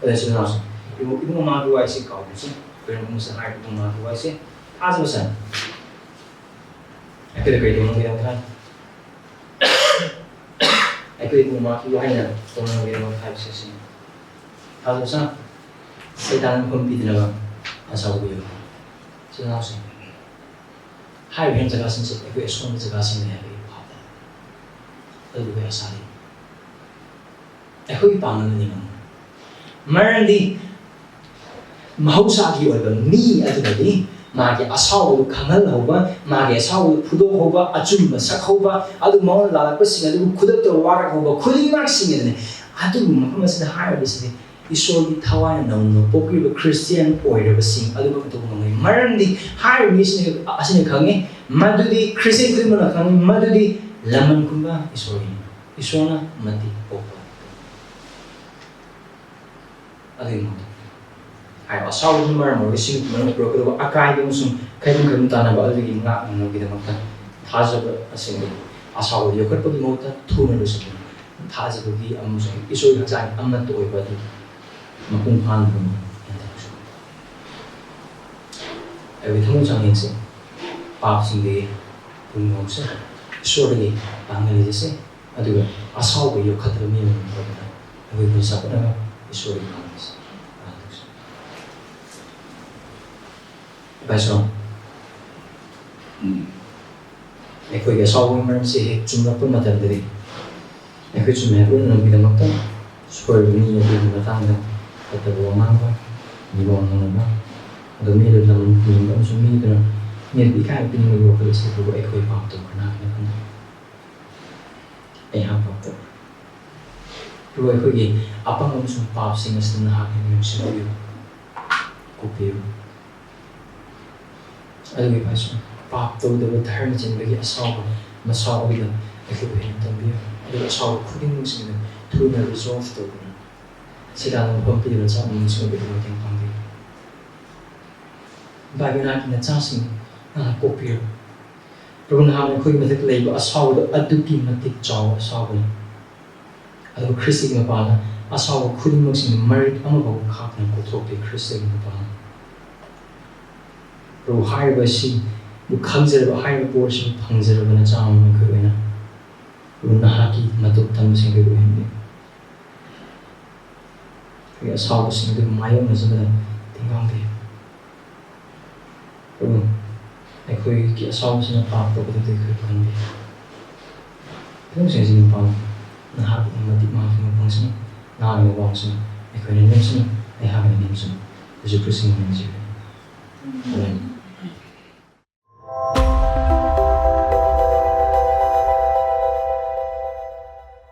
ꯑꯗꯨꯅ ꯏꯆꯤꯟ ꯏꯅꯥꯎꯁꯤꯡ, ꯏꯕꯨꯡ, ꯏꯕꯨꯡ ꯃꯃꯥꯒꯤ ꯋꯥꯔꯤꯁꯤ ꯀꯥꯎꯗ꯭ꯔꯁꯤ, ꯑꯩꯈꯣꯏꯅ ꯏꯕꯨꯡꯁꯦ ꯍꯥꯏꯔꯤꯕ ꯏꯕꯨꯡ ꯃꯃꯥꯒꯤ ꯋꯥꯔꯤꯁꯦ ꯊꯥꯖꯕ ꯁꯥꯏ꯫ ꯑꯩꯈꯣꯏꯗ ꯀꯔꯤ ꯇꯧꯅꯕꯒꯤꯗꯃꯛ ꯍꯥꯏ? ꯑꯩꯈꯣꯏ ꯏꯕꯨꯡ ꯃꯃꯥꯒꯤ ꯋꯥꯍꯩꯅ ꯇꯧꯅꯕꯒꯤꯗꯃꯛ ꯍꯥꯏꯕꯁꯦ ꯁꯤꯅꯤ꯫ ꯊꯥꯖꯕ ꯁꯥꯏ꯫ ꯁꯩꯇꯥꯟ ꯃꯐꯝ ꯄꯤꯗꯅꯕ ꯑꯁꯥꯎꯕ ꯑꯣꯏꯌꯨ꯫ ꯏꯆꯤꯟ ꯏꯅꯥꯎꯁꯤꯡ, ꯍꯥꯏꯔꯤꯕ ꯖꯒꯥꯁꯤꯡꯁꯦ ꯑꯩꯈꯣꯏ ꯑꯁꯣꯟꯕ ꯖꯒꯥꯁꯤꯡꯅꯤ ꯍꯥꯏꯕꯒꯤ ꯚꯥꯕ ꯇꯥꯏ꯫ ꯑꯗꯨꯕꯨ ꯑꯩꯈꯣꯏ ꯑꯁꯥꯗꯤ ꯑꯩꯈꯣꯏꯒꯤ ꯄꯥꯡꯒꯜꯅꯗꯤ ꯉꯝꯃꯣꯏ꯫ ꯃꯔꯝꯗꯤ ꯃꯍꯧꯁꯥꯒꯤ ꯑꯣꯏꯕ ꯃꯤ ꯑꯗꯨꯅꯗꯤ ꯃꯥꯒꯤ ꯑꯁꯥꯎꯕꯗꯨ ꯈꯪꯍꯜꯍꯧꯕ, ꯃꯥꯒꯤ ꯑꯁꯥꯎꯕꯗꯨ ꯐꯨꯗꯣꯛꯍꯧꯕ, ꯑꯆꯨꯝꯕ ꯁꯛꯍꯧꯕ, ꯑꯗꯨ ꯃꯉꯣꯟꯗ ꯂꯥꯜꯂꯛꯄꯁꯤꯡ ꯑꯗꯨꯕꯨ ꯈꯨꯗꯛꯇ ꯋꯥꯔꯛꯍꯧꯕ ꯈꯨꯗꯤꯡꯃꯛꯁꯤꯡ ꯑꯗꯨꯅꯤ꯫ ꯑꯗꯨꯕꯨ ꯃꯐꯝ ꯑꯁꯤꯗ ꯍꯥꯏꯔꯤꯕꯁꯤꯗꯤ ꯏꯁꯣꯔꯒꯤ ꯊꯋꯥꯏꯅ ꯅꯧꯅ ꯄꯣꯛꯄꯤꯕ ꯈ꯭ꯔꯤꯁꯇꯤꯌꯥꯟ ꯑꯣꯏꯔꯕꯁꯤꯡ ꯑꯗꯨꯈꯛꯅ ꯇꯧꯕ ꯉꯝꯒꯅꯤ꯫ ꯃꯔꯝꯗꯤ ꯍꯥꯏꯔꯤꯕ ꯃꯤꯁꯤꯡ ꯑꯁꯤꯅ ꯈꯪꯉꯤ, ꯃꯗꯨꯗꯤ ꯈ꯭ꯔꯤꯁꯇꯤꯌꯥꯟ ꯈꯨꯗꯤꯡꯃꯛꯅ ꯈꯪꯉꯤ, ꯃꯗꯨꯗꯤ ꯂꯃꯟ ꯈꯨꯝꯕ ꯏꯁꯣꯔꯒꯤ, ꯏꯁꯣꯔꯅ ꯃꯇꯤꯛ ꯄꯣꯛꯄ꯫ ꯑꯗꯨꯒꯤ ꯃꯍꯨꯠꯇ ꯍꯥꯏꯔꯤꯕ ꯑꯁꯥꯎꯕꯗꯨꯅ ꯃꯔꯝ ꯑꯣꯏꯔꯒ ꯁꯤꯡ ꯃꯅꯨꯡꯗ ꯄꯨꯔꯛꯀꯗꯕ ꯑꯀꯥꯏꯕ ꯑꯃꯁꯨꯡ ꯈꯩꯗꯣꯝ ꯈꯩꯗꯣꯝ ꯇꯥꯟꯅꯕ ꯑꯗꯨꯗꯒꯤ ꯉꯥꯛꯅꯅꯕꯒꯤꯗꯃꯛꯇ ꯊꯥꯖꯕ ꯑꯁꯤꯡꯕ ꯑꯁꯥꯎꯕ ꯌꯣꯛꯈꯠꯄꯒꯤ ꯃꯍꯨꯠꯇ ꯊꯨꯅ ꯂꯣꯏꯁꯤꯟꯕ, ꯊꯥꯖꯕꯒꯤ ꯑꯃꯁꯨꯡ ꯏꯁꯣꯔꯒꯤ ꯍꯛꯆꯥꯡ ꯑꯃꯠꯇ ꯑꯣꯏꯕ ꯑꯗꯨ ꯃꯄꯨꯡ ꯐꯥꯍꯟꯕ ꯉꯝꯕ ꯍꯦꯟꯅ ꯊꯕꯛ ꯁꯨꯕ꯫ ꯑꯩꯈꯣꯏꯒꯤ ꯊꯃꯣꯏ ꯆꯥꯡꯌꯦꯡꯁꯦ ꯄꯥꯞꯁꯤꯡꯗꯒꯤ ꯄꯨꯡ ꯉꯧꯁꯦ ꯏꯁꯣꯔꯗꯒꯤ ꯄꯥꯡꯒꯜ ꯂꯩꯖꯁꯦ꯫ ꯑꯗꯨꯒ ꯑꯁꯥꯎꯕ ꯌꯣꯛꯈꯠꯇꯕ ꯃꯤꯑꯣꯏ ꯑꯃ ꯑꯣꯏꯕꯗ ꯑꯩꯈꯣꯏ ꯄꯨꯟꯁꯤ ꯆꯥꯎꯈꯠꯅꯕ ꯏꯁꯣꯔꯒꯤ ꯄꯥꯡꯒꯜꯁꯦ ꯇꯧꯁꯤ꯫ ꯏꯄꯥ ꯏꯁꯣꯔ, ꯎꯝ, ꯑꯩꯈꯣꯏꯒꯤ ꯑꯁꯥꯎꯕꯒꯤ ꯃꯔꯝꯁꯦ ꯍꯦꯛ ꯆꯨꯝꯂꯛꯄ ꯃꯇꯝꯗꯗꯤ ꯑꯩꯈꯣꯏ ꯆꯨꯝꯅ ꯍꯦꯛ ꯂꯣꯏꯅ ꯂꯝꯕꯤꯗꯃꯛꯇ ꯁꯣꯏꯔꯕ ꯃꯤ ꯑꯗꯨꯒꯤ ꯃꯇꯥꯡꯗ ꯐꯠꯇꯕ ꯋꯥ ꯉꯥꯡꯕ, ꯃꯤꯋꯥ ꯉꯥꯡꯅꯕ, ꯑꯗꯨ ꯃꯤꯗꯨ ꯂꯝ ꯍꯦꯟꯕ ꯑꯃꯁꯨꯡ ꯃꯤꯗꯨꯅ ꯃꯤꯗꯨ ꯏꯀꯥꯏ ꯄꯤꯅꯤꯡꯕꯒꯤ ꯋꯥꯈꯜ ꯑꯁꯤ ꯄ꯭ꯔꯚꯨ ꯑꯩꯈꯣꯏ ꯄꯥꯞ ꯇꯧꯈ꯭ꯔꯅ ꯍꯥꯏꯅ ꯈꯟꯖꯩ꯫ ꯑꯩꯍꯥꯛ ꯄꯥꯞ ꯇꯧꯈ꯭ꯔꯦ꯫ ꯄ꯭ꯔꯚꯨ ꯑꯩꯈꯣꯏꯒꯤ ꯑꯄꯪꯕ ꯑꯃꯁꯨꯡ ꯄꯥꯞꯁꯤꯡ ꯑꯁꯤꯗ ꯅꯍꯥꯛꯅ ꯅꯨꯡꯁꯤꯕꯤꯌꯨ, ꯀꯣꯛꯄꯤꯌꯨ꯫ ꯑꯗꯨꯒꯤ ꯐꯥꯏꯁꯨ ꯄꯥꯞ ꯇꯧꯗꯕ ꯙꯔꯃ ꯆꯦꯟꯕꯒꯤ ꯑꯁꯥꯎꯕ ꯃꯁꯥꯎ ꯑꯗꯨꯗ ꯑꯩꯈꯣꯏꯕꯨ ꯍꯦꯟꯅ ꯇꯝꯕꯤꯌꯨ꯫ ꯑꯗꯨꯒ ꯑꯁꯥꯎꯕ ꯈꯨꯗꯤꯡꯃꯛꯁꯤꯡꯗ ꯊꯨꯅ resolve ꯇꯧꯗꯨꯅ ꯁꯤꯗꯥꯟꯗ ꯃꯐꯝ ꯄꯤꯗꯨꯅ ꯆꯥꯎꯅ ꯅꯤꯡꯁꯤꯡꯕꯤꯗꯨꯅ ꯃꯇꯦꯡ ꯄꯥꯡꯕꯤꯌꯨ꯫ ꯏꯄꯥ ꯏꯕꯦꯟ ꯅꯍꯥꯛꯀꯤ ꯅꯆꯥꯁꯤꯡ ꯅꯍꯥꯛꯅ ꯀꯣꯛꯄꯤꯌꯨ꯫ ꯄ꯭ꯔꯚꯨ ꯅꯍꯥꯛꯅ ꯑꯩꯈꯣꯏꯒꯤ ꯃꯊꯛꯇ ꯂꯩꯕ ꯑꯁꯥꯎꯕꯗꯨ ꯑꯗꯨꯛꯀꯤ ꯃꯇꯤꯛ ꯆꯥꯎꯕ ꯑꯁꯥꯎꯕꯅꯤ꯫ ꯑꯗꯨꯕꯨ ꯈ꯭ꯔꯤꯁꯇꯒꯤ ꯃꯄꯥꯟꯗ ꯑꯁꯥꯎꯕ ꯈꯨꯗꯤꯡꯃꯛꯁꯤꯡ ꯃꯔꯤꯛ ꯑꯃꯐꯥꯎ ꯈꯥꯛꯇꯅ ꯀꯣꯛꯊꯣꯛꯇꯦ ꯈ꯭ꯔꯤꯁꯇꯒꯤ ꯃꯄꯥꯟꯗ꯫ ꯄ꯭ꯔꯚꯨ ꯍꯥꯏꯔꯤꯕ ꯑꯁꯤꯕꯨ ꯈꯪꯖꯔꯕ, ꯍꯥꯏꯔꯤꯕ ꯄꯣꯠ ꯑꯁꯤꯕꯨ ꯐꯪꯖꯔꯕ ꯅꯆꯥ ꯑꯃ ꯑꯩꯈꯣꯏ ꯑꯣꯏꯅ ꯄ꯭ꯔꯚꯨ ꯅꯍꯥꯛꯀꯤ ꯃꯇꯧ ꯇꯝꯕꯁꯤꯡ ꯑꯩꯈꯣꯏ ꯑꯣꯏꯍꯟꯕꯤꯌꯨ꯫ ꯑꯩꯈꯣꯏꯒꯤ ꯑꯁꯥꯎꯕꯁꯤꯡ ꯑꯗꯨꯕꯨ ꯃꯥꯌꯣꯛꯅꯖꯕꯗ ꯊꯤꯡꯒꯥꯡꯕꯤꯌꯨ꯫ ꯄ꯭ꯔꯚꯨ, ꯑꯩꯈꯣꯏꯒꯤ ꯑꯁꯥꯎꯕꯁꯤꯡꯅ ꯄꯥꯞ ꯇꯧꯕꯗꯒꯤ ꯑꯩꯈꯣꯏ ꯀꯟꯕꯤꯌꯨ꯫ ꯈꯤꯇꯪ ꯁꯦꯡꯖꯤꯟ ꯄꯥꯝꯃꯤ꯫ ꯅꯍꯥꯛꯅ ꯃꯇꯤꯛ ꯃꯍꯥꯛꯀꯤ ꯃꯐꯝꯁꯤꯡ, ꯅꯍꯥꯛꯅ ꯋꯥꯡꯁꯤꯡ, ꯑꯩꯈꯣꯏꯅ ꯅꯦꯝꯁꯤꯡ, ꯑꯩꯍꯥꯛꯅ ꯅꯦꯝꯁꯤꯡ꯫ ꯌꯦꯁꯨ ꯈ꯭ꯔꯤꯁꯇꯒꯤ ꯃꯤꯡ ꯊꯤꯖꯔꯤ꯫ ꯑꯥꯃꯦꯟ꯫